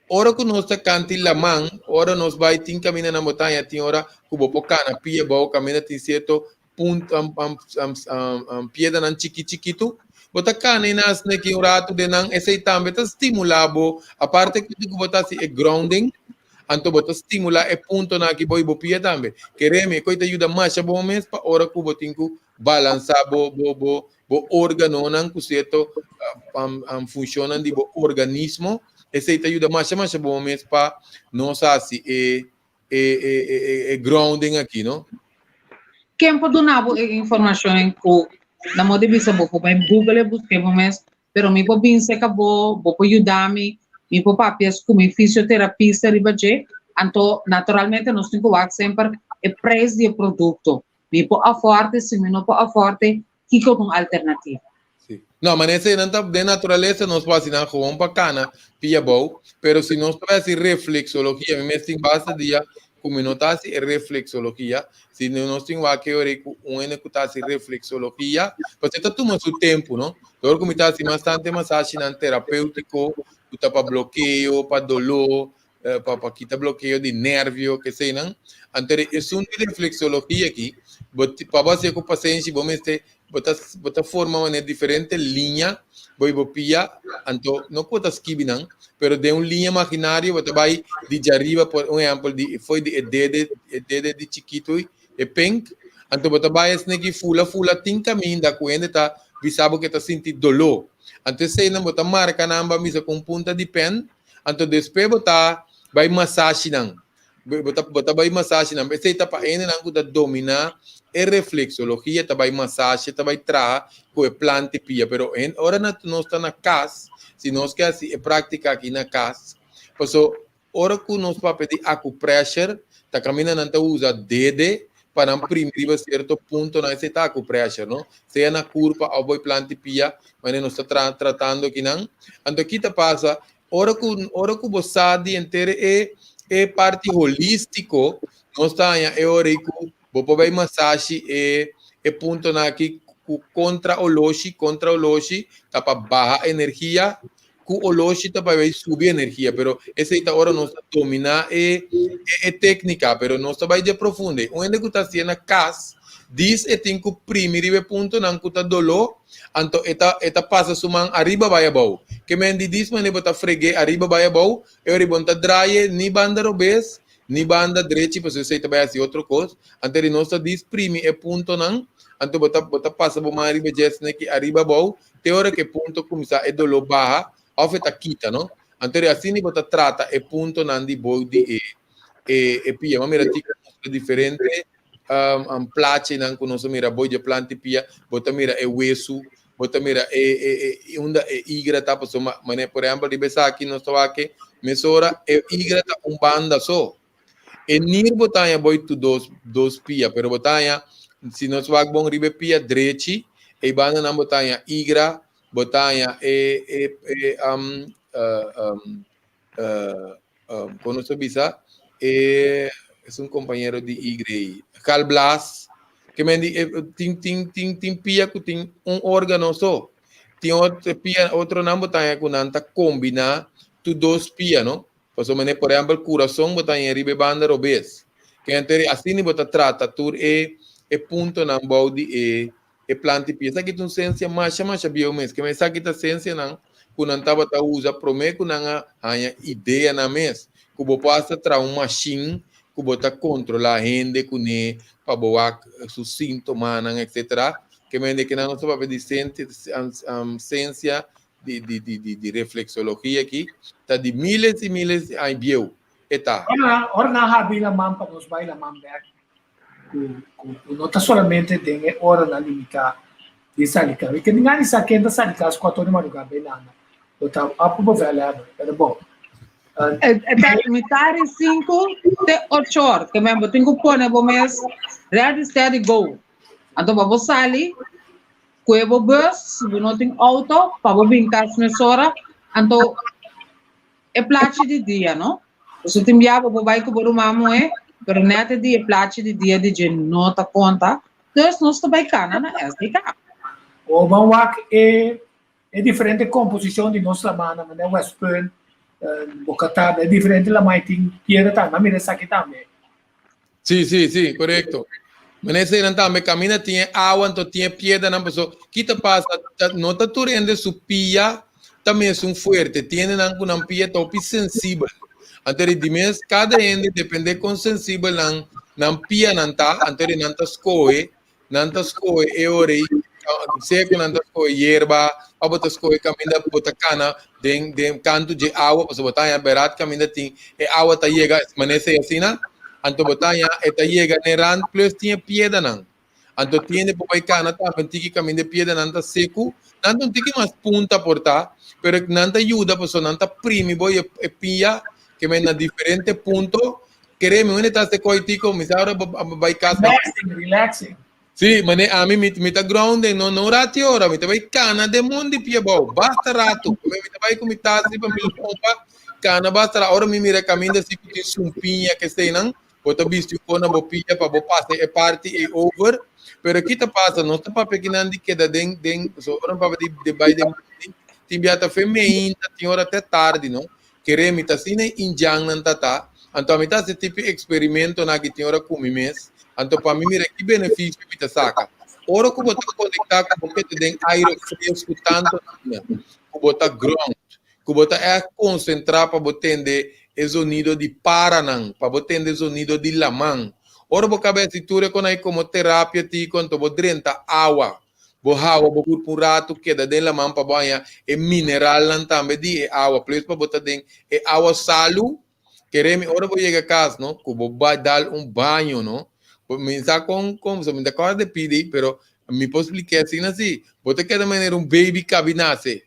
ora ku nos ta kanti laman, ora nos bai tin kaminda na montaña, tin ora ku bo por kana pia bou, kaminda tin sierto punto, piedranan chiki chikitu, bo ta kana i nan asina un ratu den nan, esei tambe ta stimula bo, aparte ku bo ta hasi e grounding, anto bo ta stimula e puntonan aki bo i bo pia tambe. Keremi, e koi ta yuda masha bo mes pa ora ku bo tin ku balansa bo bo bo bo organonan ku sierto funshonnan di bo organismo, esei ta yuda masha masha bo mes pa nos hasi e e e e e grounding aki, no? Ken por duna bo e informashon ku na modo di bisa bo por bai Google e buska bo mes, pero mi por bin serka bo, bo por yuda mi, mi por papia ku mi fisioterapista riba dje, anto naturalmente nos tin ku wak semper e prijs di e produkto. Mi por afòrte, si mi no por afòrte, kiko ta un alternativa? Si. No, maar esei nan ta den naturalesa nos por hasi nan gewoon pa kana pia bou, pero si nos ta hasi reflexologia, mi mes tin basta dia ku mi no ta hasi e reflexologia, si nos tin wak e ora ku un hende ku ta hasi reflexologia, pasobra e ta tuma su tempu, no? Dor ku mi ta hasi mas tantu e masashinan terapeutiko ku ta pa blokeo, pa doló, pa pa kita blokeo di nervio, keseinan. Anto esun di reflexologia aki, bo pa bo hasié ku pasenshi bo mester bo ta bo ta forma manera diferente liña bo i bo pia, anto no ku bo ta skibi nan, pero den un liña imaginario bo ta bai di djariba por un ehèmpel di foi di e dede e dede di chikitu e pink, anto bo ta bai esne ki fula fula tin kaminda ku hende ta bisa bo ke ta sinti doló, anto eseinan bo ta marka nan bo a misa ku un punta di pen, anto despues bo ta bai masashi nan. Bo ta, bo ta bai masashi nan. Esei ta pa hendenan ku ta dominá e refleksologia, ta bai masashi, ta bai traha ku e planta i pia. Pero hen, ora na nos ta na kas, si nos ke hasi e práktika aki na kas, paso ora ku nos papia di acupressure, ta kaminda nan ta usa dede pa nan primi riba sierto puntonan, esei ta acupressure, no? Sea na kurpa òf bo e planta i pia, manera nos ta tra tratando akinan. Anto ki ta pasa? Ora ku ora ku bo sa di henter e e parti holístiko, nos ta haña e ora ei ku bo por bai masashi e e puntonan aki ku kontra oloshi, kontra oloshi ta pa baha energia, ku oloshi ta pa bai subi energia, pero esei ta ora nos ta dominá e e téknika, pero nos ta bai dje profundo. Un hende ku ta hasié na kas, dis e tin ku primi riba e puntonan ku ta doló, Anto e ta e ta pasa su man ariba bai abou. Ke men di dis manera bo ta freg'é ariba bai abou, e ora bo no ta draai'é ni banda robes ni banda drechi pasobra esei ta bai hasi otro kos. Anto di nos ta dis primi e puntonan, anto bo ta bo ta pasa bo man ariba dje asina ki ariba abou te ora ku e punto kuminsá e doló baha òf e ta kita no. Anto di asina bo ta trata e puntonan di bou di e e e pia. Bo a mira tiko diferente um, plachinan ku nos a mira boi de planta pia, bo ta mira e wesu, bo ta mira e, e, e unda e igra ta, paso ma, mane, por ehempel, riba esaki nos ta wak mesora e igra ta un banda so. E nir bo ta haña boi tu dos, dos pia, pero bo ta haña, si nos wak bon riba e pia drechi, e banda nan bo ta haña igra, bo ta haña e, e, e, um, uh, um, uh, um, kon nos ta bisa, e es un compañero di Y. Galblaas, ke men di, eh, tin, tin, tin, tin pia ku tin un órgano so. Tin otro pia, otro nan bo ta haña ku nan ta kombiná tu dos pia, no? Pasobra mane, por ehèmpel, kurason bo ta haña riba e banda robes. Ke anto asina bo ta trata tur e e puntonan bou di e e planta i pia. Esaki ta un sensia masha masha bieu mes. Keme esaki ta sensianan ku nan tabata usa promé ku nan a haña ideanan mes. Ku bo por hasta traha un mashin ku bo ta kontrolá hende kuné pa bo wak su síntomanan etcetera. Keme de ke nan nos ta papia di sensia di di di di di refleksologia aki ta di miles i miles di aña bieu e ta. Ora ora nan habri laman pa nos bai laman bèk ku ku no ta solamente den e oranan limitá di sali kas. Mi tin gana di sa ken ta sali kas kuator di madrugá bai landa. Bo ta ap ku bevel hebben, pero bon. E ta mitar di sinku te ocho or. Ke men bo tin ku pone bo mes ready, steady, go. Anto pa bo sali kue bo bus, si bo no tin outo, pa bo bin kas mesora. Anto e plachi di dia, no? Boso tin bia bo por bai ku bo ruman muhé, pero nèt e dia e plachi di dia di dje no ta konta, dus nos ta bai kana na SDK. O ban wak e e diferente komposishon di nos lamannan, manera Westpunt, Boca Tabla, e diferente laman e tin piedra tambe, a mira esaki tambe. Sí, sí, sí, korekto. Manera eseinan tambe kaminda tin e awa anto tin e piedranan paso ki ta pasa ta no ta tur hende su pia ta mesun fuerte tin hendenan ku nan pia ta hopi sensibel anto di mes kada hende depende kon sensibel nan nan pianan ta anto di nan ta skohe nan ta skohe e ora ei sea ku nan ta skohe yerba òf bo ta skohe kaminda bo ta kana den den kantu dje awa pasobra bo ta haña berat kaminda tin e awa ta yega manera esei asina anto bo ta haña e ta yega n'e rand plus tin e piedanan anto tin por bai kana tambe tiki kaminda e piedanan ta seku nan ta un tiki mas punta por ta pero nan ta yuda pasobra nan ta primi bo e pia ke men na diferente punto Kere mi, wende ta se koi tiko, mi sa ora bo bai kas. Relaxing, relaxing. Sí, mane ami mi, mi ta grounding, no, no rati ora, mi ta bai kana den mondi pia bou, basta ratu. Mi, mi ta bai ku mi tas riba mi lompa, kana basta ratu. Ora mi mira kaminda si ku tin sumpiña ke eseinan, bo ta bisti un kos na bo pia pa bo pasa e parti ei over. Pero ki ta pasa, nos ta papia kinan di keda den, den, so ora mi papia di, di bai den mondi, tin bia ta fe meinta, tin ora te tardi, no. Kere mi ta asina e indjannan ta ta, anto ami ta hasi tipi eksperimentonan aki tin ora ku mi mes, anto pa mi mira ki benefisio mi ta saka. Ora ku bo ta konektá ku bo keda den aire fresku tantu asina, ku bo ta ground, ku bo ta ègt konsentrá pa bo tende e zonido di paranan, pa bo tende e zonido di laman. Ora bo kaba hasi tur e konai komo terapia tiko, anto bo drenta awa. Bo hawa bo kurpu un ratu keda den laman pa bo haña e mineralnan tambe di e awa plus pa bo ta den e awa salu. Kere mi ora bo yega kas no ku bo bai dal un baño no bo mi sa kon kon so mi ta kòrda de pidi pero mi por splik'é asina si bo ta keda manera un baby kabi nase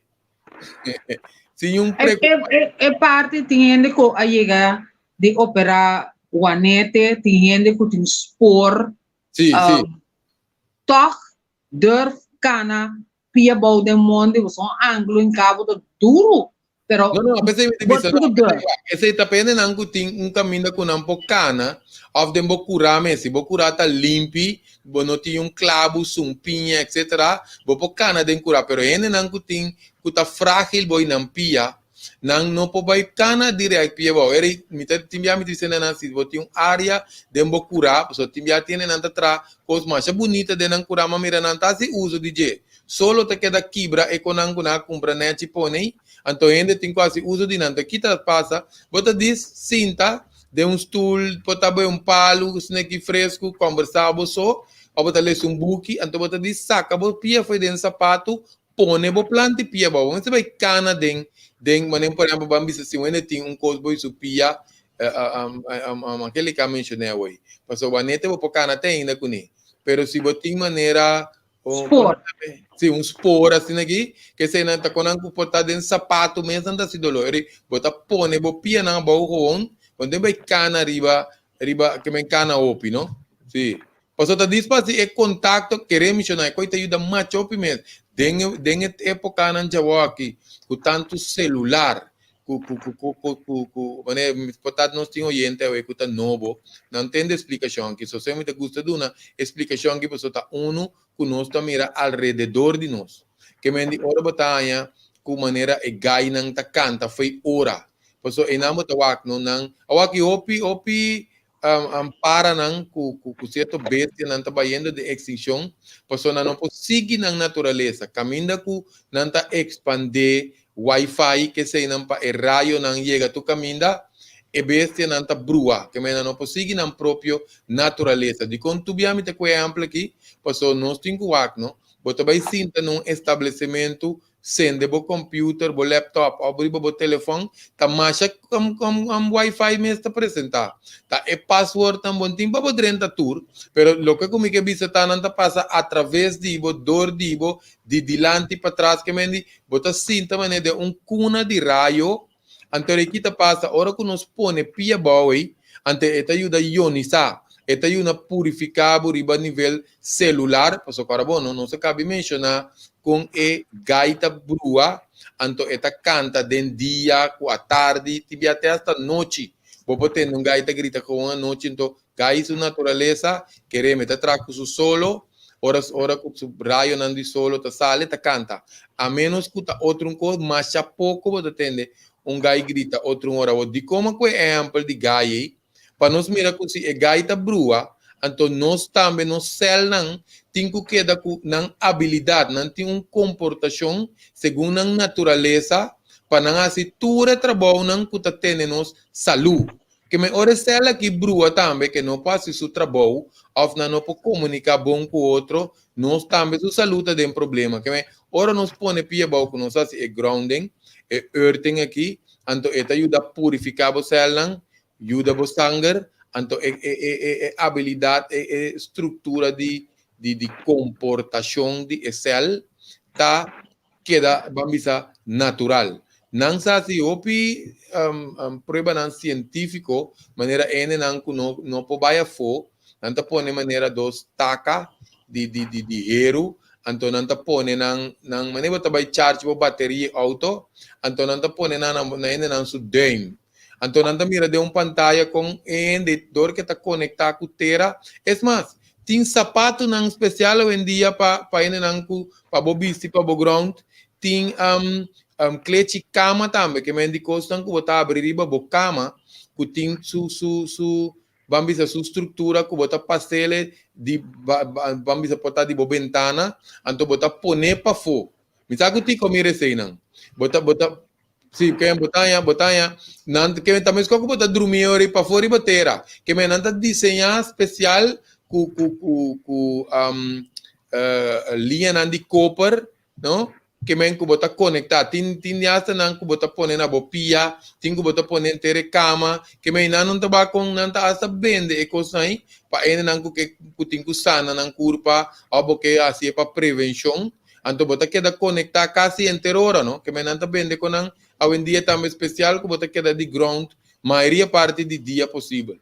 sin un E, e, e, e parti tin hende ku a yega di operá wanete, tin hende ku tin spoor. Sí, sí. Tòg durf kana pia bou den mondi, bo son anglo in kabo ta duru, pero No, no, pesei mi ta bo bisa, tin no, ku durf. Esei ta pa hendenan ku tin un kaminda ku nan por kana òf den bo kurá mes. Si bo kurá ta limpi, bo no tin un klabu, sumpiña, etsetera, bo por kana den kurá. Pero hendenan ku tin ku ta frágil bo i nan pia, Nan no por bai kana direct pia bou. Eri mi ta tin bia mi ta bisa nan si bo tin un area den bo kura, pasobra tin bia tiene nan ta traha kos masha bunita den nan kura, ma mira nan ta hasi uso di dje. Solo ta keda kibra e konan ku nan a kumpra nechi pone ei, anto hende tin ku hasi uso di nan. Anto kita ta pasa? Bo ta dis sinta den un stul, por ta bai un palu, sneki fresku, kombersa bo so, òf bo ta lesa un buki, anto bo ta dis saka bo pia fo'i den sapatu, Pone bo planta i pia bo. Bo mester bai kana den den manera por ehempel ban bisa si un hende tin un kos bo su pia akeli ka menshoné awor pasobra wanete bo por kana te ainda kuné pero si bo tin manera Spoor. Si un spoor asina aki ke eseinan ta konan ku por ta den sapatu mes nan ta hasi doló eri bo ta pone bo pianan abou gewoon bo no tin bai kana riba riba ke men kana hopi no si. Pasobra ta dispa si e kontakto kere mishona e koi ta yuda macho hopi mes den e den e epokanan djawoki ku tantu selular ku ku ku ku ku ku ku manera por ta nos tin oyente awe ku ta nobo nan tende e splikashon aki so mi ta gusta duna e splikashon aki pasobra ta unu ku nos ta mira alrededor di nos ke men di ora bo ta haña ku manera e gainan ta kanta fo'i ora pasobra einan bo ta wak no nan awaki hopi hopi paranan ku ku sierto bestianan ta bayendo den ekstinshon pasobra nan no por sigui nan naturalesa. Kaminda ku nan ta ekspandé wifi keseinan pa e rayonan yega tur kaminda, e bestianan ta brua. Ke manera nan no por sigui nan propio naturalesa. Dikon tur bia mi ta ku e ehèmpel aki? Pasobra nos tin ku wak no. Bo ta bai sinta na un establesementu Sende bo computer, bo laptop of riba bo telefon, ta masha wifi mes ta presenta. Ta e passwordnan bo tin pa bo drenta tur, pero loke ku mi ke bisa ta nan ta pasa atraves di bo, dor di bo, di dilanti patras, ke men di bo ta sinta manera den un kuna di rayo, anto e ki ta pasa ora ku nos pone pia abou ei, anto e ta yuda ionisa, e ta yuda purifica bo riba nivel celular, pasobra ora bo no nos a cabi menciona con e gaita brua, anto e ta canta den dia cu atardi, tin bia te hasta nochi, bo por tende un gaita grita gewoon anochi, anto gai su naturalesa, kereme ta traha cu su solo, ora ora cu su rayonan di solo ta sali ta canta, a menos cu ta otro un cos, masha poco bo ta tende un gai grita otro un ora, bo dicoma cu e ehempel di gai ey? Pa nos mira ku si e gai ta brua, anto nos tambe, nos sèlnan tin ku keda ku nan abilidat, nan tin un komportashon segun nan naturalesa pa nan hasi tur e trabounan ku ta tene nos salú. Ke men ora e sèl aki brua tambe ke no por hasi su trabou òf nan no por komuniká bon ku otro, nos tambe su salú ta den problema. Ke men ora nos pone pia abou ku nos hasi e grounding, e earthing aki, anto e ta yuda purifiká bo sèlnan, Yuda bo sanger, anto e e e e e abilidat, e e struktura di di di komportashon di e sèl ta keda, ban bisa, natural. Nan sa hasi hopi pruebanan sientífiko, manera hendenan ku no no por bai afó, nan ta pone manera dos taka. di di di di heru, anto nan ta pone nan nan manera bo ta bai charge bo bateria auto, anto nan ta pone nan na hende nan su duim. Anto nan ta mira den un pantaya kon e hende dor ke ta konektá ku tera. Es mas, tin sapatunan spesial awendia pa pa hendenan ku pa bo bisti pa bo ground. Tin klechi kama tambe ke men di kosnan ku bo ta abri riba bo kama ku tin su su su ban bisa su struktura ku bo ta pasele di ban bisa por ta di bo bentana anto bo ta pone pafó. Mi sa ku tiko mira eseinan. Bo ta bo ta Sí, ke bo ta haña, bo ta haña, nan ke ta meskos ku bo ta drumi ori pafó riba tera. Ke men nan ta diseñá spesial ku ku ku ku um, uh, liñanan di koper, no? Ke men ku bo ta konektá. Tin tin di hasta nan ku bo ta pone na bo pia, tin ku bo ta pone enter e kama. Ke men nan no ta ba kon nan ta hasta bende e kosnan ei pa hendenan ku ke ku tin ku sana nan kurpa òf bo ke hasié pa prevenshon. Anto bo ta keda konektá kasi henter ora, no? Ke men nan ta bende ku nan awendia tambe spesial ku bo ta keda di ground mayoria parti di dia posibel.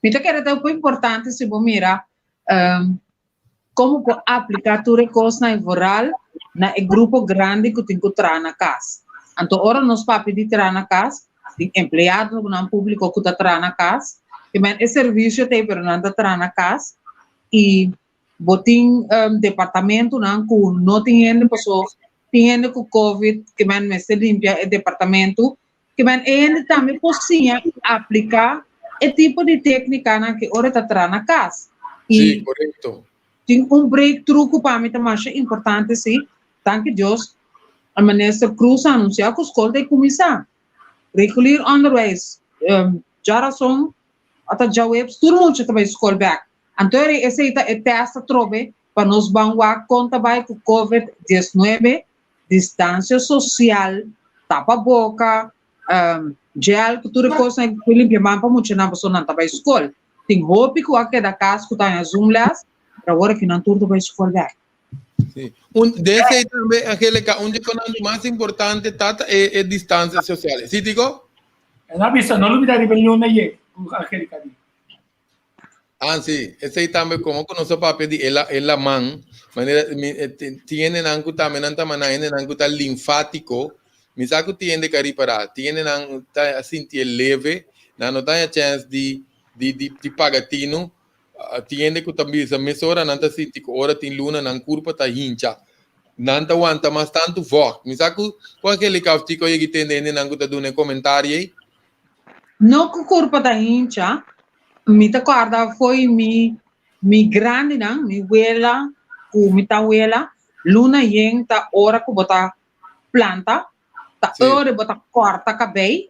Mi ta kere ta un poco importante si bo mira como por aplica tur e cosnan y vooral na e grupo grandi cu tin cu traha na cas. Anto ora nos papia di traha na cas, tin empleadonan publico cu ta traha na cas, ke men e servicio ta ei pero nan ta traha na cas y bo tin departamentonan cu no tin hende paso tin hende cu covid ke men mester limpia e departamento, ke men e hende tambe por siña aplica e tipo di tecnicanan ke ora ta traha na cas. Y Sí, correcto. tin un breakthrough cu pa mi ta masha importante si, danki Dios, Minister Croes a anuncia cu scol ta cuminsa. Regulier onderwijs, djarason ata djaweps tur mucha ta bai skol bek. Anto eri esei ta e test atrobe pa nos ban wak kon ta bai ku covid 19, distansia sosial, tapa boka, gel ku tur e kosnan ku limpia man pa muchanan pasobra nan ta bai skol. Tin hopi ku a keda kas ku ta haña zoom les, pero awor aki nan tur ta bai skol bek. Sí. Un, de esei tambe, Angélica, un di konan di mas importante tata e, e distancia social. Sí, Tico? En a bisa, no lubida riba luna ye, ku Angélica di. Ah, sí. Esei tambe, como ku nos a papia di e la, e laman, manera, mi, eh, tin hendenan ku tambe nan ta maná hendenan ku ta linfátiko. Mi sa ku tin hende ka ripará. Tin hendenan ta sinti e leve, nan no ta haña chèns di, di, di, di paga tinu. Tin hende ku ta bisa mesora nan ta sinti ku ora tin luna nan kurpa ta hincha. Nan ta wanta mas tantu vògt. Mi sa ku ku Angelica òf Chico yegi tende hendenan ku ta duna e komentario ei. No ku kurpa ta hincha, mi ta kòrda fo'i mi mi grandinan, mi wela ku mi tawela, luna yen ta ora ku bo ta planta, ta ora bo ta kòrta kabei,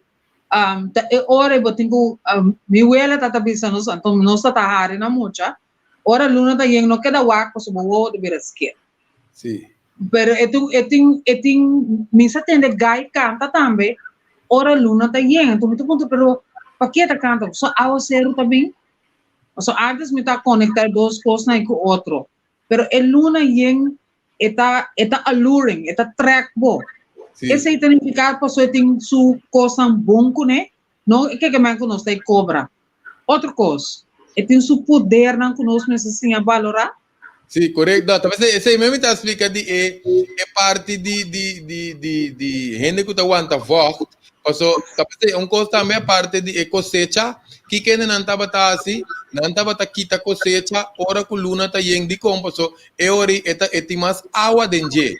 Um, ta e ora bo tin ku um, mi wela ta ta bisa nos, anto nos ta ta hari na mucha. Ora luna ta yen no keda wak paso bo wowo ta bira sker. Sí. Pero e tin, e tin, e tin, mi sa tende gai kanta tambe, ora luna ta yen. Anto mi ta puntra, pero pa ke ta kanta? So awaseru ta bin? So antes mi ta konekta e dos kosnan ku otro. Pero e luna yen e ta e ta alluring, e ta trek bo. Sí. Esei ta nifiká paso e tin su kosnan bon kuné, no e keke men ku nos ta e kobra. Otro kos, e tin su podernan ku nos mester siña balorá. Sí, korekto. No, ta p'esei esei mes mi ta splika di e e parti di di di di di hende ku ta wanta vògt. Paso ta p'esei un kos tambe aparte di e kosecha, kiko hendenan tabata hasi? Nan tabata kita kosecha ora ku luna ta yen. Dikon? Paso E ori e ta e tin mas awa den dje.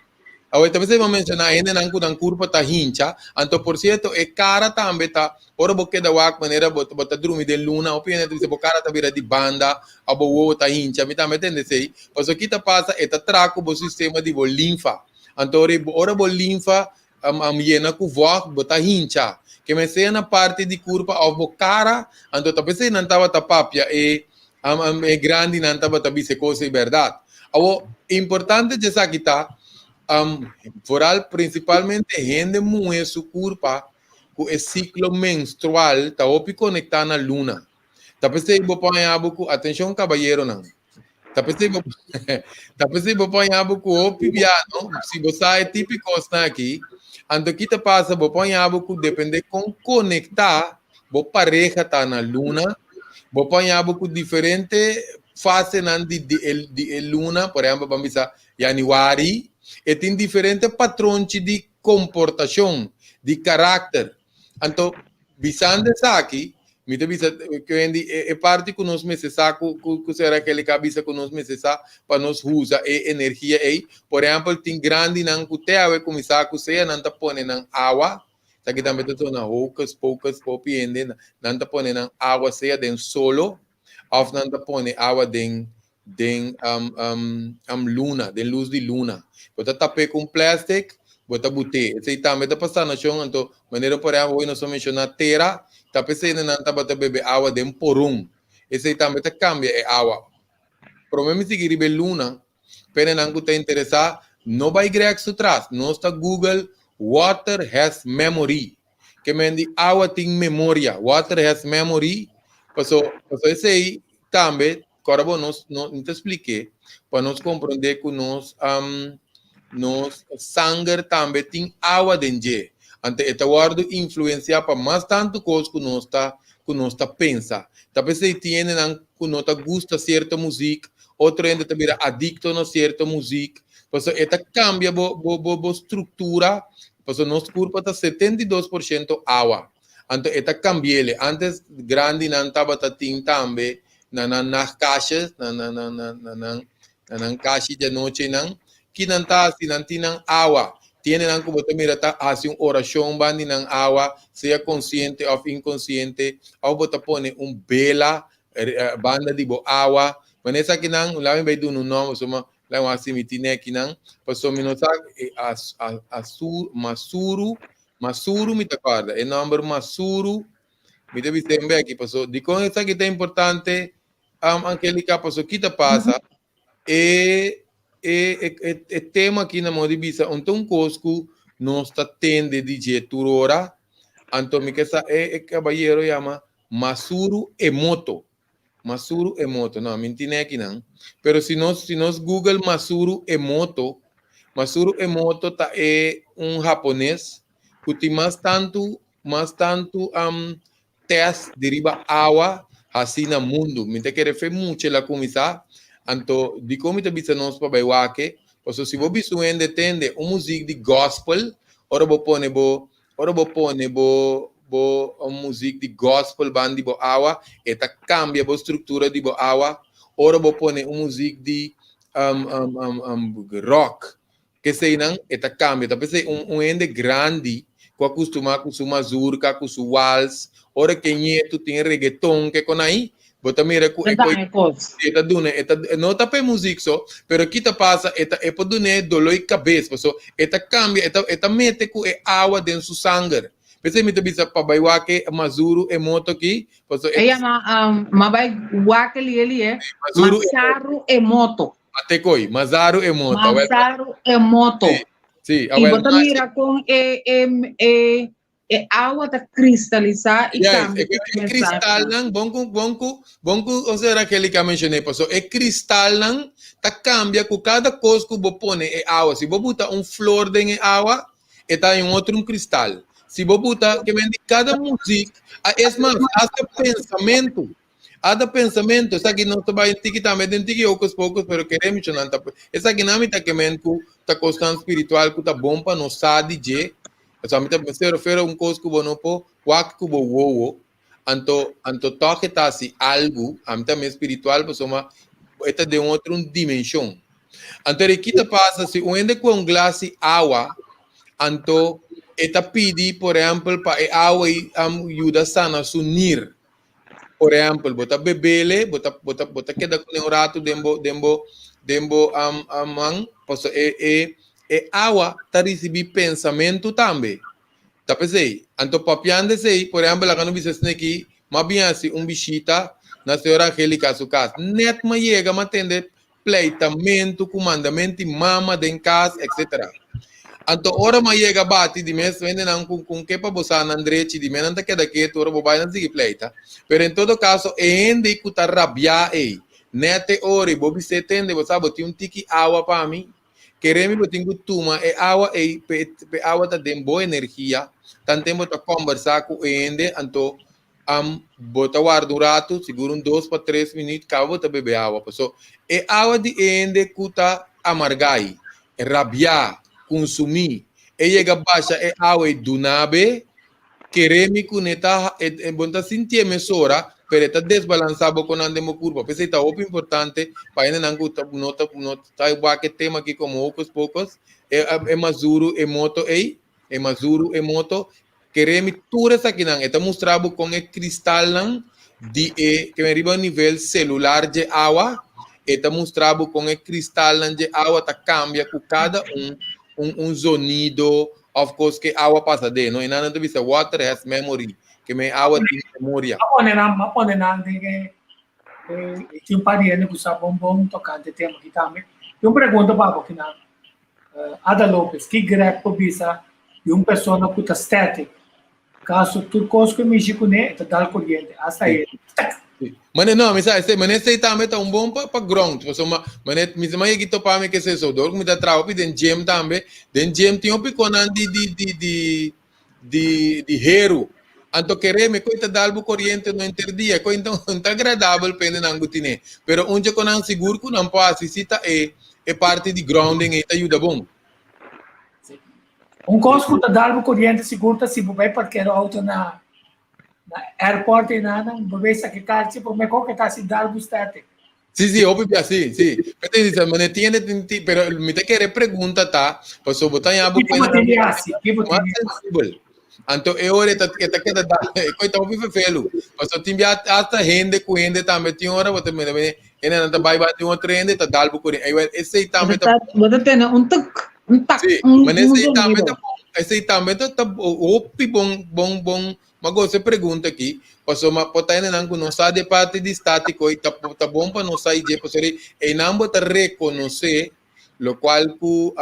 Awe ta mester menshoná hendenan ku nan kurpa ta hincha. Anto por sierto e kara tambe ta ora bo keda wak manera bo bo ta drumi den luna hopi hende ta bisa bo kara ta bira di banda òf bo wowo ta hincha. Mi tambe tende esei. Pasobra ki ta pasa e ta traha ku bo sistema di bo linfa. Anto ori ora bo linfa yena ku vògt bo ta hincha. Ke mester na parti di kurpa òf bo kara. Anto ta p'esei nan tabata papia e e grandinan tabata bisa e kos ei bèrdat. Awor, importante dje esaki ta, foral prinsipalmente hende muhé su kurpa ku e siklo menstrual ta hopi konektá na luna. Ta p'esei bo por haña bo ku, atenshon kabayeronan, ta p'esei bo ta p'esei bo por haña bo ku hopi bia, no? Si bo sa e tipo di kosnan aki, anto ki ta pasa? Bo por haña bo ku dependé kon konektá bo pareha ta na luna. Bo por haña bo ku diferente fasenan di di e di e luna, por ehèmpel ban bisa yanüari, e tin diferente patronchi di komportashon, di karakter. Anto bisando esaki, mi ta bisa ku hende e e parti ku nos mester sa ku ku ku sra Angelica a bisa ku nos mester sa pa nos usa e energia ei. Por ehèmpel tin grandinan ku te awe kuminsá ku sea nan ta pone nan awa Esaki tambe ta zona hocus pocus hopi hende nan ta pone nan awa sea den solo of nan ta pone awa den den um, um, um luna, den luz di luna. Bo ta tap'é ku un plastic, bo ta but'é. Esei tambe ta pa sanashon, anto manera por ehempel hoy nos a menshoná tera, ta p'esei nan tabata bebe awa den porun. Esei tambe ta kambia e awa. Promé mi sigui riba e luna, Penenan ku ta interesá, no bai Greg su tras. Nos ta Google Water has memory. Ke men di awa tin memoria. Water has memory. Paso, paso esei tambe, kòrda bo nos, no, mi ta splik'é pa nos komprondé ku nos, um, nos sanger tambe tin awa den dje. Anto e ta wòrdu influensiá pa mas tantu kos ku nos ta, ku nos ta pensa. Ta p'esei tin hendenan ku no ta gusta sierto muzik, Otro hende ta bira adicto na cierto muziek. Pasobra e ta cambia bo, bo, bo, bo structura. Pasobra nos curpa ta 72% awa. Anto e ta cambiele. Antes grandinan tabata tin tambe na nan nachtkastjes, na na na na na nan na nan kashi di anochi nan. Ki nan ta hasi? Nan tin nan awa. Tin hendenan ku bo ta mira ta hasi un orashon bandi nan awa, sea konsiente òf inkonsiente, òf bo ta pone un bela banda di bo awa. Manera esakinan, laat mi bai duna un nòmber, pasobra laat mi wak si mi tin ekinan, pasobra mi no sa Masuru, Masuru mi ta kòrda, e nòmber Masuru, mi ta bisa hende aki, pasobra dikon esaki ta importante, Angelica, pasobra ki ta pasa, e e e e tema aki na modo di bisa un ta un kos ku nos ta tende di dje tur ora, anto mi ke sa e e kabayero yama Masuru Emoto. Masuru Emoto. No, mi tin ekinan. Pero si nos si nos Google Masuru Emoto, Masuru Emoto ta e un hapones ku tin mas tantu mas tantu um, test di riba awa hasi na mundu. Mi ta kere fe mucha el a kuminsá. Anto dikon mi ta bisa nos pa bai wak? Pasobra si bo bisa un hende tende un muzik di gospel, ora bo pone bo ora bo pone bo bo un muzik di gospel banda di bo awa, e ta kambia bo struktura di bo awa. Ora bo pone un muzik di um, um, um, um, rock, Keseinan e ta kambia. Ta p'esei un un hende grandi ku a kustumá ku su mazurka, ku su wals, ora ke ñetu tin regeton ke kon ai, bo ta mira ku e koi e ta duna e ta no ta p'e muzik so, pero ki ta pasa e ta e por dun'é doloi kabes paso e ta kambia e ta e ta mete ku e awa den su sanger. P'esei mi ta bisa pa bai wak e mazuru e moto aki paso e E yama ma bai wak e lié lié Masaru Emoto. Atekoi, Mazaru Emoto. Mazaru Emoto. Sí, sí. I bo ta mira kon e, e, e, e awa ta kristalisá i Yes, kambia e, e kristalnan, bon ku, bon ku, bon ku José Rangelica menshoné, paso e kristalnan ta kambia ku kada kos ku bo pone e awa. Si bo buta un flor den e awa, e ta un otro un kristal. Si bo buta, ke men di kada muzik, a es mas, hasta pensamentu. Ata pensamentu, esaki nos ta bai tiki tambe den tiki hocus pocus, pero kere mucho nan ta esaki nan mi ta kemen ku ta kosnan spiritual ku ta bon pa nos sa di dje. Pasobra mi ta mester refer un kos ku bo no por wak ku bo wowo, anto anto tòg e ta hasi algu, ami ta mes spiritual pasobra e ta den otro un dimenshon. Anto di ki ta pasa si un hende kue un glas di awa, anto e ta pidi por ehèmpel pa e awa ei yuda sana su nir. Por ehempel, bo ta bebele, bo ta, bo ta, bo ta keda kuné un ratu den bo, den bo, den bo um, um, man, paso e, e, e awa ta risibí pensamentu tambe. Ta p'esei. Anto papiando esei, por ehempel, laga no bisa esneki, m'a bin hasi un bishita na señora Angelica su kas. Nèt m'a yega, m'a tende pleitamentu ku mandamentu di mama den kas, etcetera. Anto ora m'a yega bati di mes hendenan ku ku ke pa bo sa nan drechi di mes nan ta keda ketu ora bo bai nan sigui pleita. Pero en todo kaso e hende ku ta rabiá ei nèt e ora i bo bis'é tende bo sa bo tin un tiki awa pa mi kere mi bo tin ku tuma e awa ei p'e p'e awa ta den bo energia tanten bo ta kòmbersá ku e hende anto. Am bo ta warda un ratu, sigur un dos pa tres minuut, kaba bo ta bebe awa. Paso e awa di e hende ku ta amargai, rabiá, kunsumí, e yega basha e awa ei duna be, kere mi ku ne ta e bo no ta sintié mesora, pero e ta desbalansá bo konan den bo kurpa. P'esei ta hopi importante pa hendenan ku ta no ta no ta wak e tema aki komo hocus pocus, e e mazuru e moto ei, e mazuru e moto, Kere mi tur esakinan. E ta mustra bo kon e kristalnan di e ke riba nivel selular dje awa, e ta mustra bo kon e kristalnan dje awa ta kambia ku kada un un un zonido òf kos ke awa pasa den, no? E nan ta bisa water has memory, ke men awa tin memoria. A pone nan, a pone nan den e e tin un par di hende ku sa bon bon tokante e tema aki tambe. Tin un pregunta pa bo kinan. Ada Lopez, ki Greg por bisa di un persona ku ta static? Kaso tur kos ku e mishi kuné e ta dal koriente, asta e tak! Mane no, mi sa esei, mane esei tambe ta un bon pa pa ground, pasobra mane mi sa yegi topa mi ke esei, dor ku mi ta traha hopi den gym tambe, den gym tin hopi konan di di di di di di heru, anto kere mi koe ta dal bo koriente no henter dia, koe no ta agradabel pa hendenan ku tine, pero un dje ku nan sigur ku nan por hasi si ta e e parti di grounding ei ta yuda bon. Un kos ku ta dal bo koriente sigur ta si bo bai parkera outo na na airport einan, bo bai saka e karchi prome kos ke ta hasi dal bo static. Sí, sí, hopi bia, sí, sí. Pero te dice, mane tiene, tin, pero mi te kere pregunta ta, paso bo ta ya bo Kiko cuenta tin di hasi? Kiko mas tin di hasi? sensibel. Anto e ora e ta, e ta keda da, e koi ta hopi vervelu. Paso tin bia hasta hende ku hende tambe tin ora bo ta mira mira, hende nan ta bai bai tin otro hende ta dal bo kuri. Ei wel, esei tambe ta Bo ta tene un tuk, un tak, Sí, un, mane un esei tambe sonido. ta bon, esei tambe ta, ta hopi bon, bon, bon Ma gosa e pregunta aki, pasobra por ta hendenan ku no sa di e parti di statiko i ta ta bon pa nos sa i dje pasobra einan bo ta rekonosé lokual ku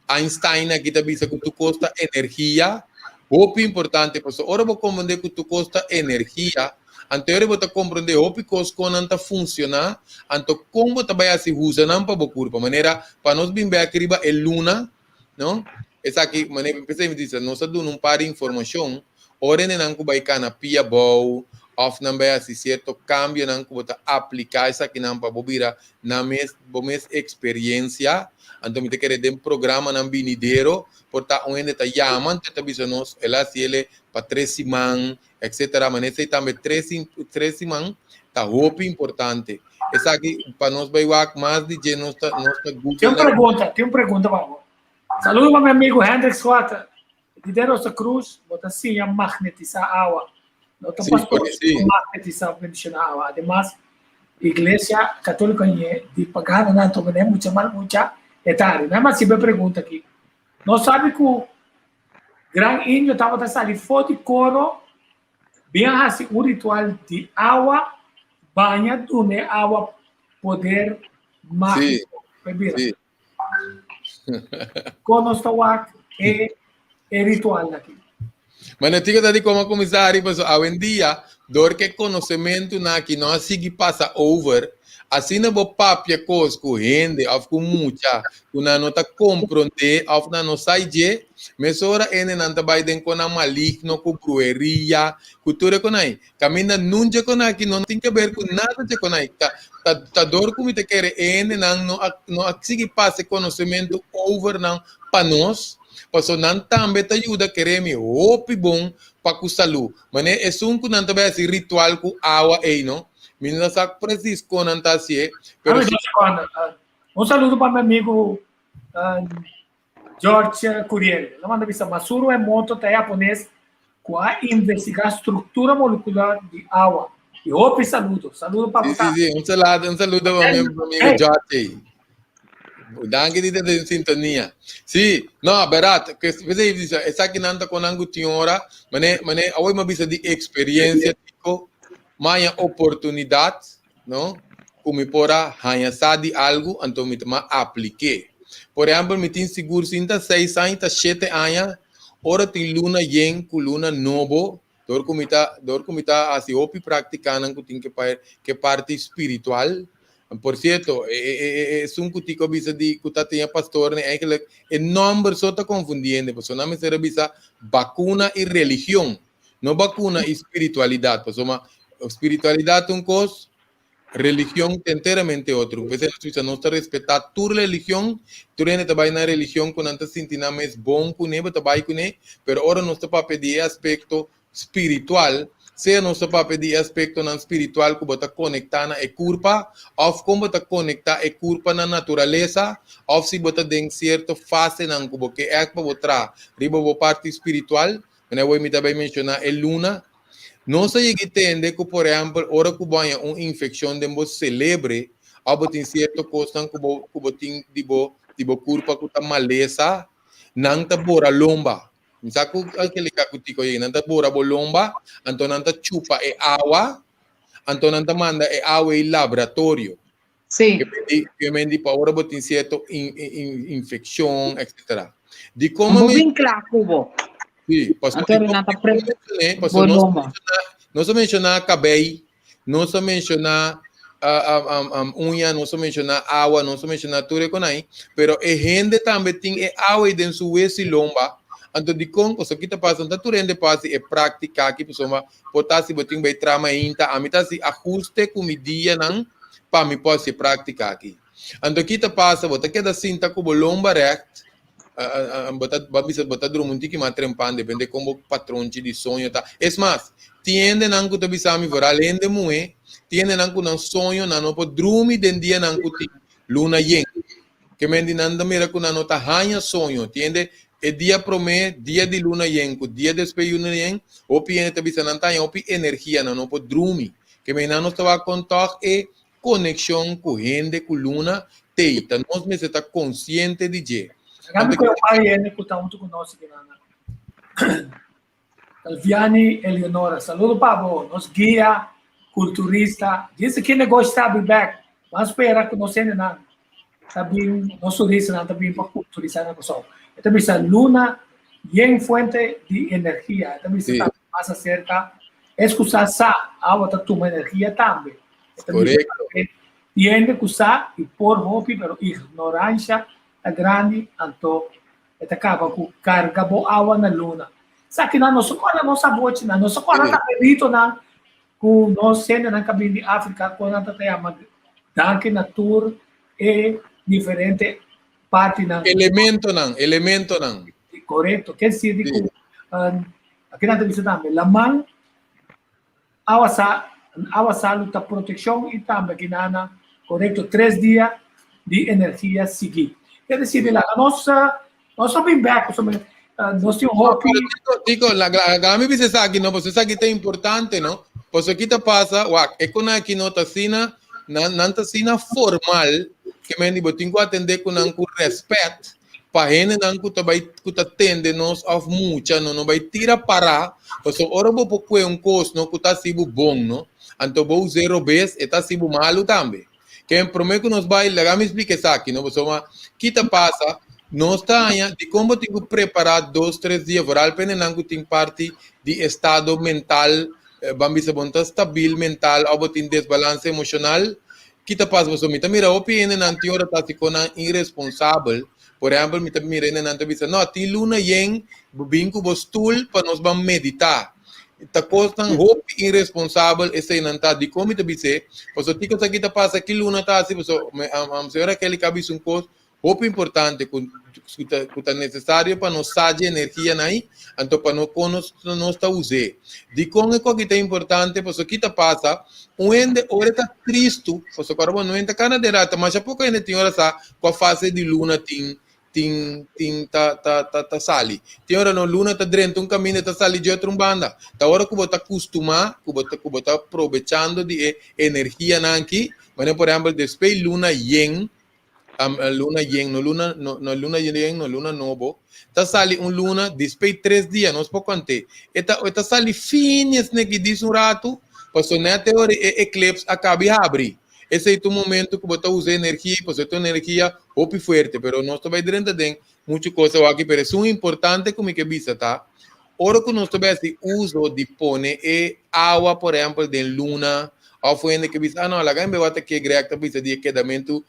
Einstein aki ta bisa ku tur kos ta energia, hopi importante pasobra ora bo komprondé ku tur kos ta energia, anto ora bo ta komprondé hopi kos kon nan ta funshoná, anto kon bo ta bai hasi usa nan pa bo kurpa. Manera pa nos bin bèk riba e luna, no? Esaki, manera mi pensé, mi bisa, nos a duna un par di informashon, ora hendenan ku bai kana pia abou, òf nan bai hasi sierto kambionan ku bo ta apliká esakinan pa bo bira nan mes, bo mes eksperiensia. Anto mi ta kere den programanan binidero por ta un hende ta yama, anto e ta bisa nos el a hasi ele pa tres siman, etcetera. Manera esei tambe tres, tres siman ta hopi importante. Esaki pa nos bai wak mas di dje nos ta nos ta Tin Google un pregunta, tin un pregunta pa bo. Saludo pa mi amigo Hendrik Swart di den Rosa Cruz, bo ta siña magnetisa awa. No ta Sí, pastor oye, sí. magnetisa bendiciona awa. Ademas, Iglesia Católico ñe di pagano nan tuma ne mucha mal mucha etari. Nan a hasibe pregunta aki. Nos sabi cu Gran Indio tabata sali for di coro Bin a hasi un ritual di awa, baña duna e awa poder mágiko pa e bira. Kon nos ta wak e e ritual aki? Ma no tiko ta di komo a kuminsá hari pasobra awendia dor ku e konosementunan aki no a sigui pasa over, asina bo papia kos ku hende òf ku mucha ku nan no ta komprondé òf nan no sa dje, mesora hendenan ta bai den konan maligno, ku brueria, ku tur e konan ei. Kaminda nun dje konan aki no tin ke ber ku nada dje konan ei. Ta, ta, ta dor ku mi ta kere e hendenan no a, no a sigui pasa e konosementu over nan pa nos, pasobra nan tambe ta yuda kere mi hopi bon pa ku salú. Manera esun ku nan ta bai hasi ritual ku awa ei no, mi no sa presis kon nan ta hasié, pero si. Un saludo pa mi amigo George Curiel. El a manda bisa, Masuru Emoto ta e japones ku a investigá struktura molekular di awa. I hopi saludo. Saludo pa Sí, sí, sí. Un saludo, un saludo pa mi amigo George. Danki di ta den sintonia. Sí, no, berat, que p'esei bisa, esakinan ta kon nan ku tin ora, mane, mane, awor mi a bisa di eksperiencia, Tico, maña oportunidat, no? Ku mi por a haña sa di algu, anto mi ta mas aplik'é. Por ehèmpel, mi tin sigur sin ta seis aña, ta shete aña, ora tin luna yen ku luna nobo, dor ku mi ta, dor ku mi ta hasi hopi práktikanan ku tin ke pa ke parti spiritual. Por sierto, e e e esun ku Tico a bisa di ku ta tin e pastornan, eigenlijk e nòmber so ta konfundiendo, pasobra nan mester a bisa bakuna i religion. No bakuna i spiritualidat, pasobra spiritualidat ta un kos, religion ta enteramente otro. P'esei nos bisa nos ta respetá tur religion, tur hende ta bai na religion ku nan ta sinti nan mes bon kuné, bo ta bai kuné, pero ora nos ta papia di e aspekto spiritual, sea nos ta papia di e aspektonan spiritual ku bo ta konektá na e kurpa, òf kon bo ta konektá e kurpa na naturalesa, òf si bo ta den sierto fasenan ku bo ke ègt pa bo traha riba bo parti spiritual. Manera awor mi ta bai menshoná e luna. Nos a yega i tende ku, por ehèmpel, ora ku bo haña un infekshon den bo selebre òf bo tin sierto kosnan ku bo ku bo tin di bo di bo kurpa ku ta malesa, nan ta bora lomba. Mi sa ku Angelica ku Tico yega, nan ta bora bo lomba, anto nan ta chupa e awa, anto nan ta manda e awa ei laboratorio. Sí. Ke men di pa ora bo tin cierto in, in, infeccion, etcétera. Di como Bo mi bin kla ku bo. Sí, paso Anto di nan ta pre paso bo nos lomba. nos a menciona cabei, nos a menciona uh, um, um, uña, nos a menciona awa, nos a menciona tur e konai, pero e hende tambe tin e awa ei den su wes i lomba. Anto di kon, paso kita pasa, ta tur hende pasi e práctica aki, pasobra por ta si bo tin bai traha mainta, ami ta hasi ahuste ku mi dianan pa mi por hasi e práktika aki. Anto ki ta pasa, bo ta keda sinta ku bo lomba règt, bo ta bo a bisa bo ta drumi un tiki mas trempan, depende kon bo patronchi di soño ta. Es mas, tin hendenan ku ta bisa mi, foral hende muhé, tin hendenan ku nan soño nan no por drumi den dianan ku tin luna yen. Ke men di nan ta mira ku nan no ta haña soño. Tin hende e dia promé, dia di luna yen ku dia despues di luna yen, hopi hende ta bisa nan ta haña hopi energia, nan no por drumi. Ke men nan nos ta wak kon tòg e konekshon ku hende ku luna t'ei. Ta nos mester ta konsiente di dje. Laga mi kohe un par di hende ku ta huntu ku nos aki nan. Alviani Eleonora, saludo pa bo, nos guia, kulturista. Djis ki negoshi ta abri bek. Ban spera ku nos hendenan ta bin, nos turistanan ta bin pa kulturisá na Kòrsou. E ta bisa luna yen fuente di energia. E ta bisa tambe mas aserka es ku sa sa, awa ta tuma energia tambe. E ta bisa tambe tin hende ku sa i por hopi pero ignoransha ta grandi anto E ta kaba ku karga bo awa na luna. Esakinan nos a kòrda nos abochinan, nos a kòrda tambe ritonan ku nos hendenan ka bini di Afrika ku nan ta ta yama danki na tur e diferente partinan. Elementonan, elementonan. Korekto. Ken sirbi ku akinan ta bisa tambe laman Awa sa awa salu ta protekshon i tambe kinana korekto tres dia di energia sigui. Ke desir di laga nos nos a bin bek pasobra nos tin hopi. Tico, laga mi bisa esaki no, pasobra esaki ta importante no. Pasobra ki ta pasa, wak, e konan aki no ta asina, nan nan ta asina formal ke men di bo tin ku atende ku nan ku rèspèt. Pa hendenan ku ta bai ku ta tende nos òf mucha no no bai tira pará, pasobra ora bo por kue un kos no ku ta hasi bo bon no, anto bo us'é robes e ta hasi bo malu tambe. Ke promé ku nos bai laga mi splika esaki no pasobra ki ta pasa nos ta haña dikon bo tin ku prepará dos tres dia foral pa hendenan ku tin parti di estado mental ban bisa bo no ta stabil mental òf bo tin desbalanse emoshonal Ki ta pasa pasobra mi ta mira hopi hendenan tin ora ta hasi konan iresponsabel. Por ehèmpel, mi ta mira hendenan ta bisa, no, tin luna yen, bo bin ku bo stul pa nos ban meditá. Ta kosnan hopi iresponsabel eseinan ta. Dikon mi ta bis'é? Pasobra tin kos aki ta pasa, ki luna ta hasi? Pasobra señora Kelly ka bisa un kos Hopi importante ku ku ta ku ta nesesario pa nos sa dje energianan ei, anto pa no kon nos nos ta us'é. Dikon e koki ta importante? Pasobra ki ta pasa, un hende ora e ta tristu, pasobra ku ora bo no hende ta kana den rata, masha poko hende tin ora sa kua fase di luna tin tin tin ta ta ta ta sali. Tin ora no luna ta drenta un kaminda e ta sali dje otro un banda. Ta ora ku bo ta kustumá, ku bo ta ku bo ta probechando di e energianan aki, manera por ehèmpel despues luna yen, luna yen, no luna, no, no luna yen, no luna nobo, ta sali un luna dispey tres dia, nos por conté. E ta, e ta sali fini esne ki dis un ratu, paso net e ora e eclipse a cabi habri. Esey ta un momento cu bo ta usa energia, paso e ta un energia hopi fuerte, pero nos ta bay drenta den mucho cosa awaki, pero esun importante cu mi ke bisa ta, ora cu nos ta bay haci uso di pone e awa, por ehempel, den luna, of hende ke bisa, ah no, laga en bewata ke Greg ta bisa di e kedamentu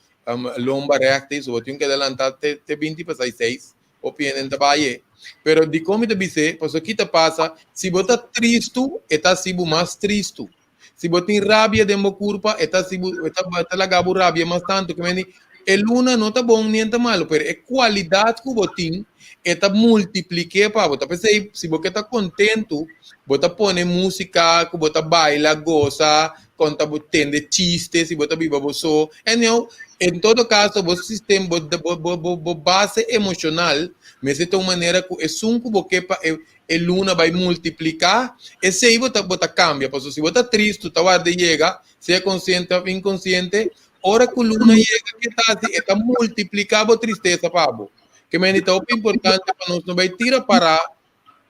lomba recht, so bo tin keda lanta te, te 5:40, hopi hende ta bay e. Pero dikon mi ta bis'é? Pasobra ki ta pasa, si bo ta tristu, e ta hasi bo mas tristu. Si bo tin rabia den bo kurpa, e ta hasi bo, e ta, e ta laga bo rabia mas tantu. Ke mende, e luna no ta bon ni e ta malu, pero e kualidat ku bo tin, e ta multiplik'é pa bo. Ta p'esei, si bo ke ta kontentu, bo ta pone músika ku bo ta baila, gosa, konta bo tende chiste, si bo ta biba bo so. Anyhow, en todo kaso, bo sistem, bo, bo, bo, bo, bo base emoshonal mester ta un manera ku esun ku bo ke pa e e luna bai multipliká, esei bo ta bo ta kambia. Pasobra si bo ta tristu, ta warda e yega, sea konsiente òf inkonsiente, ora ku luna yega ke ta hasi? E ta multipliká bo tristesa pa bo. Ke mende ta hopi importante pa nos no bai tira pará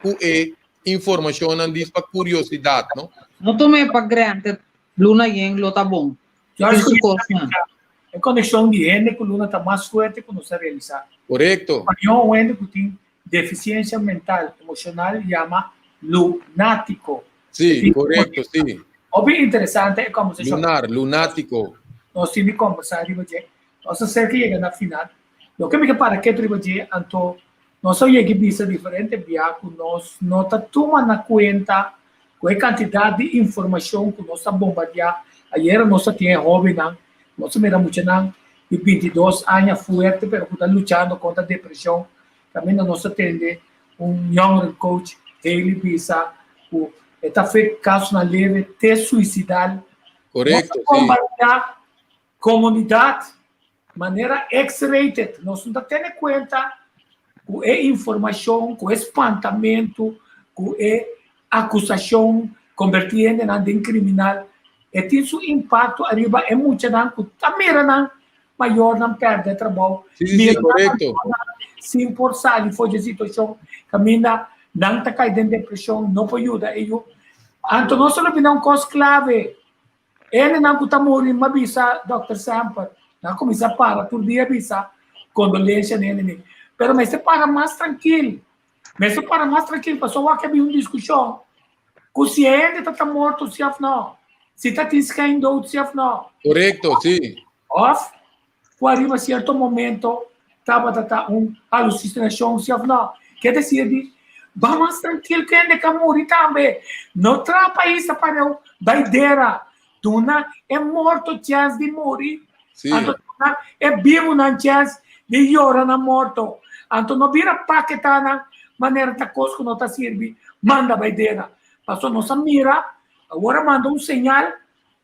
ku e informashonnan dis pa kuriosidat, no? No tuma e pa granted, luna yen lo ta bon. Tin su kosnan. E konekshon di hende ku luna ta mas fuerte ku nos ta realisá. Korekto. Spañó un hende ku tin Deficiencia mental emocional yama lunatico. Sí, correcto, sí. Hopi interesante e conversacion. Lunar, lunatico. Nos tin di conversa riba dje. Nos ta cerca yega na final. Loke mi ke para ketu riba dje, anto nos a yega bisa diferente bia cu nos no ta tuma na cuenta cu e cantidad di informacion cu nos ta bombardea. Ayera nos ta tin e hobennan, nos a mira muchanan di bintidos aña fuerte pero cu ta luchando contra depresion. Kaminda nos ta tende un jongeren coach Haley bisa ku e ta afekt kasonan leve te suisidal. Korekto, Nos ta bombardeá komunidat manera X-rated. Nos no ta tene kuenta ku e informashon, ku e spantamentu, ku e akusashon kombertí hendenan den kriminal. E tin su impakto ariba e muchanan ku ta mira nan mayornan pèrdè trabou, Sí, sí, sí, korekto. Sin por sali for dje situashon kaminda nan ta kai den depreshon, no por yuda e yu. Anto nos ta bina un kos klave. Hendenan ku ta muri, m'a bisa dòkter Semper, nan a kuminsá para tur dia bisa kondolensha na hende. Pero mester para mas trankil. Mester para mas trankil pasobra wak a bin un diskushon ku si e hende ta ta morto si òf no, si ta tin schijndood si òf no. Korekto, si. Òf ku ariba sierto momento tabata ta un halusinashon si òf no. Ke desir di ba mas trankil ku hende ka muri tambe. No traha pais ta pareu bai dera. Duna e morto chèns di muri. Si. Anto duna e bibunan chèns di yora nan morto. Anto no bira paketá nan manera ta kos ku no ta sirbi manda bai dera. Pasobra nos a mira awor a manda un señal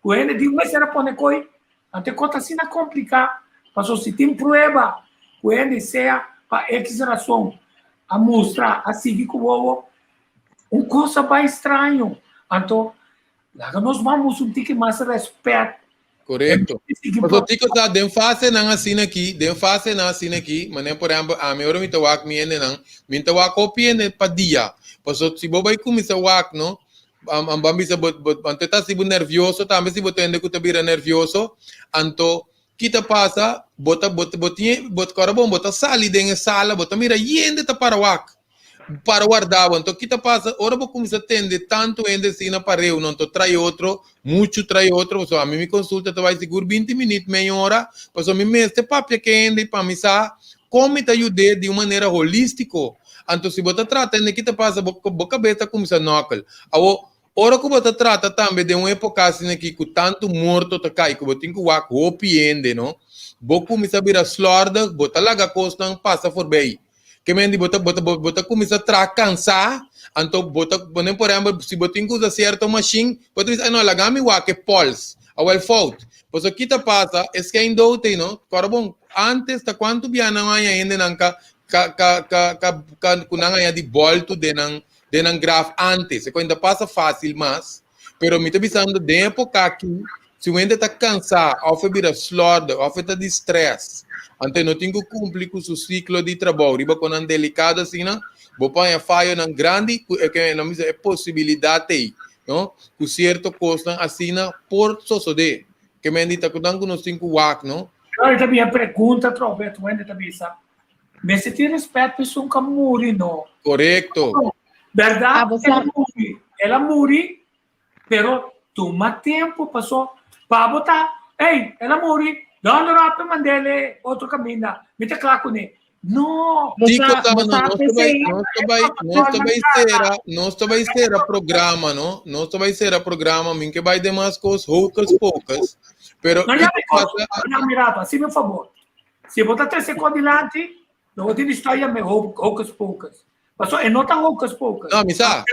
ku hende di mester a pone koi. Anto e kos ta asina kompliká pasobra si tin prueba ku hende sea pa ekis rason a mustra a sigui ku wowo un kos a bai straño. Anto laga nos ban mustra un tiki mas rèspèt. Korekto. Pasobra tiko sa den fasenan asina aki, den fasenan asina aki, manera por ehèmpel ami ora mi ta wak mi hendenan, mi ta wak hopi hende pa dia. Pasobra si bo bai kuminsá wak no, ban bisa bo bo anto e ta hasi bo nervioso tambe si bo ta hende ku ta bira nervioso, anto ki ta pasa bo ta bo bo tin bo kòrda bon bo ta sali den e sala bo ta mira yende ta para wak. para warda bo. Anto ki ta pasa ora bo kuminsá tende tantu hende asina pareu no, anto trai otro, muchu trai otro, pasobra ami mi konsulta ta bai sigur binti minüt, mei ora, pasobra mi mester papia ku e hende pa mi sa kon mi ta yud'é di un manera holístiko. Anto si bo ta trata hende ki ta pasa bo bo kabes ta kuminsá nòkel. Awor, ora ku bo ta trata tambe den un époka asina aki ku tantu morto ta kai ku bo tin ku wak hopi hende no, bo kuminsá bira slòrdig, bo ta laga kosnan pasa forbei. Ke men di bo ta bo ta bo ta kuminsá traha kansá, anto bo ta pone por ehèmpel si bo tin ku usa sierto mashin, bo ta bisa ay no laga mi wak e pòls, awèl fout. Pasobra ki ta pasa, e skèin dout ei no, kòrda bon, ántes ta kuantu bia nan haña hendenan ka ka ka ka ka ka ku nan haña di bòltu den nan den nan graf ántes, e kos ta pasa fásil mas, pero mi ta bisando den époka aki Si un hende ta kansá òf e bira slòrdig òf e ta di strès, anto e no tin ku kumpli ku su siklo di trabou riba konan delikado asina, bo por haña fayonan grandi ku e ke nan bisa e posibilidat ei, no, ku sierto kosnan asina por sosodé. Ke men di ta ku nan ku nos tin ku wak, no. Ahora ta bin e pregunta atrobe, tur hende ta bisa, Mester tin rèspèt pa esun ku a muri, no? Korekto. Bèrdat, el a muri, el a muri, Pero tuma tempo paso pa bo ta, ey, el a muri, dònder op e mand'el e otro kaminda, mi ta kla kuné. No. Tico ta, no, nos ta bai, nos ta bai, nos ta bai sera, nos ta bai sera programa, no? Nos ta bai sera programa, min ke bai demas kos, hocus pocus. Pero No, ya me pasa, no, mira, hacime un favor. Si bo ta trece con dilanti, no bo tin historia me hocus pocus. Paso e no ta hocus pocus. No, mi sa.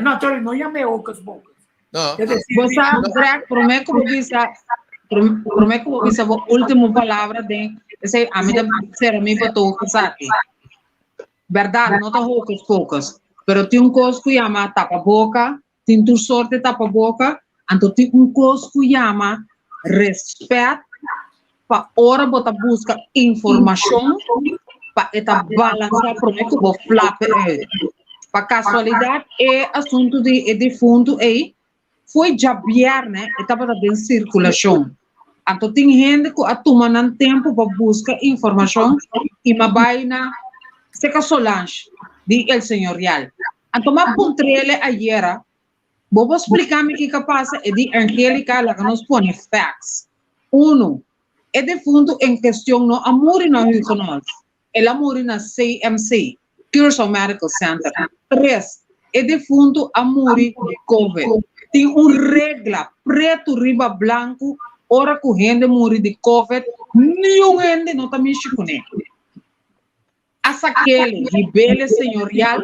No, sorry, no llame hocus pocus. No. Es decir, Bo sa, Greg, promé ku bo bisa, promé ku bo bisa bo último palabra den esei, ami ta sera mi botó esaki. Bèrdat, no ta hocus pocus, pero tin un kos ku yama tapaboka, tin tur sorte tapaboka, anto tin un kos ku yama respèt pa ora bo ta buska informashon pa e ta balansá promé ku bo flap e uit. Pa kasualidat e asuntu di e difuntu ei foi djabièrnè e tabata den sirkulashon. Anto tin hende ku a tuma nan tempu pa buska informashon i m'a bai na Seka Solange di El Señorial. Anto m'a puntr'ele ayera Bo por spliká mi kiko pasa? E di Angelica, laga nos pone facts. Uno, e defuntu en kestion no a muri na Huguenot, el a muri na CMC, Curaçao Medical Center. Tres, e defuntu a muri di Covid. Tin un regla pretu riba blanku, ora ku hende muri di Covid, niun hende no ta mishi kuné. A sakele hibele señorial,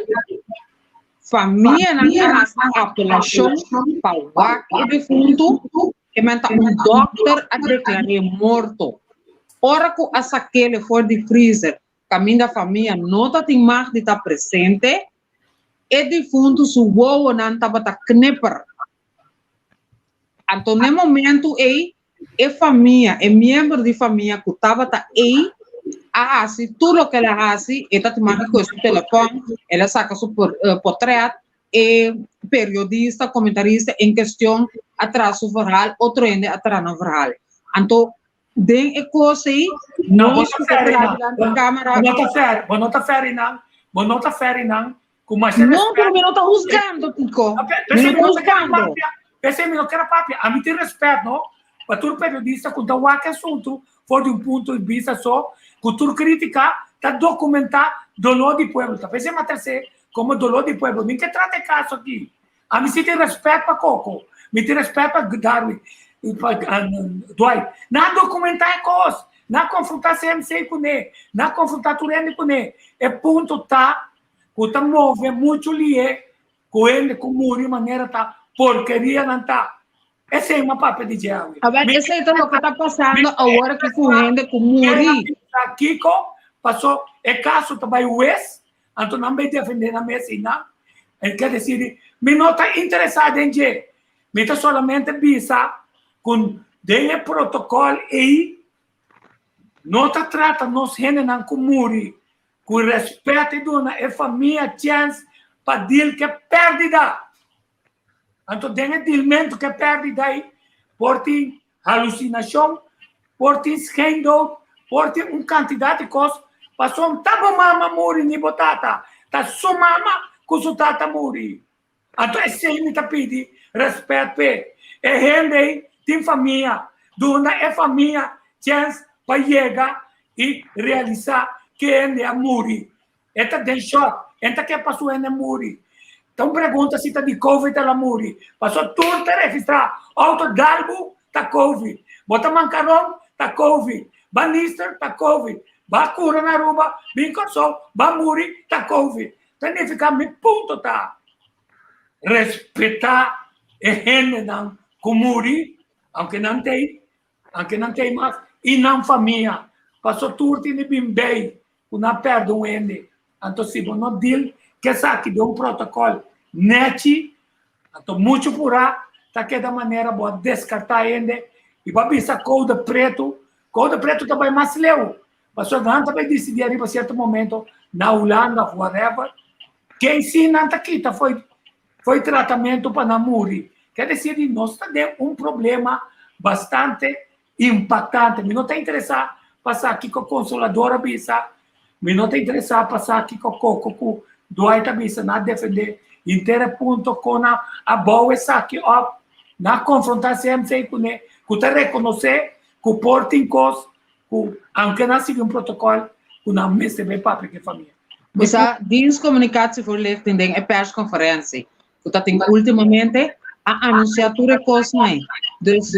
famianan a hasi apelashon pa wak e defuntu, e men ta un dòkter a deklar'é morto. Ora ku a sakele for di freezer kaminda famia no ta tin mag di ta presente, e difuntu su wowonan tabata kniper. Anto n'e momentu ei, e famia, e miembro di famia ku tabata ei, a hasi tur loke el a hasi, e ta tuma di koe su telefòn, el a saka su potrèt, e periodista, komentarista en kestion a traha su verhaal, otro hende a traha nan verhaal. Anto den e kos ei, nos ku ta traha dilanti kamera. Bo no ta fèr, bo no ta fèr einan, bo no ta fèr einan, Ku masha No, pero mi no ta husgando, Tico. Mi no ta husgando. P'esei mi no kere papia. Ami tin respet, no? Pa tur periodista ku ta wak e asuntu for di un punto di bista so, ku tur kritika ta dokumentá doló di pueblo. Ta p'esei mi a tras'é komo doló di pueblo. Mi ke trata e kaso aki. Ami si tin respet pa Coco. Mi tin respet pa Darwin, pa Dwight. Nan a dokumentá e kos. Nan a konfrontá CMC kuné. Nan a konfrontá tur hende kuné. E punto ta ku ta move muchu lihe ku hende ku muri manera ta porkeria nan ta. Esei mi a papia di dje awe. Awel, esei ta loke ta pasando awor aki ku hende ku muri. Kiko? Paso e kaso ta bai hues, anto nan bai defende nan mes einan. E ke desir, mi no ta interesá den dje. Mi ta solamente bisa ku den e protokòl ei no ta trata nos hendenan ku muri Ku respet e duna e famia chèns pa dil ku e pèrdida. Anto den e dilmentu ku e pèrdida ei por tin halusinashon, por tin schijndood, por tin un kantidat di kos pasobra ta bo mama muri ni bo tata, ta su mama ku su tata muri. Anto esei mi ta pidi respet p'e. E hende ei tin famia. Duna e famia chèns pa yega i realisá ke hende a muri. E ta den shòk. E ta ke pa su hende muri. Ta un pregunta si ta di covid el a muri. Pasobra tur ta registrá. Outo dalbu ta covid. Bo ta mankaron ta covid. Ba nister ta covid. Ba kura na Aruba, bin Kòrsou, ba muri ta covid. Ta nifiká mi punto ta respetá e hendenan ku muri, aunke nan t'ei, aunke nan t'ei mas, i nan famia. Paso tur tin di bin bei ku nan a pèrdè un hende. Anto si bo no deal ku esaki den un protokòl nèchi, anto muchu purá ta keda manera bo a deskartá hende i bo a bisa koude pretu. Koude pretu ta bai mas leu. Pasobra nan ta bay dicidi ariba cierto momento na Hulanda of whatever, ken si nan ta kita fo'i fo'i tratamento pa nan muri. Ker decir di nos ta den un problema bastante impactante. Mi no ta interesa pa sa kico Consolador a bisa, mi no ta interesa pa sa kico Coco cu Dwight a bisa, nan a defende henter e punto con nan a bou esaki op, nan a confronta CMC cune, cu ta reconoce cu por tin cos ku aunke nan sigui un protokòl, ku nan mester bai papia ku e famia. Bisa Dienst Communicatievoorlichting den e persconferentie ku ta tin ultimamente a anuncia tur e kosnan ei. Dus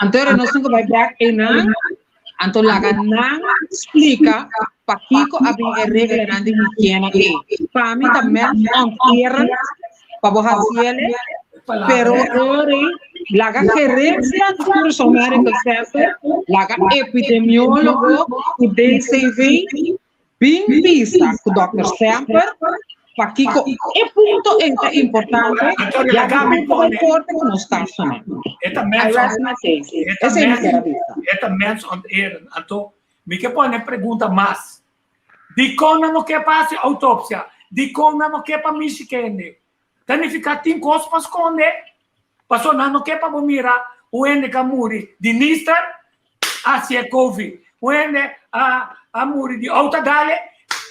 anto ora nos tin ku bai bek einan, anto laga nan splika pakiko a bin e reglanan di higiena ei. Pa mi ta mens onterend pa bo hasiele, pero ora ei laga gerencia di Curaçao Medical Center, laga epidemiologo ku DCV Bin bisa ku Dòkter Semper pakiko e punto ei ta importante ya ku tur ta bai korte ku nos kasonan. I rest my case. Esei mi kier a bisa. E ta mens onterend. Anto mi ke pone pregunta mas. Dikon nan no ke pa hasi outopsia? Dikon nan no ke pa mishi kende? Ta nifiká tin kos pa skonde. Pasobra nan no ke pa bo mira un hende ku a muri di nister hasi e covid. Un hende a muri di outa dale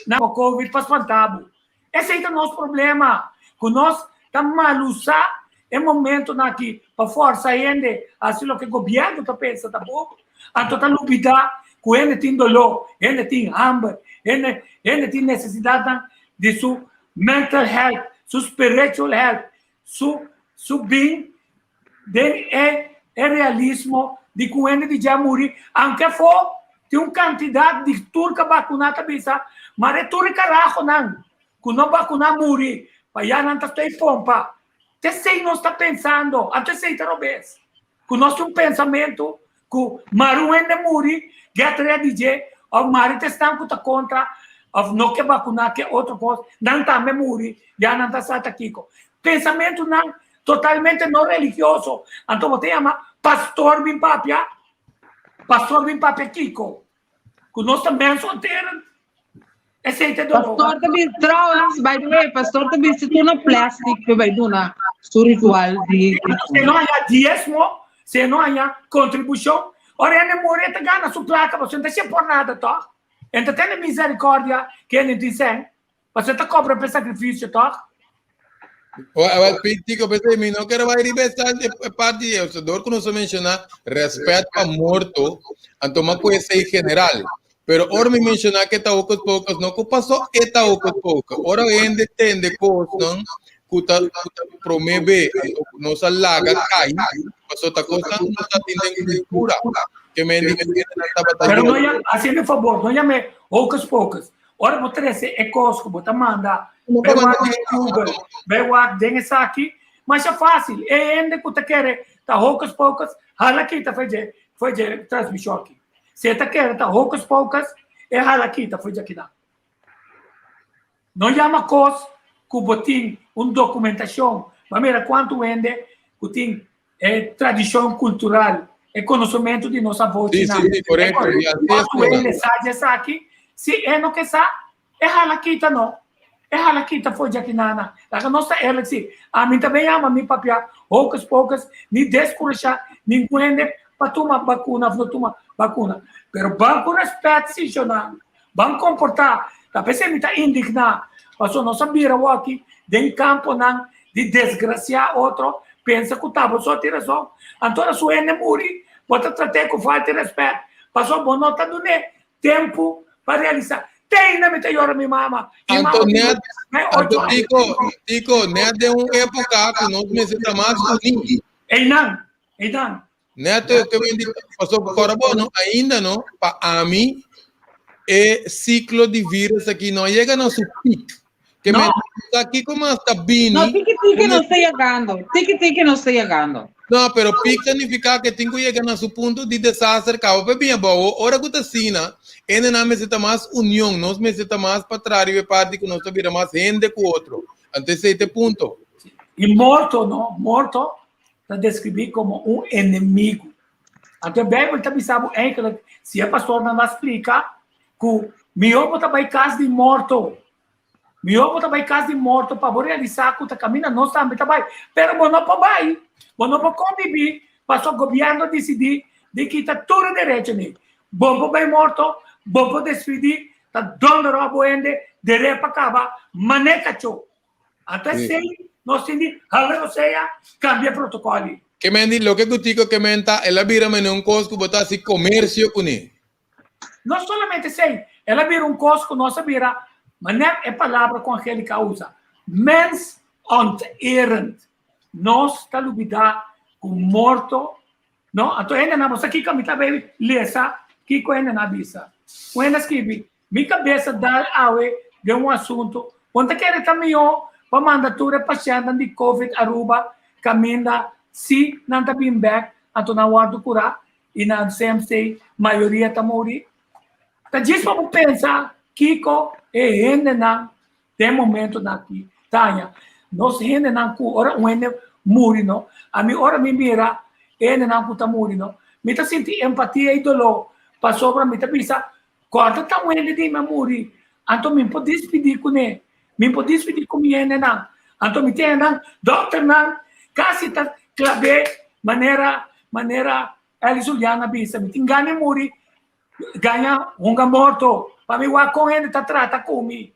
nan bo covid pa spanta bo. Esei ta nos problema, ku nos ta malusá e momentonan aki pa forsa hende hasi loke gobièrnu ta pensa ta bon. Anto ta lubidá ku hende tin doló, hende tin hamber, hende tin nesesidatnan di su mental health, su spiritual health, su su bin den e e realismo di ku hende di dja muri, aunke afó tin un kantidat di tur ka bakuná ta bisa, mara e tur e karahonan ku no bakuná muri, pa ya nan ta stoi pompa. T'esei nos ta pensando, anto esei ta robes. Ku nos tin un pensamentu ku mara un hende muri, get ready dje, òf mara ta esnan ku ta kontra òf no ke bakuná ke otro kos, nan tambe muri, ya nan ta sa ta kiko. Pensamentunan totalmente no religioso. Anto bo ta yama pastor bin papia? Pastor bin papia kiko? Ku nos ta mens onteren. Esei ta doló. Pastor ta bisti, trouwens, by the way, pastor ta bisti tur na plastic pa bai duna su ritual di. Se no haña diesmo, se no haña kontribushon, ora hende muri e ta gana su plaka, pasobra e no ta hasi por nada tòg. E ta tene misericordia ku hende tin sèn. Pasobra ta cobra p'e sacrificio, toch? Wel, Tico, p'esei mi no ker bai riba e parti di eso. Dor ku nos a menshoná rèspèt pa morto, anto mi a kohe esei general. Pero ora mi menshoná ku e ta hocus pocus, no ku pasó e ta hocus pocus. Ora hende tende kosnan ku ta ku ta promé be, anto nos a laga kai, pasobra ta kosnan ku nos ta tin den kultura. Ke men di hendenan tabata Pero no yama, hasiendo e fabor, no yam'é hocus pocus. Ora bo trese e kos ku bo ta manda, bai wak den Google, bai wak den esaki, masha fásil. E hende ku ta kere ta hocus pocus, hala kita for dje, for dje transmishon aki. Si e ta kere ta hocus pocus, e hala kita for dje akinan. No yama kos ku bo tin un dokumentashon, bo a mira kuantu hende ku tin E tradishon kultural, e konosementu di nos abochinan. Sí, sí, korekto. E kuantu hende sa di esaki? Si e no ke sa, e hala kita no. E hala kita for di akinana. Laga nos ta eerlijk si. Ami ta ben yama mi papia hocus pocus, ni deskurashá ningun hende pa tuma bakuna òf no tuma bakuna. Pero ban ku rèspèt si shonnan. Ban komportá. Ta p'esei mi ta indigná, pasobra nos a bira awor aki den kamponan di desgrasiá otro, pensa ku ta bo so tin rason. Anto ora su hende muri, bo ta trat'é ku falta di rèspèt, pasobra bo no ta dun'é tempu pa realisá. Te ainda mi ta yora mi mama. Mi mama Anto tin net, mai anto ocho aña. Tico, Tico, net den un époka ku nos mester ta mas uní. Einan, einan. Net ke men di, pasobra kòrda bo no, ainda no, pa ami e siklo di virus aki no a yega na su pik. Ke men sa kiko mas ta bini. No, tiki tiki nos ta yegando. Tiki tiki nos ta yegando. No, pero pik ta nifiká ke tin ku yega na su punto di desaster kaba pa bin abou. Ora ku ta asina, hendenan mester ta mas union, nos mester ta mas pa traha riba e parti ku nos ta bira mas hende ku otro. Anto esei ta e punto. I morto no, morto ta deskribí komo un enemigu. Anto e Beibel ta bisa bo eigenlijk, si e pastornan a splika, ku mihó bo ta bai kas di morto. Mihó bo ta bai kas di morto pa bo realisá ku ta kaminda nos tambe ta bai. Pero bo no por bai, bo no por kombibí pasobra gobièrnu a disidí di kita tur e derechonan. Bo por bai morto, bo por despidí, ta dònder òf bo hende deré pa kaba mané kachó. Anto esei nos tin di hala rosea, cambia protocoli. Ke men di loke ku Tico ke men ta, el a bira mene un kos ku bo ta hasi komersio kuné. No solamente esei, El a bira un kos ku nos a bira, ma nèt e palabra ku Angelica a usa, mensonterend. Nos ta lubidá ku morto, no? Anto hendenan, bo sa kiko mi ta bay lesa kiko hendenan a bisa. Un hende a skibi, Mi kabes a dal awe den un asuntu, bo no ta kere ta mihó pa manda tur e pashèntnan di covid Aruba kaminda si nan ta bin bèk anto nan wòrdu kurá i na CMC mayoria ta muri? Ta djis pa bo pensa kiko e hendenan den momentonan aki ta haña. Nos hendenan ku ora un hende muri no, ami ora mi mira e hendenan ku ta muri no, mi ta sinti empatia i doló pasobra mi ta bisa kòrda ta un hende di mi a muri, anto mi por dispidí kuné, mi por dispidí ku mi hendenan, anto mi tin hendenan, dòkternan kasi ta klab'é manera manera Eli Zulian a bisa, mi tin gana di muri Gaña hunga morto pa mi wak kon hende ta trata ku mi.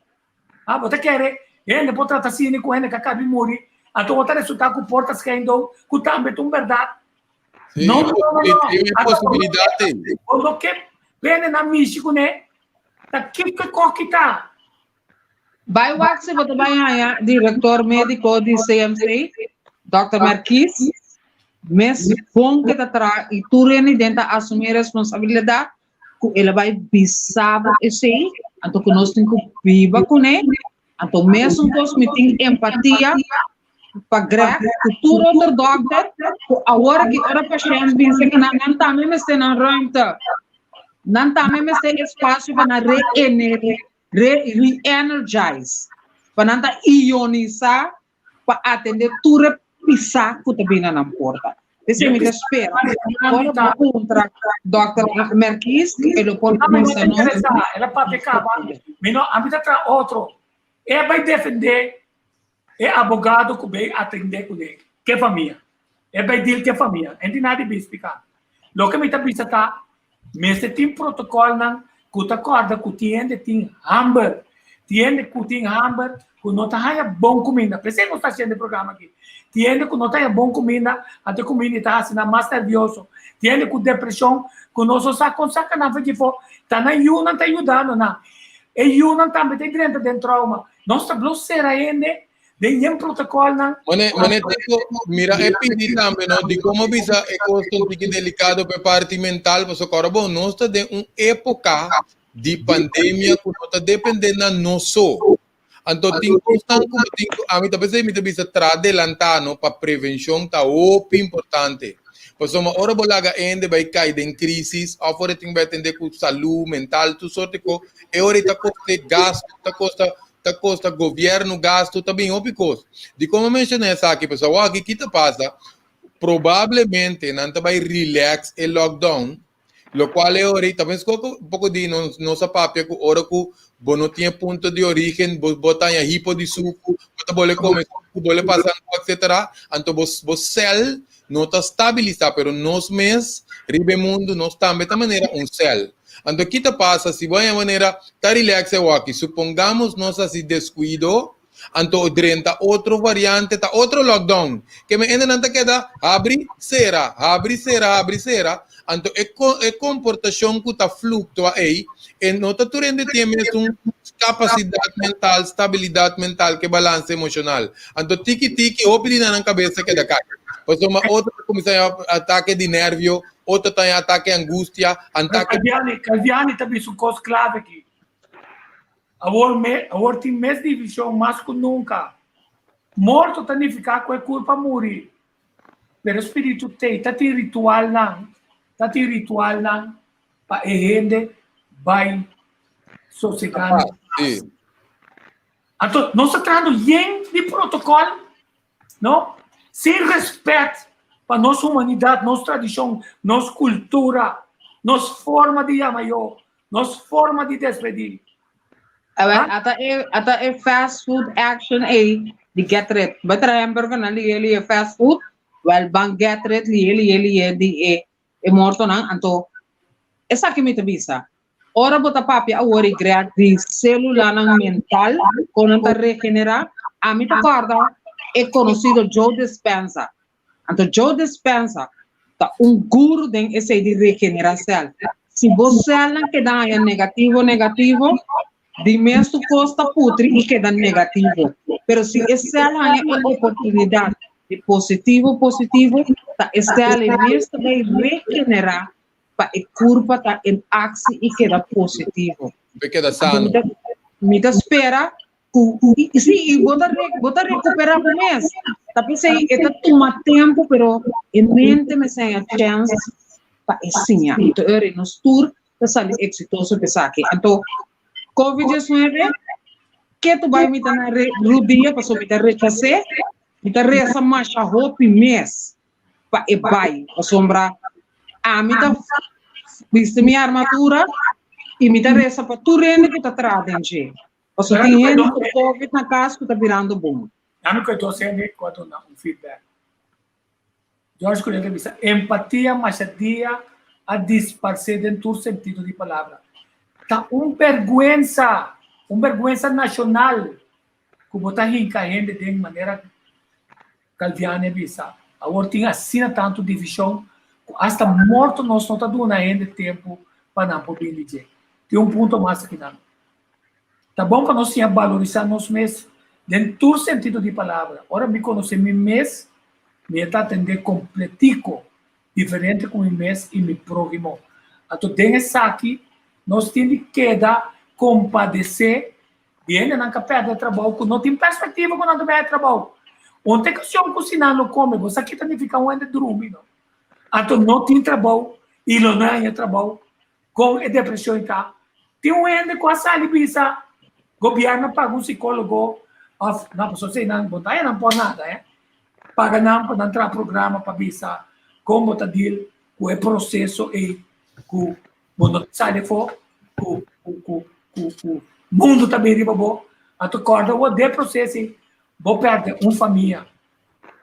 Ha, bo ta kere hende por trata asina ku hende ka kabi muri, anto bo ta resulta ku por ta schijndood, ku tambe ta un bèrdat. Sí, No, no, no, no, no. e posibilidat ei. Bo no ke pene nan mishi kuné, ta kiko kos ki ta? Bai wak si bo ta bai haña direktor médiko di CMC, Dòkter Merkies, mes bon ke ta traha i tur hende den ta asumí responsabilidat ku el a bai bisa bo esei, anto ku nos tin ku biba kuné, anto mesun kos mi tin empatia pa Greg ku tur otro dòkter ku awor aki ora pashènt bin seka nan, nan tambe mester nan ruimte, nan tambe mester espasio pa nan re-energize, pa nan ta ionisá pa atendé tur e pisá ku ta bini na nan porta. P'esei mi ta spera ora bo puntra dòkter Merkies e lo por bisa nos. El a papia kaba, mi no, ami ta traha otro. E a bai defendé e abogado ku bai atendé kuné, ke famia. E bai deal ke famia. E no tin nada di bai splika. Loke mi ta bisa ta, Mester tin protocolnan cu ta corda cu tin hende tin hamber, tin hende cu tin hamber cu no ta haya bon cuminda. P'esei nos ta haciendo e programa aki. Tin hende cu no ta haya bon cuminda, anto e cuminda ta haci nan mas nervioso. Tin hende cu depresion cu no so sa con saca nan for djifo. Ta nan yunan ta yudando nan. E yunan tambe ta drenta den trauma. Nos ta blo cera hende Den yen protocolnan. Mane, mane Tico, mira e pidi tambe, no? Di como bisa e cos ta un tiki delicado pa e parti mental, pasobra ora bo nos ta den un epoca di pandemia cu no ta depende na nos so. Anto tin cosnan cu bo tin cu, ami ta pensei mi ta bisa tra adelanta, no, pa prevencion ta hopi importante. Pasobra ora bo laga hende bai cay den crisis of ora e tin bai atende cu salud mental, tur sorte cos, e ora e ta costa e gasto, ta costa ta kosta gobièrnu gastu, ta bin hopi kos. Dikon mi menshoná esaki? Pasobra awor aki ki ta pasa? Probablemente nan ta bai relax e lockdown, lokual e ora ei ta meskos ku poko di nos nos a papia ku ora ku bo no tin e punto di orígen, bo bo ta haña hipo di suku, bo ta bole kome suku, bole pasa angua etcetera, anto bo bo sèl no ta stabilisá, pero nos mes riba e mundu nos tambe ta manera un sèl. Anto ki ta pasa si bo haña manera ta relax e waki? Supongamos nos hasi descuido, anto drenta otro variante, ta otro lockdown. Ke men hendenan ta keda habri, sera, habri, sera, habri, sera. Anto e e comportacion cu ta fluctua ey, e no ta tur hende tin e mesun capacidad mental, stabilidad mental ke balance emocional. Anto tiki tiki hopi di nan nan cabes ta keda cay. Pasobra otro ta cuminsa haña atake di nervio, Otro ta haña atake angustia, antake. Calviani, Calviani ta bisa un kos klave aki. Awor me, awor tin mes divishon mas ku nunka. Morto ta nifiká ku e kurpa muri, pero e spiritu t'ei. Ta tin ritualnan, ta tin ritualnan pa e hende bai sosegá na pas. Anto nos ta trahando yen di protokòl No? Sin respet pa nos humanidad, nos tradicion, nos kultura, nos forma di yama yo, nos forma di despedí. A ata e ata e fast food action ei di get rid. Bo traha hamburger nan lihe lihe fast food, wel ban get rid lihe lihe lihe di e e mortonan. Anto esaki mi ta bisa. Ora bo ta papia awor i Greg di celulanan mental con nan ta regenera, ami ta corda e conocido Joe Dispenza. Anto Joe Dispenza ta un guru den esey di regenera cel. Si bo sèlnan keda haña negativo negativo, di mes tur kos ta putri i keda negativo. Pero si e sèl haña e oportunidat di positivo positivo, ta e sèl ei mes ta bai regenerá pa e kurpa ta en aksi i keda positivo. Pa e keda sano. Mi ta spera ku si i bo ta bo ta rekuperá bo mes. Ta p'esei e ta tuma tempu pero e mente mester haña chèns pa e siña. Anto e ora nos tur ta sali eksitoso p'esaki. Anto Covid diesnuebe ke tu bai mi ta na rudia pasobra mi ta rechas'é, mi ta resa masha hopi mes pa e bai pasobra ami ta bisti mi armadura i mi ta resa pa tur hende ku ta traha den dje. Pasobra tin hende ku covid na kas ku ta birando bon. Ami ku e dos hende ku a duna un feedback. George Clooney ta bisa, Empatia masha dia a disparsé den tur sentido di palabra. Ta un bèrgwensa, un bèrgwensa nashonal ku bo ta hinka hende den manera Calviani a bisa. Awor tin asina tantu divishon ku asta morto nos no ta duna hende tempu pa nan por bini dje. Tin un punto mas akinan. Ta bon pa nos siña balorisá nos mes den tur sentido di palabra. Ora mi konosé mi mes, mi e ta atendé kompletiko diferente ku mi mes i mi próhimo. Anto den esaki nos tin di keda kompadesé di hendenan ku a pèrdè trabou ku no tin perspektiva ku nan ta bai trabou. Un ta e kuestion ku si nan lo kome, bo sa ki ta nifiká un hende drumi no. Anto no tin trabou i lo no haña trabou. Kon e depresion ta? Tin un hende ku a sali bisa gobièrnu a paga un sikólogo òf no pasobra esei nan bo ta haña nan por nada eh. Paga nan pa nan traha programa pa bisa kon bo ta deal ku e proseso ei ku bo no ta sali afó ku ku ku ku ku mundu ta bin riba bo. Anto kòrda awor den e proseso ei bo pèrdè un famia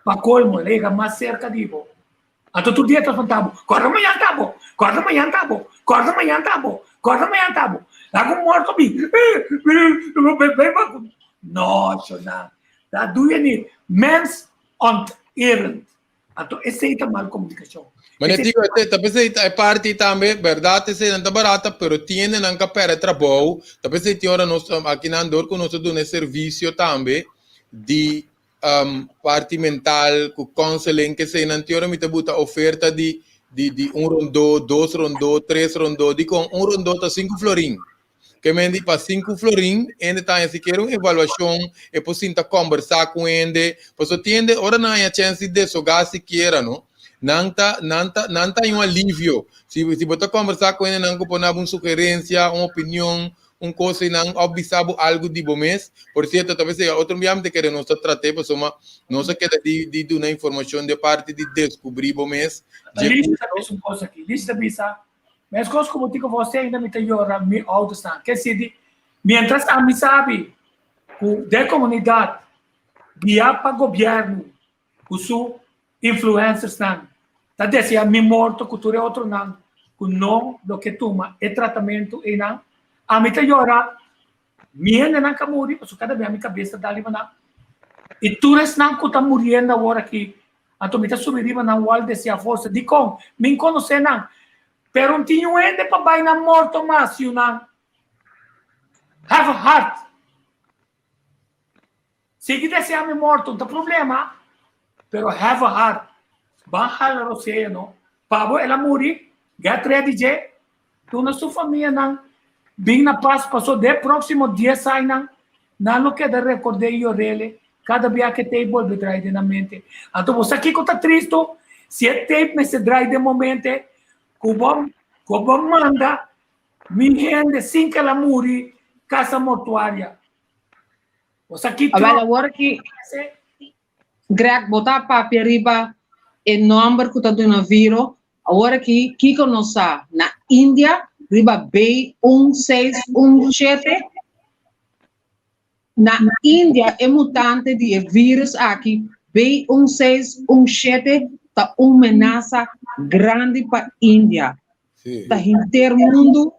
pa kolmo el a yega mas serka di bo. Anto tur dia ta konta bo, Kòrda mañan ta bo, kòrda mañan ta bo, kòrda mañan ta bo, kòrda mañan ta bo. Laga un morto bin, No, shonnan, dat doe je niet. Mens onterend. Anto esei ta mal komunikashon. Mane digo, e ta pesei e parti tambe, berdad esei nan ta barata, pero tin hendenan ka perde trabou, ta pesei tin ora nos akinan dor ku nos ta duna e servisio tambe di parti mental ku counseling keseinan tin ora mi ta buta oferta di di di un rondó, dos rondó, tres rondó, dikon un rondó ta sinku florin. Ke men di pa sinku florin hende ta haña sikiera un evaluashon, e por sinta kòmbersá ku hende, pasobra tin hende ora nan haña chèns di deshogá sikiera no, nan ta nan ta nan ta haña un alivio. Si si bo ta kòmbersá ku hende nan ku por daba un sugerensia, un opinion, un kos einan òf bisa bo algu di bo mes. Por sierto, ta p'esei otro biaha mi ta kere nos ta trat'é pasobra nos a keda di di duna informashon di e parti di deskubrí bo mes dje Lisa ta bisa un kos aki. Lisa ta bisa, Meskos ku bo tin ku vos ainda mi ta yora mi oudersnan. Ke si di, mientras ami sabi ku den komunidat guiá pa gobièrnu ku su influencersnan ta desea mi morto ku tur e otronan ku no lo ke tuma e tratamentu einan. Ami ta yora mi hendenan ka muri pasobra kada bia mi kabes ta dal riba nan i tur esnan ku ta muriendo awor aki anto mi ta subi riba nan wòl desea forsa. Dikon? Mi n'konosé nan pero n'tin un hende pa bai nan morto mas yunan. Have a heart. Sigui desea mi morto no ta problema, pero have a heart. Ban hala rosea no. Pa bo el a muri, get ready dje. Duna su famianan bin na pas paso den proximo dies añanan nan lo keda record'e y yor'ele cada bia ke tape bolbe drai den nan mente. Anto bo sa kiko ta tristo? Si e tape mester drai den momente ku bo ku bo manda mi hende sin ke el a muri casa mortuaria. Bo sa ki Awel awor ki Greg bo ta papia riba e nomber ku ta duna viro awor aki kiko nos sa na India riba B un seis un shete na India e mutante di e virus aki B un seis un shete ta un menasa grandi pa India Ta henter mundu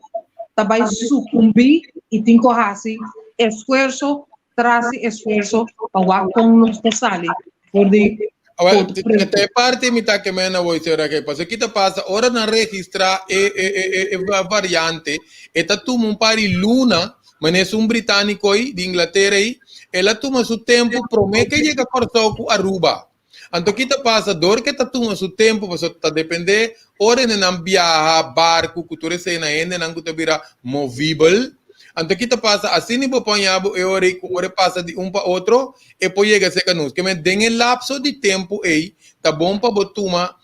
ta bai sukumbí i tin ku hasi esfuerso tras di esfuerso pa wak kon nos ta sali for di Awel, te e parti mi ta ke mena woi señora ke paso kita pasa ora nan registra e e e e variante e ta tuma un par di luna mane esun britanico ei di Inglatera ei el a tuma su tempo prome ke yega Kòrsou ku Aruba anto kita pasa dor ke ta tuma su tempo paso ta depende ora hende nan biaha barco ku tur esei nan hende nan ku ta bira movibel anto kita pasa asina bo por haña bo e ora ei ku ora e pasa di un pa otro e por yega serka nos. Ke men den e lapso di tempu ei ta bon pa bo tuma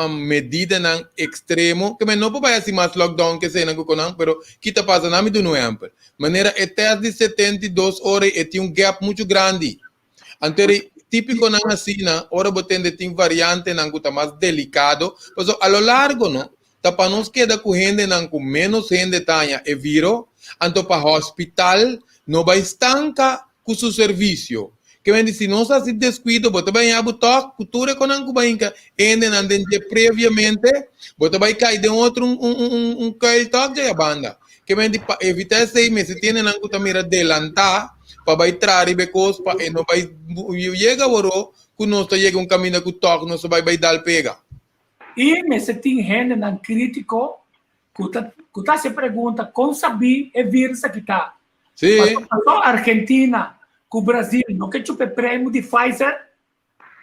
medidanan ekstremo. Ke men no por bai hasi mas lockdown ke eseinan ku konan, pero ki ta pasa? Nan mi duna un ehèmpel. Manera e tèst di 72 ora ei e tin un gap muchu grandi. Anto eri típikonan asina ora bo tende tin variantenan ku ta mas delikado, pasobra a lo largo no ta pa nos keda ku hendenan ku ménos hende ta haña e viro, anto pa hospital no bai stanka ku su servisio. Ke men di si nos hasi deskuido bo ta bai haña bo tòg ku tur e konan ku bai hinka hendenan den dje previamente, bo ta bai kai den otro un un un kuil tòg djaya banda. Ke men di pa evitá esei mester tin hendenan ku ta mira delantá pa bai traha riba e kos pa e no bai yega aworó ku nos ta yega un kaminda ku tòg nos ta bai bai dal pega. I mester tin hendenan krítiko ku ta ku ta hasi pregunta kon sabí e vírus aki ta. Sí. Pasobra pasó Argentina ku Brasil no ke chupa e prèmu di Pfizer,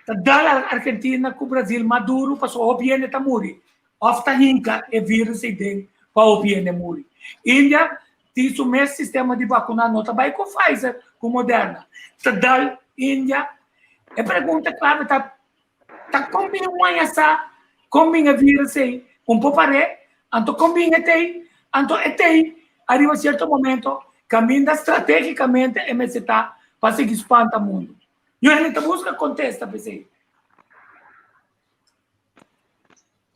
ta dal Argentina ku Brasil mas duru pasobra hopi hende ta muri òf ta hinka e vírus ei den pa hopi hende muri. India tin su mes sistema di bakuná, no ta bai ku Pfizer ku Moderna. Ta dal India. E pregunta klave ta Ta kon bin waña sa kon bin e virus ei un por par'é, anto kon bin e t'ei, anto e t'ei ariba sierto momento kaminda stratégikamente e mester ta pa sigui spanta mundu. Yo hende ta buska kontesta p'esei.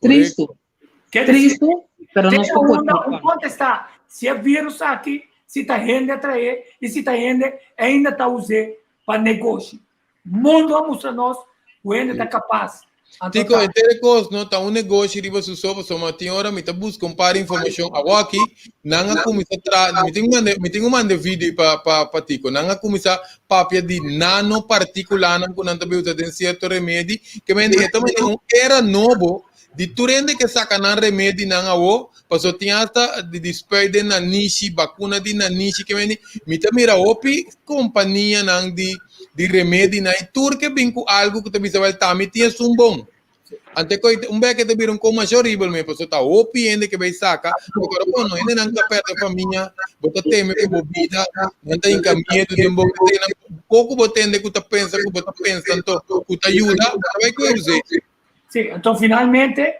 Tristu. Ke decir, Tristu, pero te nos por aunda un culpa. kontesta si e virus aki si ta hende a trae i si ta hende ainda ta us'é pa negoshi. Mundo a mustra nos ku hende ta kapas. Anto Tico, ta. henter e kos no ta un negoshi riba su so, pasobra tin ora mi ta buska un par di informashon. Awoki nan a kuminsá tra, mi tin manda, mi tin ku manda e video pa pa pa Tico. Nan a kuminsá papia di nanopartíkulanan ku nan ta bai usa den sierto remedi, ke mende e ta manda un era nobo Di tur hende ke saka nan remedinan awo, paso tin hasta di di spuit den nanishi, bakuna di nanishi ke meni, mi ta mira hopi kompanianan di di remedinan i tur ke bin ku algu ku ta bisa wèl ta mi tin esun bon. Ante ku un bek e ta bira un kos masha horibel me, paso ta hopi hende ke bai saka, pasobra ora bo no hendenan ta pèrdè famia, bo ta teme pa bo bida, nan ta hinka miedu den bo, poko bo tende ku ta pensa ku bo ta pensa anto ku ta yuda, bo ta bai ku e us'é. Sí, anto finalmente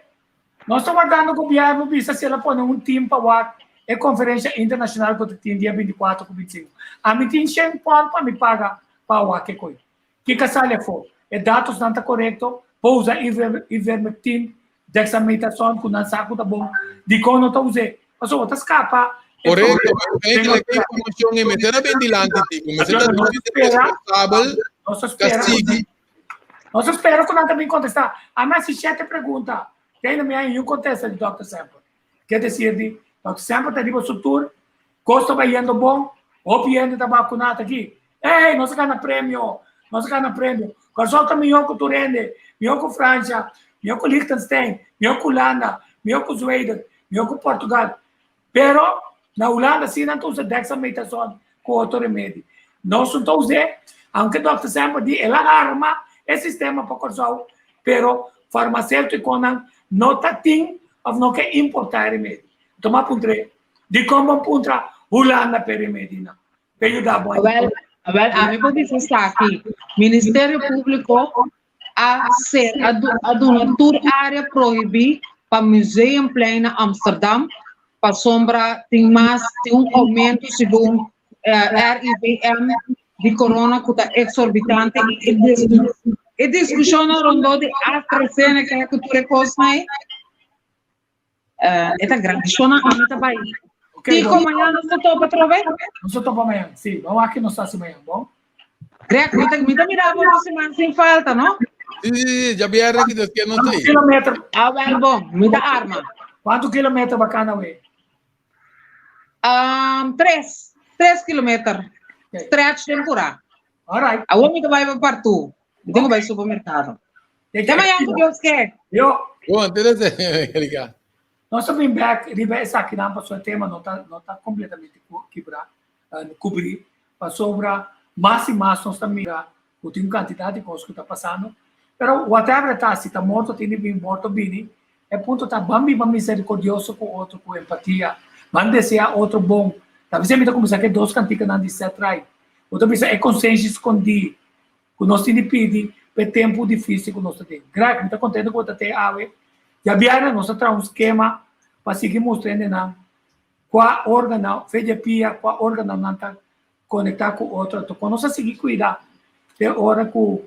nos ta wardando gobierno bisa si el a pone un team pa wak e conferencia internacional cu ta tin dia 24 cu 25. Ami tin shen pond pa mi paga pa wak e coi. Kico a sali afo? E datosnan ta corecto? Por usa ivermectin, dexamethasone cu nan sa cu ta bon? Dicon no ta us'e? Pasobra bo ta scapa e Correcto, problema. pero e ke informacion e mester a bin dilanti Tico, mester ta Nos nos responsabel Nos a spera ta sigui. Nos a spera ku nan ta bin kontestá. Ami hasi shete pregunta, te ainda mi haña niun kontesta di Dòkter Semper. Ke desir di, Dòkter Semper ta riba su tur, kos ta bai yendo bon, hopi hende ta bakuná ta aki. Ey, nos a gana premio, nos a gana premio. Kòrsou ta mihó ku tur hende, mihó ku Fransha, mihó ku Liechtenstein, mihó ku Hulanda, mihó ku Zweden, mihó ku Portugal. Pero na Hulanda si nan ta usa dexamethasone ku otro remedi. Nos no ta us'é, aunke Dòkter Semper di el a arma e sistema pa Kòrsou, pero farmaseutikonan no ta tin òf no ke importá e remedi. Anto m'a puntr'é, dikon bo puntra Hulanda p'e remedinan? P'e yuda bo. Awèl, awèl, ami por bisa esaki, Ministerio Públiko a ser a duna tur área prohibí pa Museumplein na Amsterdam pasobra tin mas tin un oumento segun RIVM di corona ku ta eksorbitante i e diskushonnan rondó di AstraZeneca ku tur e kosnan ei e ta grandi. Shona ami ta bai. Tico mañana nos ta topa atrobe? Nos ta topa mañana, si. Ban wak ke nos ta hasi mañana, bon? Greg, mi ta, mi ta mira bo otro siman sin falta, no? Sí, sí, sí, ya viernes que Dios quiere no Kuantu sei. kilometer? Ah, wel bon, mi ta arma. Kuantu kilometer bacana we? Um, tres, tres kilometer. Stretch den pura. All right. Awor mi ta bai pa partu. Mi tin ku bai supermerkado. Te mañan ku Dios ke. Yo. Bon, te desde, Erika. Nos ta bin bek riba esakinan pasobra e tema no ta no ta kompletamente kibrá, kubrí, pasobra mas i mas nos ta mira ku tin un kantidat di kos ku ta pasando. Pero whatever e ta, si ta morto tin di bin, morto bini, e punto ta ban biba miserikordioso ku otro, ku empatia, ban deseá otro bon. Ta bisa mi ta kuminsá ku e dos kantikanan di Seth Wright, ku ta bisa e konsenshi skondí ku nos tin di pidi pa e tempu difísil ku nos ta den. Greg, mi ta kontento ku bo ta te awe. Djabièrnè nos a traha un skema pa sigui mustra hendenan kua órgano, fe di e pia, kua órgano nan ta konektá ku otro. Anto kon nos a sigui kuida te ora ku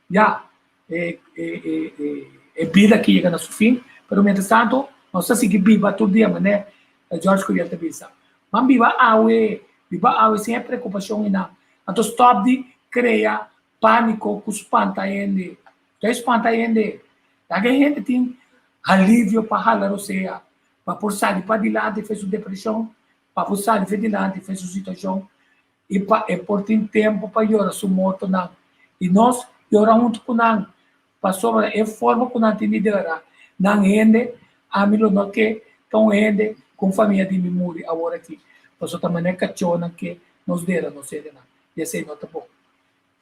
ya e e bida aki yega na su fin. Pero mientras tanto nos ta sigui biba tur dia manera George Curiel ta bisa. Ban biba awe, biba awe sin e preokupashon einan. Anto stòp di krea pániko ku spanta hende. Ta spanta hende. Laga e hende tin alivio pa hala rosea, pa por sali padilanti for su depreshon, pa por sali for dilanti for su situashon i pa e por tin tempu pa yora su mortonan. I nos yora huntu ku nan, pasobra e forma ku nan tin di dera nan hende, ami lo no ke ta un hende ku un famia di mi muri awor aki, pasobra ta manera kachónan ke nos dera nos hendenan, i esei no ta bon.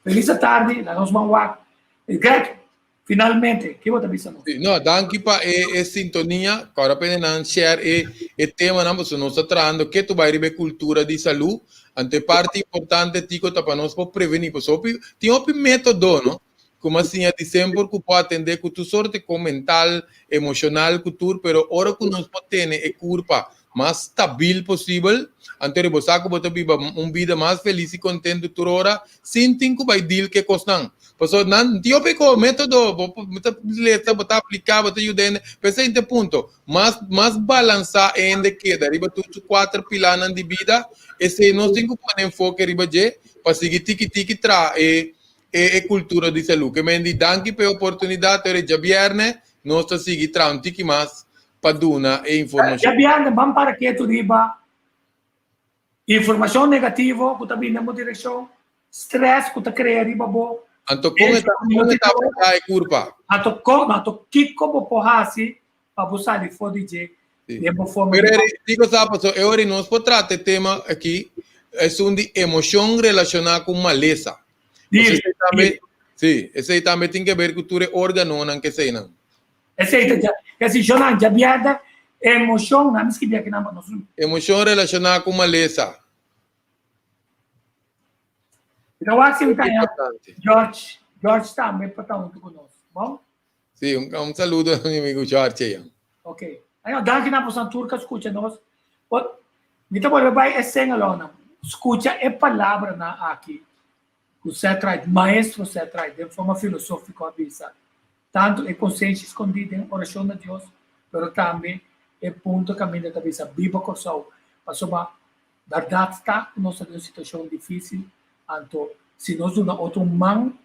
Felis atardi, laga nos ban wak. Greg, finalmente, ke bo ta bisa nos? Sí, no, danki pa e, e sintonia. Kòrda pa nan share e, e temanan, pasobra nos ta trahando ketu bai riba e kultura di salú. Anto e parti importante, Tico, ta pa nos por prevení. Pasobra hopi, tin hopi método, no? Ku mi a siña di semper ku por atendé ku tur sorte kon mental, emoshonal, ku tur, pero ora ku nos por tene e kurpa mas stabil posibel, anto bo sa ku bo ta biba un bida mas felis i kontentu tur ora sin tin ku bai deal ku e kosnan. Pasobra nan tin hopi ko método, bo ta lesa, bo ta apliká, bo ta yuda hende, p'esei ta e punto. Mas mas balansá e hende keda riba tur su kuater pilanan di bida, esei nos tin ku pone enfoke riba dje pa sigui tiki tiki traha e e kultura di salú. Ke men di danki pa e oportunidat, pero djabièrnè nos ta sigui traha un tiki mas pa duna e informashon. Djabièrnè ban para ketu riba informashon negativo ku ta bini den bo direkshon, strès ku ta krea riba bo. Anto kon e ta kon e ta afektá e kurpa? Anto kon anto kiko bo por hasi pa bo sali for di dje den bo forma di. Pero kiko sa paso e ora nos por trata e tema aki esun di emoshon relashoná ku malesa. Esei tambe, sí, esei tambe tin ke ber ku tur e órganonan ke eseinan. Esei ta dja, ke si Jonan djabièrda emoshon, nan mi skibí aki nan pa nos. Emoshon relashoná ku malesa. Mi ta wak si mi ta haña George, George tambe pa ta huntu ku nos. Bon? Sí, un, un saludo a mi amigo George ya. Ok. Ayo, danki na bosan tur ka skucha nos. Mi ta bolbe bai e sing-along nan. Skucha e palabranan aki ku Seth Wright, maestro Seth Wright, den forma filosófiko a bisa. Tantu e konsenshi skondí den orashon na Dios, pero tambe e punto kaminda ta bisa biba Kòrsou. Pasobra bèrdat ta ku nos ta den un situashon difísil, anto si nos duna otro un man,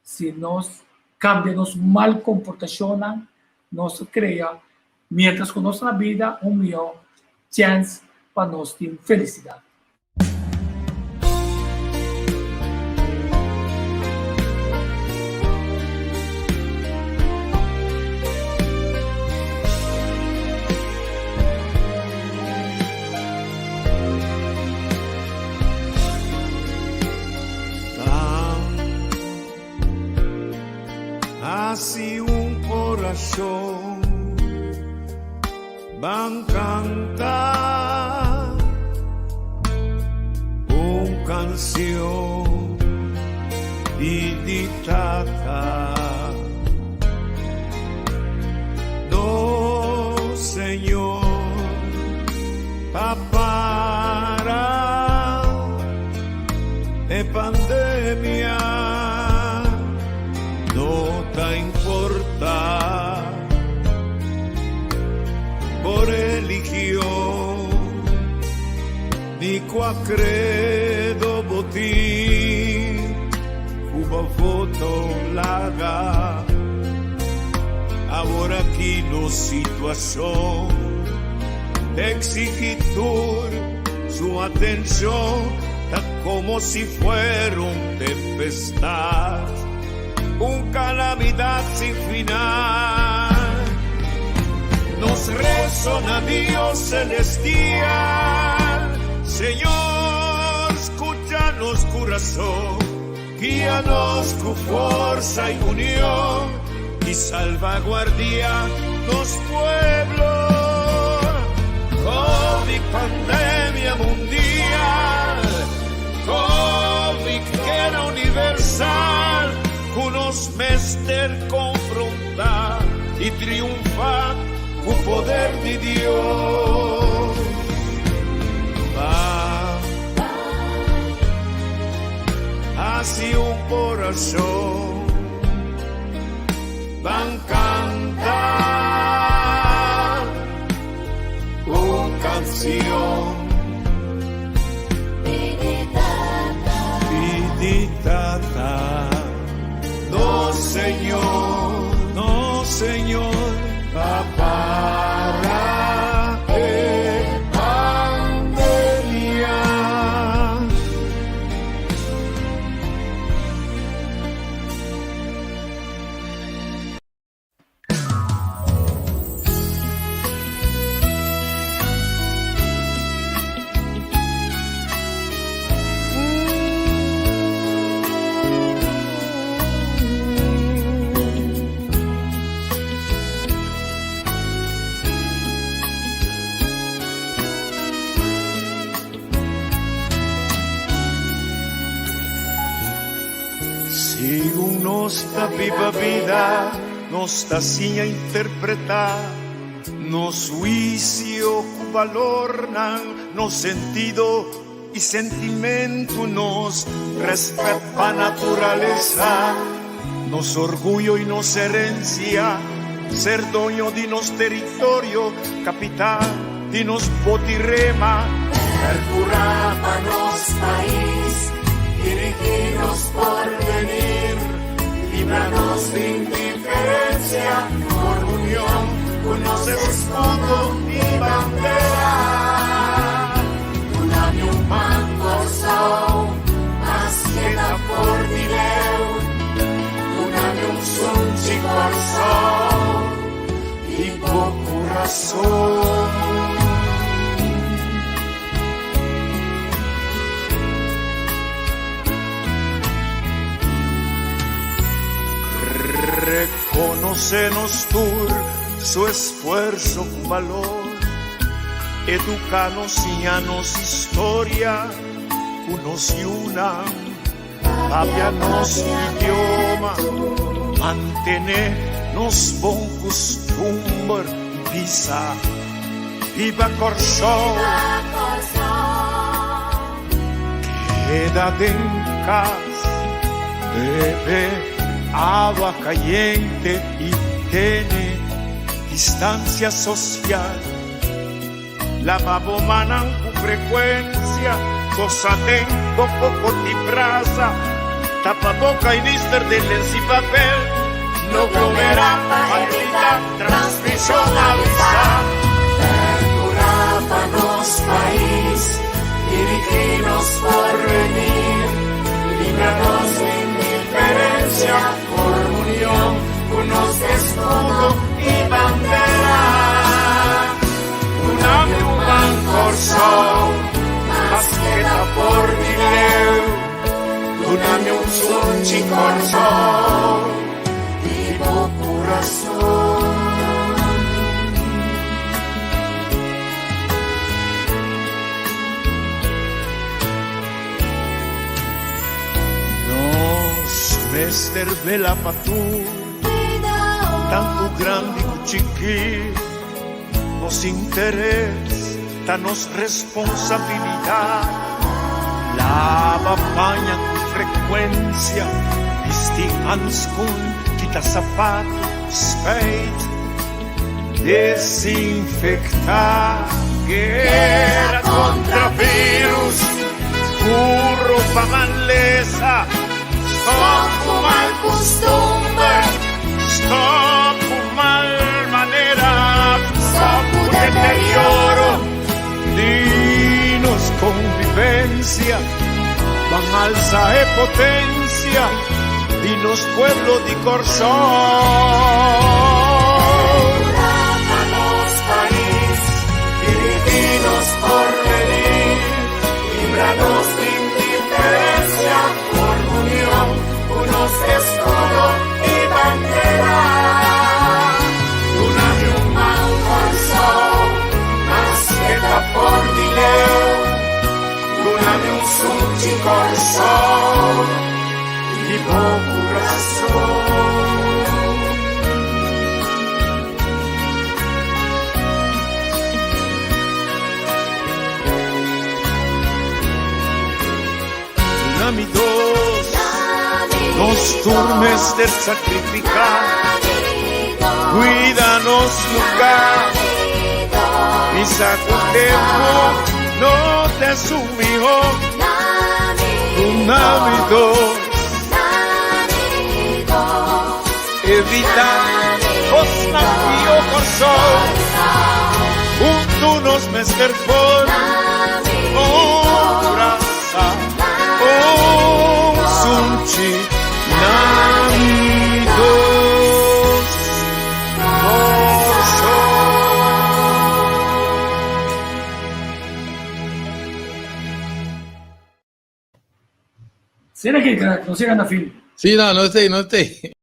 Si nos kambia nos mal komportashonnan, nos ta krea, miéntras ku nos ta na bida, un mihó chèns pa nos tin felisidat. Hasi un orashon, ban kanta un kansion di di Tata. Nos Señor pa para e pandemia no ta importa bo religion ni cua credo bo tin cu bo voto laga awor aki nos situacion ta exigi tur su atencion ta como si fuera un tempestad. Un calamidad sin final. Nos rezo na Dios celestial, Señor, scucha nos curazón, guíanos cu forza y unión y salvaguardia nos pueblo. Covid pandemia mundial, Covid guera universal, cu nos mester confronta y triunfa cu poder di Dios. Ban haci un oracion, ban canta un cancion. Pidi Tata, nos Señor, nos Señor, pa para e pandemia. Segun nos ta biba bida, nos ta siña interpretá nos huisio ku balornan, nos sentido i sentimentu, nos rèspèt pa naturalesa, nos orguyo i nos herensia, ser doño di nos teritorio, kapital di nos boti rema. Percurá pa nos pais, dirigí nos porvenir, libra nos di indiferencia, forma union cu nos escudo y bandera. Duna mi un man Corsou, maske ta for di leu, duna mi un sunchi Corsou di bo curason. Reconoce nos tur su esfuerzo cu balor, educa nos, siña nos historia cu nos yunan, papia nos idioma, mantene nos bon custumber y bisa, Biba Corsou! Keda den cas, bebe awa cayente y tene distancia social. Lava bo mannan ku frekuensia, gosa den bo koko di brasa, tapa boka i nister den lens i papel, no glomerá pa evitá transmishon avisá. Perkurá pa nos pais, dirigí nos porvenir, libra nos di indiferensia, forma union ku nos eskudo i bandera. Duna mi un man Kòrsou, maske ta for di leu. Duna mi un sunchi Kòrsou, di bo kurason. Nos mester vela pa tur, tantu grandi ku chikí. Nos interes ta nos responsabilidat. Laba paña ku frekuensia, bisti hanskun, kita sapatu, spijt, desinfektá. Guera kontra virus, puro pa malesa. Stop ku mal kustumber, stop ku mal manera, stop ku deterioro di nos konvivensia. Ban alsa e potensia. Di nos pueblo di Kòrsou. Pa nos pais, dirigí nos porvenir, libra nos di indiferensia, forma union ku nos eskudo i bandera. Duna mi un man Kòrsou, maske ta for di leu. Duna mi un sunchi Kòrsou di bo kurason. Duna mi dos, nos tur mester sakrifiká, kuida nos lugá. Mi sa ku tempu no ta esun mihó. Duna mi dos, evitá kosnan pió Kòrsou. Huntu nos mester forma un brasa, un sunchi na mi dos Kòrsou. Sera ke nos yega na fin. Sí, no, no sei, no sei.